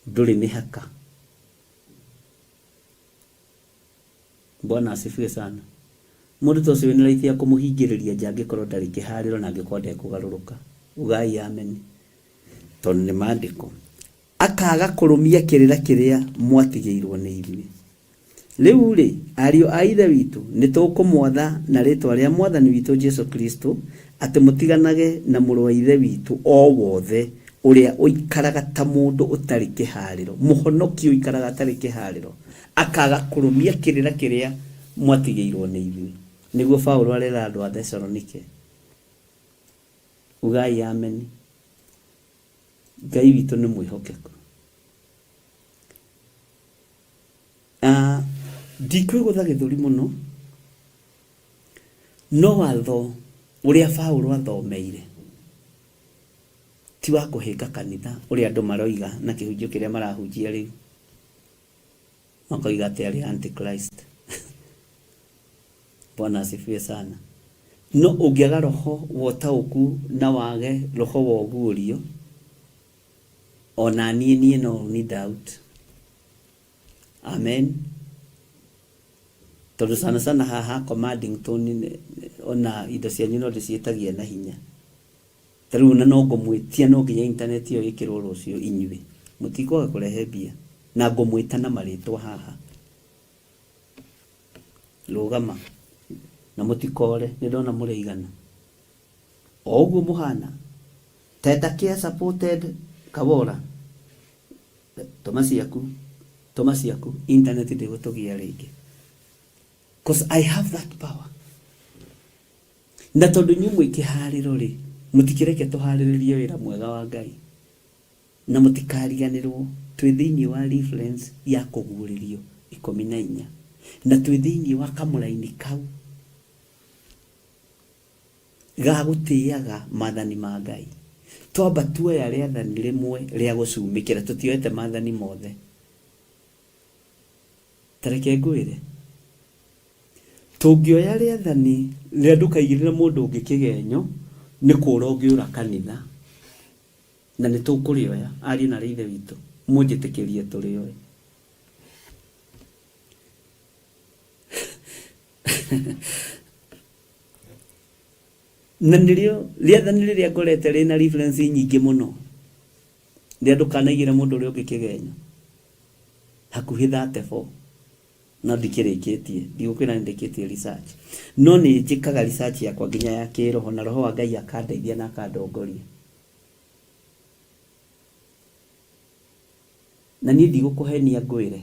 ndũrĩ mĩhaka. Bwana asifiwe sana. Mũndũ ta ũcio wĩna right ya kũmũhingĩrĩria nja angĩkorwo ndarĩ kĩharĩro na angĩkorwo ndekũgarũrũka. Ugai ameni. Tondũ nĩ maandĩko. Akaga kũrũmia kĩrĩra kĩrĩa mwatigĩirwo nĩ ithuĩ. Rĩu-rĩ, ariũ a Ithe witũ, nĩtũkũmwatha na rĩĩtwa rĩa Mwathani witũ Jesũ Kristũ, atĩ mũtiganage na mũrũ wa Ithe witũ o wothe ũrĩa ũikaraga ta mũndũ ũtarĩ kĩhaarĩro, mũhonoki ũikaraga atarĩ kĩhaarĩro, akaaga kũrũmia kĩrĩra kĩrĩa mwatigĩirwo nĩ ithuĩ. Nĩguo Paũlũ arera andũ a Thesalonike. Ugai ameni. Ngai witũ nĩ mwĩhokeku. Ah, ndikwĩgũtha gĩthũri mũno, no watho ũrĩa Paũlũ athomeire ti wa kũhĩnga kanitha ũrĩa andũ maroiga na kĩhunjio kĩrĩa marahunjia rĩu, makoiga atĩ arĩ antichrist. Bwana asifiwe sana. No ũngĩaga roho wa ũtaũku na wage roho wa ũguũrio, ona niĩ niĩ no ni doubt. Amen. Tondũ sana sana haha commanding tone ona indo cianyu no ndĩciĩtagia na hinya. Ta rĩu ona no ngũmwĩtia no nginya internet ĩyo ĩkĩrwo rũciũ inyuĩ. Mũtikwaga kũrehe mbia. Na ngũmwĩta na marĩtwa haha. Rũgama. Na mũtikore, nĩ ndona mũrĩ aigana. O ũguo mũhana. Tenda Care supported Kabora. Tũma ciaku. Tũma ciaku. Internet ndĩgũtũgia rĩngĩ. Cause I have that power. Na tondũ inyuĩ mwĩ kĩharĩro rĩ, mũtikĩreke tũharĩrĩrie wĩra mwega wa Ngai. Na mũtikariganĩrwo twĩ thĩinĩ wa reference ya kũguũrĩrio 14. Na twĩ thĩinĩ wa kamũraini kau ga gũtĩaga maathani ma Ngai. Twamba tuoya rĩathani rĩmwe rĩa gũcumĩkĩra, tũtioete maathani mothe. Ta reke ngwĩre, tũngĩoya rĩathani rĩa ndũkaigĩrĩre mũndũ ũngĩ kĩgenyo, nĩ kũũra ũngĩũra kanitha. Na nĩ tũkũrĩoya, ariũ na aarĩ a Ithe witũ, mũnjĩtĩkĩrie tũrĩoe. Na nĩrĩo rĩathani rĩrĩa ngorete rĩna reference nyingĩ mũno, rĩa ndũkanaigĩre mũndũ ũrĩa ũngĩ kĩgenyo, hakuhĩ 34, no ndikĩrĩkĩtie, ndigũkwĩra nĩ ndĩkĩtie research, no nĩ njĩkaga research yakwa nginya ya kĩroho, na roho wa Ngai akandeithia na akandongoria. Na niĩ ndigũkũhenia ngwĩre,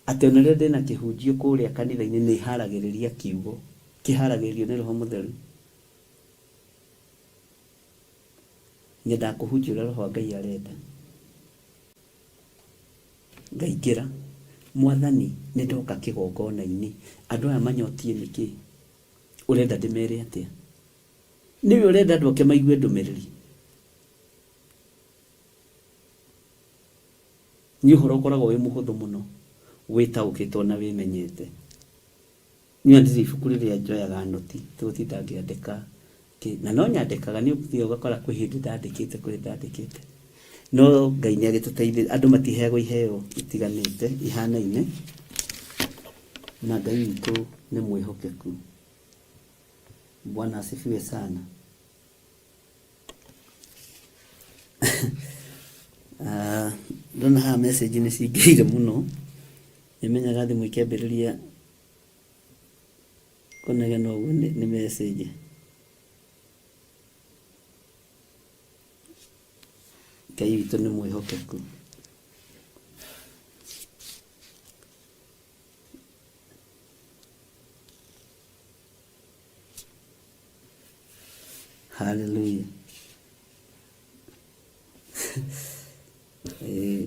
atĩ ona rĩrĩa ndĩna kĩhunjio kũrĩa kanitha-inĩ nĩ haragĩrĩria kiugo, kĩharagĩrĩrio nĩ Roho Mũtheru. Nyendaga kũhunjia ũrĩa Roho wa Ngai arenda. Ngaingĩra, Mwathani nĩ ndoka kĩgongona-inĩ, andũ aya manyotiĩ nĩkĩ? Ũrenda ndĩmere atĩa? Nĩwe ũrenda andũ ake maigue ndũmĩrĩri? Nĩ ũhoro ũkoragwo wĩ mũhũthũ mũno wĩtaũkĩtwo na wĩmenyete. Niĩ ndirĩ ibuku rĩrĩa njoyaga noti tigũtinda ngĩandĩka kĩ, na no nyandĩkaga nĩ ũthiaga ũgakora kwĩ hĩndĩ ndandĩkĩte kwĩ hĩndĩ ndandĩkĩte. No Ngai nĩ agĩtũteithĩtie, andũ matiheagwo iheo itiganĩte ihanaine, na Ngai witũ nĩ mwĩhokeku. Bwana asifiwe sana. Ah, ndona haha message nĩ cingĩhire mũno nĩmenyaga thimũ ikĩambĩrĩria kũnegena ũguo nĩ message. Ngai witũ nĩ mwĩhokeku. Hallelujah.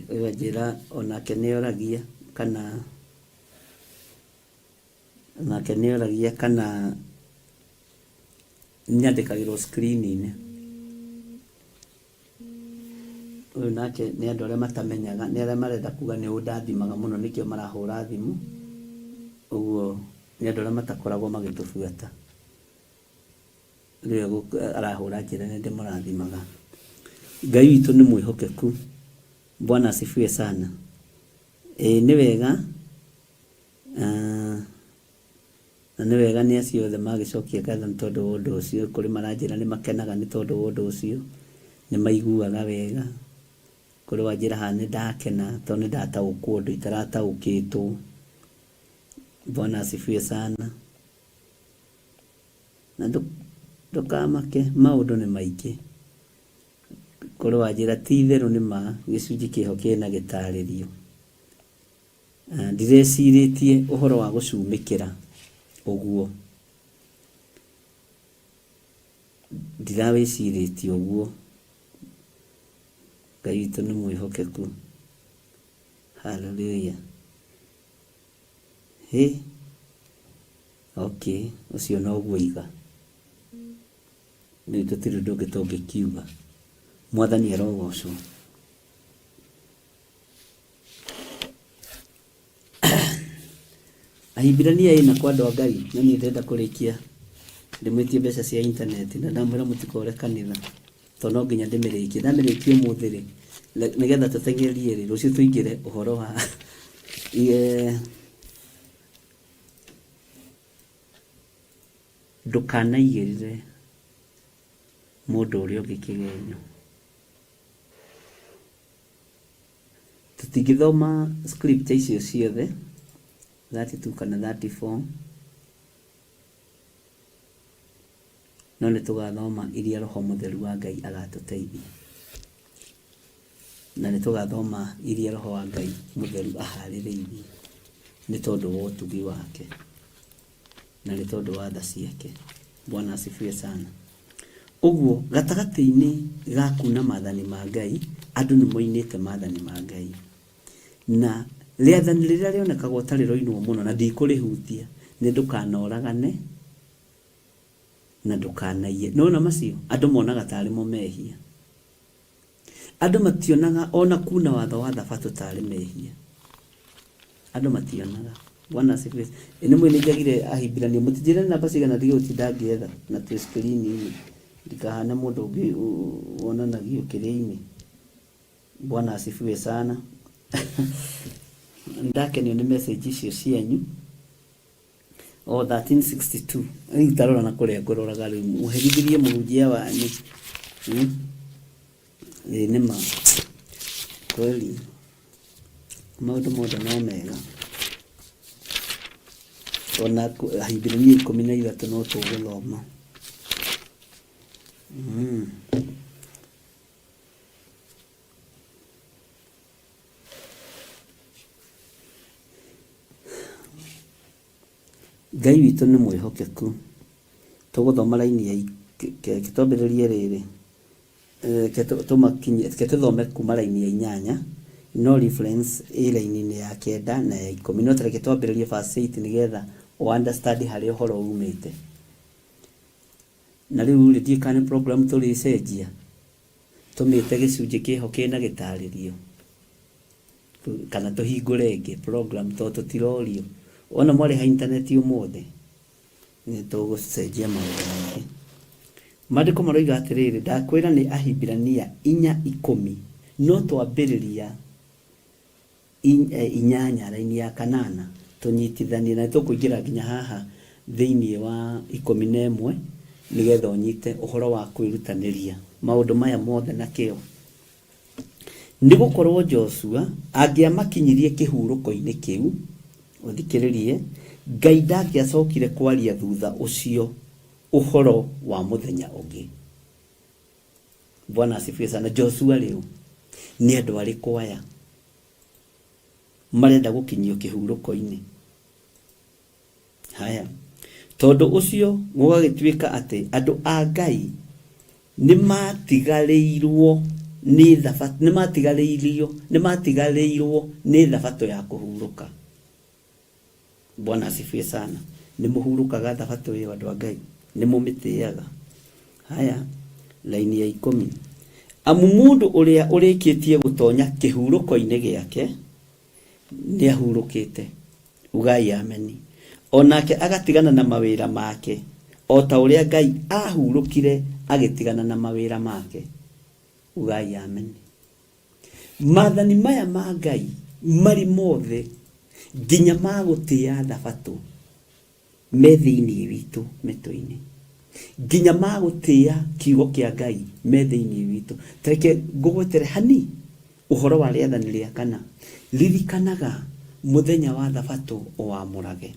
Ũyũ anjĩra onake nĩ oragia kana onake nĩ oragia kana nyandĩkagĩrwo screen-inĩ. Ũyũ nake nĩ andũ arĩa matamenyaga, nĩ arĩa marenda kuga nĩ ũndathimaga mũno nĩkĩo marahũra thimũ. Ũguo. Nĩ andũ arĩa matakoragwo magĩtũbuata. Rĩrĩa arahũra njĩra nĩ ndĩmũrathimaga. Ngai witũ nĩ mwĩhokeku. Bwana asifiwe sana. Ĩĩ nĩ wega ah, na nĩ wega nĩ acio othe magĩcokia ngatho nĩ tondũ wa ũndũ ũcio. Kũrĩ maranjĩra nĩ makenaga nĩ tondũ wa ũndũ ũcio, nĩ maiguaga wega. Kũrĩ wanjĩra haha nĩ ndakena tondũ nĩ ndataũkwo ũndũ itarataũkĩtwo. Bwana asifiwe sana. Na ndũkamake maũndũ nĩ maingĩ. Kũrĩ wanjĩra ti itherũ nĩ ma gĩcunjĩ kĩho kĩna gĩtarĩrio. Ndirecirĩtie ũhoro wa gũcumĩkĩra ũguo. Ndirawĩcirĩtie ũguo. Ngai witũ nĩ mwĩhokeku. Hallelujah. Hĩ! Okay, ũcio noguo oiga. Rĩu tũtirĩ ũndũ ũngĩ tũngĩkiuga. Mwathani arogocwo. Ahibirania ĩna kwa andũ a Ngai, no niĩ ndĩrenda kũrĩkia ndĩmwĩtie mbeca cia intaneti na ndamwĩra mũtikore kanitha tondũ no nginya ndĩmĩrĩkie. Ndamĩrĩkia ũmũthĩ rĩ, nĩgetha tũteng'erie rĩ, rũciũ tũingĩre ũhoro wa ndũkanaigĩrĩre mũndũ ũrĩa ũngĩ kĩgenyo. Tũtingĩthoma scripture icio ciothe 32 kana 34 no nĩ tũgathoma iria Roho Mũtheru wa Ngai agatũteithia. Na nĩ tũgathoma iria Roho wa Ngai Mũtheru aharĩrĩirie nĩ tondũ wa ũtugi wake na nĩ tondũ wa tha ciake. Bwana asifiwe sana. Ũguo gatagatĩ-inĩ ga kuna maathani ma Ngai, andũ nĩ moinĩte maathani ma Ngai. Na rĩathani rĩrĩa rĩonekagwo ta rĩroinwo mũno na ndikũrĩhutia nĩ ndũkanoragane na ndũkanaiye. Nĩwona macio andũ monaga tarĩ mo mehia. Andũ mationaga ona kuna watho wa thabatũ tarĩ mehia. Andũ mationaga. Bwana asifiwe. Ĩ nĩ mũĩ nĩ njagire Ahibirania. Mũtinjĩre nĩ namba cigana ndige gũtinda ngĩetha na twĩ screen-inĩ. Ndikahane mũndũ ũngĩ wonanagio kĩrĩa-inĩ. Bwana asifiwe sana. Ndakenio nĩ message icio cianyu. O 1362. Rĩu tarora na kũrĩa ngũroraga rĩu. Mũherithirie mũhunjia wanyu. Ĩĩ nĩ ma. Kweli. Maũndũ mothe no mega. Ona Ahibirania 13 no tũgũthoma. Ngai witũ nĩ mwĩhokeku. Tũgũthoma raini ya reke twambĩrĩrie rĩrĩ, reke tũmakinyie, reke tũthome kuma raini ya inyanya, no reference ĩ raini-inĩ ya kenda na ya ikũmi. No ta reke twambĩrĩrie verse 8 nĩgetha ũ understand harĩa ũhoro umĩte. Na rĩu rĩ, ndiũĩ kana nĩ program tũrĩcenjia, tũmĩte gĩcunjĩ kĩho kĩna gĩtarĩrio. Kana tũhingũre ĩngĩ program tondũ tũtirorio. Wona mwarĩha intaneti ũmũthĩ, nĩ tũgũcenjia maũndũ maingĩ. Maandĩko maroiga atĩrĩrĩ, ndakwĩra nĩ Ahibirania 4:10, no twambĩrĩria inyanya raini ya kanana tũnyitithanie na nĩtũkũingĩra nginya haha thĩinĩ wa 11 nĩgetha ũnyite ũhoro wa kwĩrutanĩria maũndũ maya mothe na kĩo. Nĩ gũkorũo Joshua angĩamakinyirie kĩhurũko-inĩ kĩu, ũthikĩrĩrie, Ngai ndangĩacokire kwaria thutha ũcio ũhoro wa mũthenya ũngĩ. Bwana asifiwe sana. Joshua rĩu nĩ andũ arĩkũ aya marenda gũkinyio kĩhurũko-inĩ? Haya, tondũ ũcio gũgagĩtuĩka atĩ andũ a Ngai nĩmatigarĩirwo nĩ thabatũ, nĩmatigarĩirio, nĩmatigarĩirwo nĩ thabatũ ya kũhurũka. Bwana asifiwe sana. Nĩmũhurũkaga thabatũ ĩyo andũ a Ngai? Nĩmũmĩtĩaga? Haya, laini ya ikũmi. Amu mũndũ ũrĩa ũrĩkĩtie gũtonya kĩhurũko-inĩ gĩake, nĩahurũkĩte. Ugai ameni. O nake agatigana na mawĩra make, o ta ũrĩa Ngai aahurũkire agĩtigana na mawĩra make. Ugai amen. Maathani maya ma Ngai marĩ mothe nginya ma gũtĩa thabatũ me thĩinĩ witũ mĩtwe-inĩ. Nginya ma gũtĩa kiugo kĩa Ngai me thĩinĩ witũ. Ta reke ngũgwetere hani ũhoro wa rĩathani rĩa kana. Ririkanaga mũthenya wa thabatũ ũwamũrage.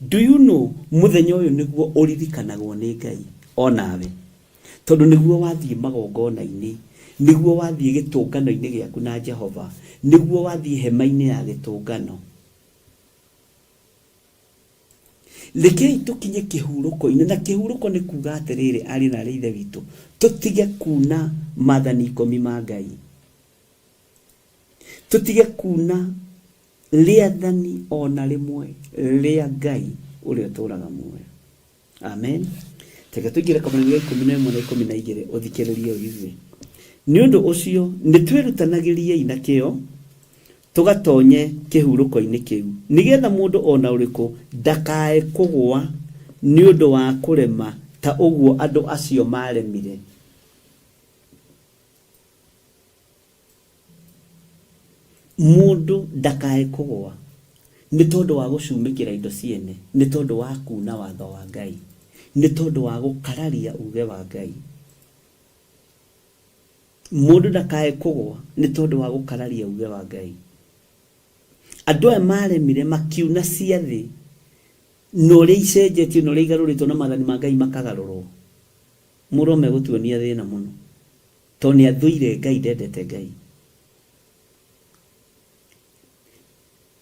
Do you know mũthenya ũyũ nĩguo ũririkanagwo nĩ Ngai onawe? Tondũ nĩguo wathiĩ magongona-inĩ, nĩguo wathiĩ gĩtũngano-inĩ gĩaku na Jehova, nĩguo wathiĩ hema-inĩ ya gĩtũngano. Rekei tũkinye kĩhurũko-inĩ, na kĩhurũko nĩ kuga atĩrĩrĩ, ariũ na aarĩ a Ithe witũ, tũtige kuna maathani ikũmi ma Ngai. Tũtige kuna rĩathani o na rĩmwe rĩa Ngai ũrĩa ũtũraga muoyo. Amen. Reke tũingĩre kamũrangi ga 11 na 12 ũthikĩrĩrie ũigue. Nĩ ũndũ ũcio nĩ twĩrutanagĩriei na kĩyo tũgatonye kĩhurũko-inĩ kĩu, nĩgetha mũndũ o na ũrĩkũ ndakae kũgũa nĩ ũndũ wa kũrema ta ũguo andũ acio maaremire. Mũndũ ndakae kũgũa nĩ tondũ wa gũcumĩkĩra indo ciene, nĩ tondũ wa kuuna watho wa Ngai, nĩ tondũ wa gũkararia uge wa Ngai. Mũndũ ndakae kũgũa nĩ tondũ wa gũkararia uge wa Ngai. Andũ aya maremire makiuna ciathĩ na ũrĩa icenjetio na ũrĩa igarũrĩtwo na maathani ma Ngai makagarũrwo. Mũrũ megũtuonia thĩna mũno. Tondũ nĩ athũire Ngai, ndendete Ngai.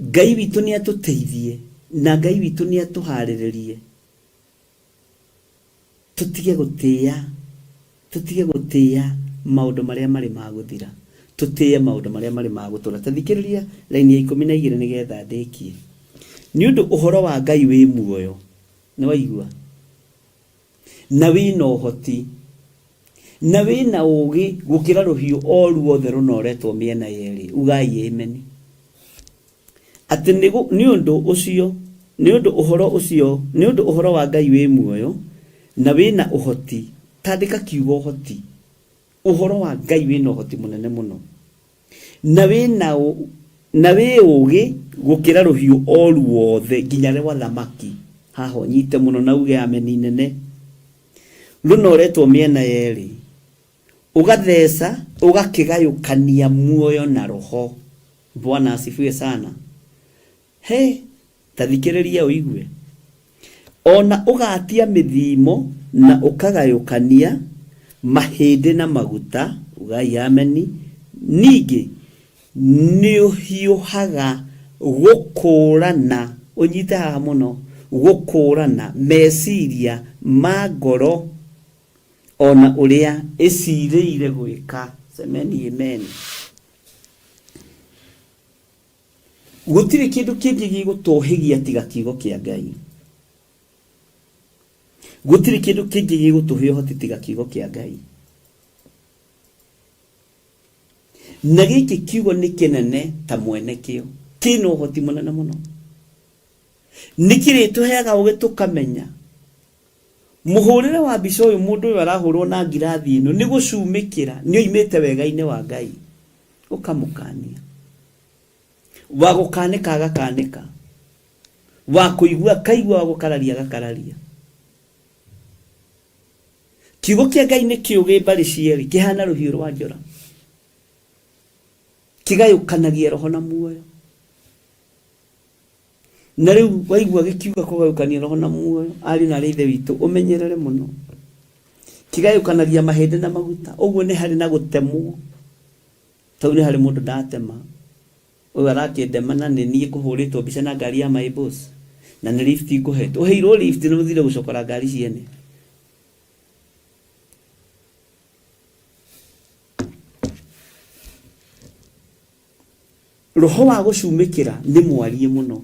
Ngai witũ nĩ atũteithie na Ngai witũ nĩ atũharĩrĩrie tũtige gũtĩa, tũtige gũtĩa maũndũ marĩa marĩ ma gũthira, tũtĩe maũndũ marĩa marĩ ma gũtũra. Ta thikĩrĩria raini ya 12 nĩgetha ndĩkie. Nĩ ũndũ ũhoro wa Ngai wĩ muoyo, nĩ waigua? Na wĩ na ũhoti, na wĩ na ũũgĩ gũkĩra rũhiũ o ruothe rũnoretwo mĩena yerĩ. Ugai ameni. Atĩ nĩ ũndũ ũcio, nĩ ũndũ ũhoro ũcio, nĩ ũndũ ũhoro wa Ngai wĩ muoyo, na wĩ na ũhoti, tandĩka kiugo ũhoti, ũhoro wa Ngai wĩ na ũhoti mũnene mũno, na wĩ na, na wĩ ũũgĩ gũkĩra rũhiũ o ruothe nginya rwa thamaki. Haha ũnyite mũno na uge ameni nene. Rũnoretwo mĩena yerĩ, ũgatheca ũgakĩgayũkania muoyo na roho. Bwana asifiwe sana. He, ta thikĩrĩria ũigue. O na ũgatia mĩthimo na ũkagayũkania mahĩndĩ na maguta, ugai ameni, ningĩ nĩũhiũhaga gũkũũrana, ũnyite haha mũno, gũkũũrana meciria ma ngoro o na ũrĩa ĩcirĩire gwĩka. Semeni amen. Gũtirĩ kĩndũ kĩngĩ gĩgũtũhĩgia tiga kiugo kĩa Ngai. Gũtirĩ kĩndũ kĩngĩ gĩgũtũhe ũhoti tiga kiugo kĩa Ngai. Na gĩkĩ kiugo nĩ kĩnene ta mwene kĩo, kĩna ũhoti mũnene mũno. Nĩ kĩrĩtũheaga ũgĩ tũkamenya mũhũrĩre wa mbica ũyũ mũndũ ũyũ arahũrwo na ngirathi ĩno nĩ gũcumĩkĩra, nĩ oimĩte wega-inĩ wa Ngai. Ũkamũkania. Wa gũkanĩka agakanĩka. Wa kũigua akaigua, wa gũkararia agakararia. Kiugo kĩa Ngai nĩ kĩũgĩ mbarĩ cierĩ, kĩhana rũhiũ rwa njora. Kĩgayũkanagia roho na muoyo. Na rĩu waigua gĩkiuga kũgayũkania roho na muoyo, ariũ na arĩ ithe witũ, ũmenyerere mũno. Kĩgayũkanagia mahĩndĩ na maguta. Ũguo nĩ harĩ na gũtemwo. Tau nĩ harĩ mũndũ ndatema. Ũyũ arakĩndema na nĩ niĩ ngũhũrĩtwo mbica na ngari ya my boss. Na nĩ lift ngũhetwo. Ũheirwo lift na ũthire gũcokora ngari ciene. Roho wa gũcumĩkĩra nĩ mwariĩ mũno.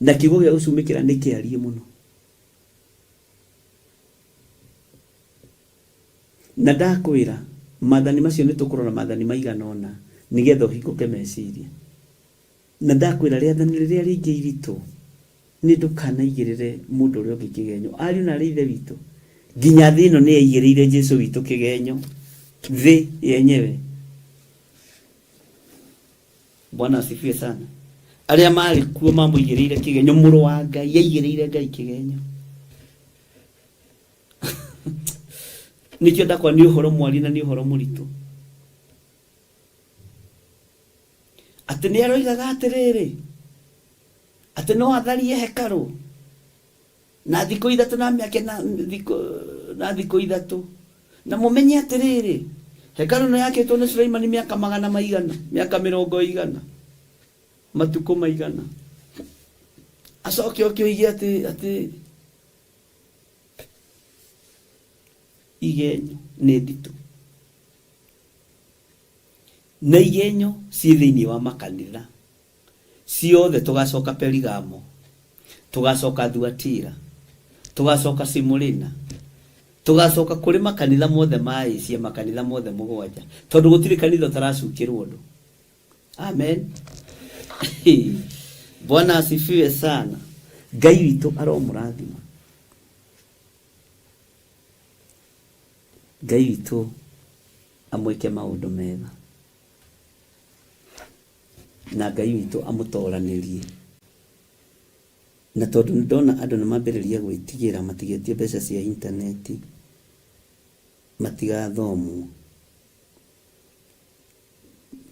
Na kiugo gĩa gũcumĩkĩra nĩ kĩariĩ mũno. Na ndakwĩra, maathani macio nĩ tũkũrora maathani maigana ũna nĩgetha ũhingũke meciria. Na ndakwĩra rĩathani rĩrĩa rĩngĩ iritũ Nĩ ndũkanaigĩrĩre mũndũ ũrĩa ũngĩ kĩgenyo. Ariũ na arĩ ithe witũ, nginya thĩ ĩno nĩ yaigĩrĩire Jesu witũ kĩgenyo, thĩ yenyewe. Bwana asifiwe sana. Arĩa marĩ kuo mamũigĩrĩire kĩgenyo, mũrũ wa Ngai yaigĩrĩire Ngai kĩgenyo. Nĩkĩo ndakwa nĩ ũhoro mwarie na nĩ ũhoro mũritũ. Atĩ nĩ aroigaga atĩrĩrĩ, atĩ no atharie hekarũ na thikũ ithatũ na mĩake na thikũ na thikũ ithatũ. Na mũmenye atĩrĩrĩ, hekarũ ĩno yakĩtwo nĩ Suleimani mĩaka magana maigana, mĩaka mĩrongo igana, matukũ maigana. Acoke oke oige atĩ atĩ igenyo nĩ nditũ. Na igenyo ciĩ thĩinĩ wa makanitha ciothe. Tũgacoka Perigamo, tũgacoka Thuatira, tũgacoka Simurina, tũgacoka kũrĩ makanitha mothe ma Asia, makanitha mothe mũgwanja, tondũ gũtirĩ kanitha ũtaracukĩrwo ũndũ. Amen. Bwana asifiwe sana. Ngai witũ aromũrathima. Ngai witũ amwĩke maũndũ mega. Na Ngai witũ amũtoranĩrie. Na tondũ nĩ ndona andũ nĩ mambĩrĩria gwĩtigĩra matigetio mbeca cia intaneti, matigathomwo.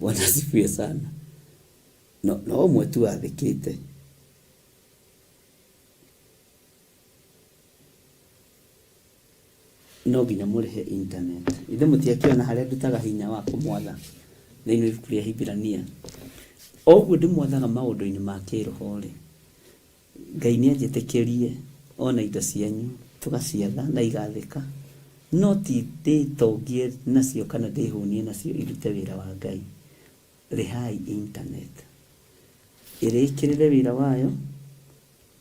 Bwana asifiwe sana. No, no ũmwe tu wathĩkĩte. No nginya mũrĩhe internet. Ithe mũtiakĩona harĩa ndutaga hinya wa kũmwatha thĩinĩ wa ibuku rĩa Hibirania. O ũguo ndĩmwathaga maũndũ-inĩ ma kĩroho-rĩ, Ngai nĩ anjĩtĩkĩrie ona indo cianyu tũgaciatha na igathĩka, no ti ndĩtongie nacio kana ndĩhũnie nacio irute wĩra wa Ngai. Rĩhai internet ĩrĩkĩrĩre wĩra wayo,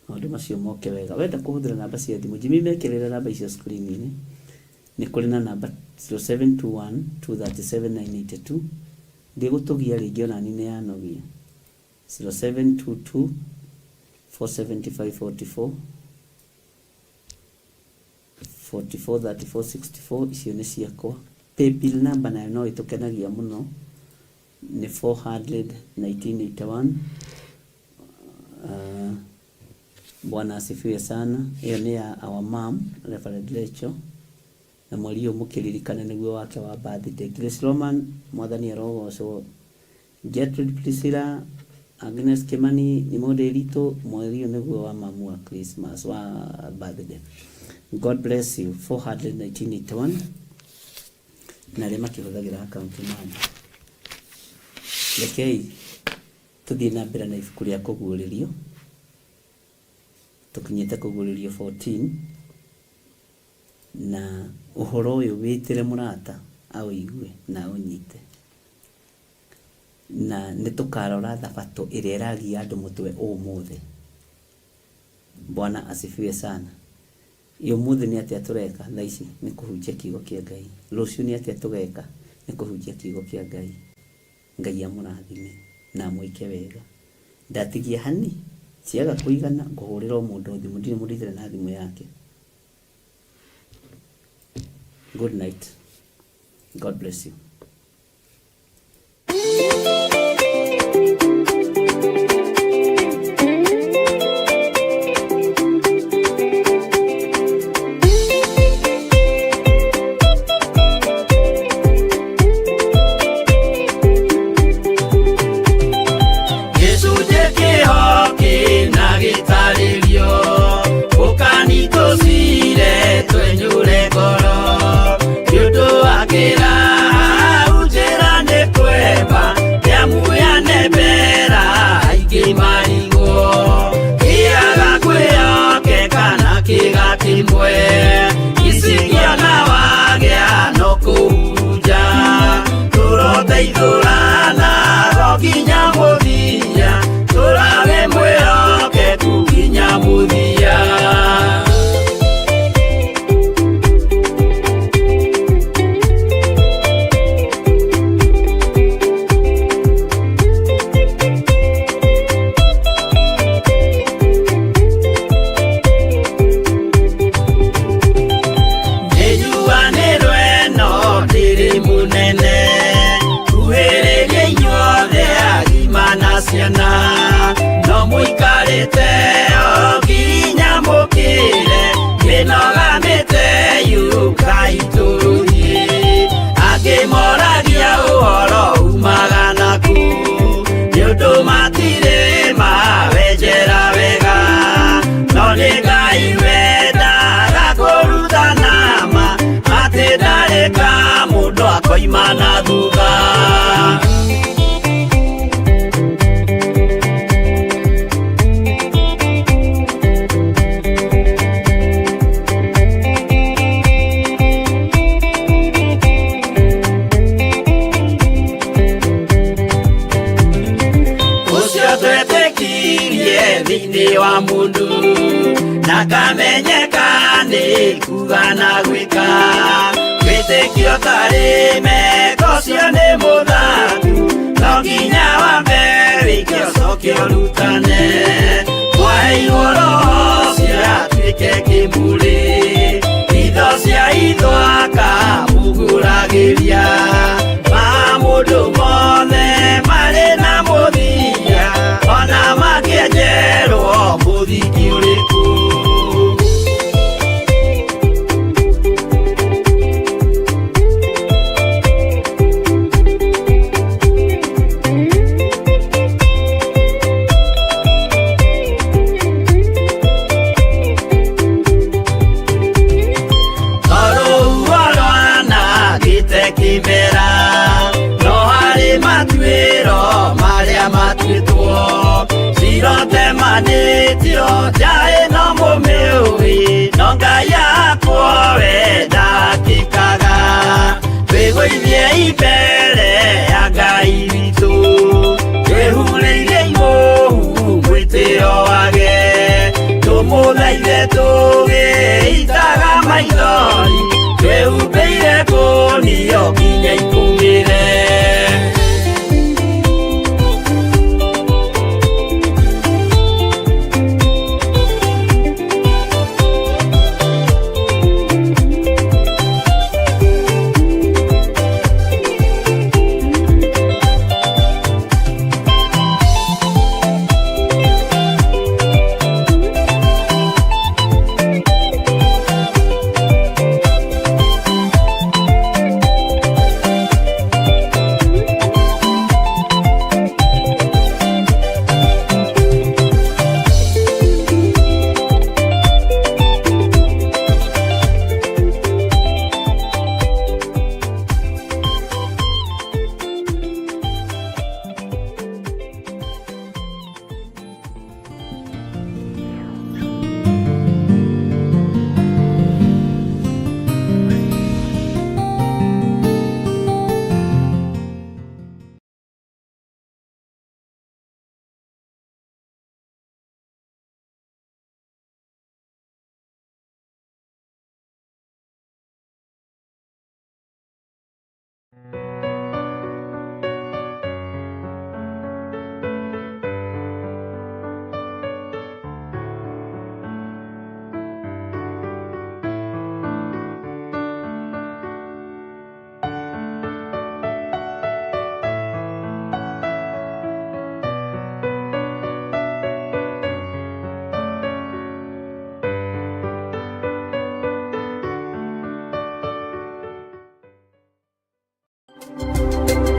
maũndũ macio moke wega. Wenda kũhũthĩra namba cia thimũ, Jimmy mekĩrĩre namba icio screen-inĩ. Nĩ kũrĩ na namba 0721 237 982. Ndĩgũtũgia rĩngĩ ona niĩ nĩ yanogia. 0722 475 44 44 34 64, icio nĩ ciakwa. Paybill number nayo no ĩtũkenagia mũno, nĩ 400 1981. Bwana asifiwe sana. Ĩyo nĩ ya our mom Reverend Rachel, na mweri ũyũ mũkĩririkane nĩguo wake wa birthday. Grace Roman, mwathani arogocwo. Gertrude Priscilla, Agnes Kimani, nĩ mũndũ ĩritũ, mweri ũyũ nĩguo wa mamu wa Christmas, wa birthday. God bless you. 400 1981, na arĩa makĩhũthagĩra account number. Rekei tũthiĩ na mbere na ibuku rĩa Kũguũrĩrio. Tũkinyĩte Kũguũrĩrio 14, na ũhoro ũyũ wĩtĩre mũrata aũigue na aũnyite. Na nĩ tũkarora thabatũ ĩrĩa ĩragia andũ mũtwe ũmũthĩ. Bwana asifiwe sana. Ĩ ũmũthĩ nĩ atĩa tũreka thaa ici? Nĩ kũhunjia kiugo kĩa Ngai. Rũciũ nĩ atĩa tũgeka? Nĩ kũhunjia kiugo kĩa Ngai. Ngai amũrathime na amwĩke wega. Ndatigia hani ciaga kũigana ngũhũrĩra o mũndũ thimũ, ndirĩ mũndũ itarĩ na thimũ yake. Good night. God bless you. Gĩcunjĩ kĩho kĩna gĩtarĩrio, ũkani tũcire twenyũre ngoro, nĩ ũndũ wa kĩraha njĩra nĩ kwema. Mĩnoga o nginya mũkĩre, mĩnoga mĩte yũkai tũthiĩ. Angĩ moragia ũhoro umaga naku, nĩ ũndũ matirĩ mawenjera wega. No nĩ Ngai wendaga kũrutana ma, atĩ ndarĩ ka mũndũ akoima na thutha. Ũcio twetĩkirie thĩinĩ wa mũndũ, na kamenyeka nĩ kuga na gwĩka. Wĩtĩkio tarĩ meko ũcio nĩ mũthathu, no nginya wambe wĩke ũcoke ũrutane. Mwaheirwo roho ũcio atuĩke kĩmũrĩ, itho cia itho akamũgũragĩria. Ma mũndũ mothe marĩ na mũthia, ona makĩenjerwo mũthingi ũrĩkũ. Rũhuho rwanangĩte kĩmera, no harĩ matuĩro marĩa matuĩtwo. Cirotemanĩtio nja ĩno mũmĩũĩ, no Ngai akwo we ndakĩkaga. Twĩgũithie mbere ya Ngai witũ, twĩhurĩire imũhu mwĩtĩo wage. Tũmũthaithe tũgĩitaga maithori, twĩhumbĩire kũnio.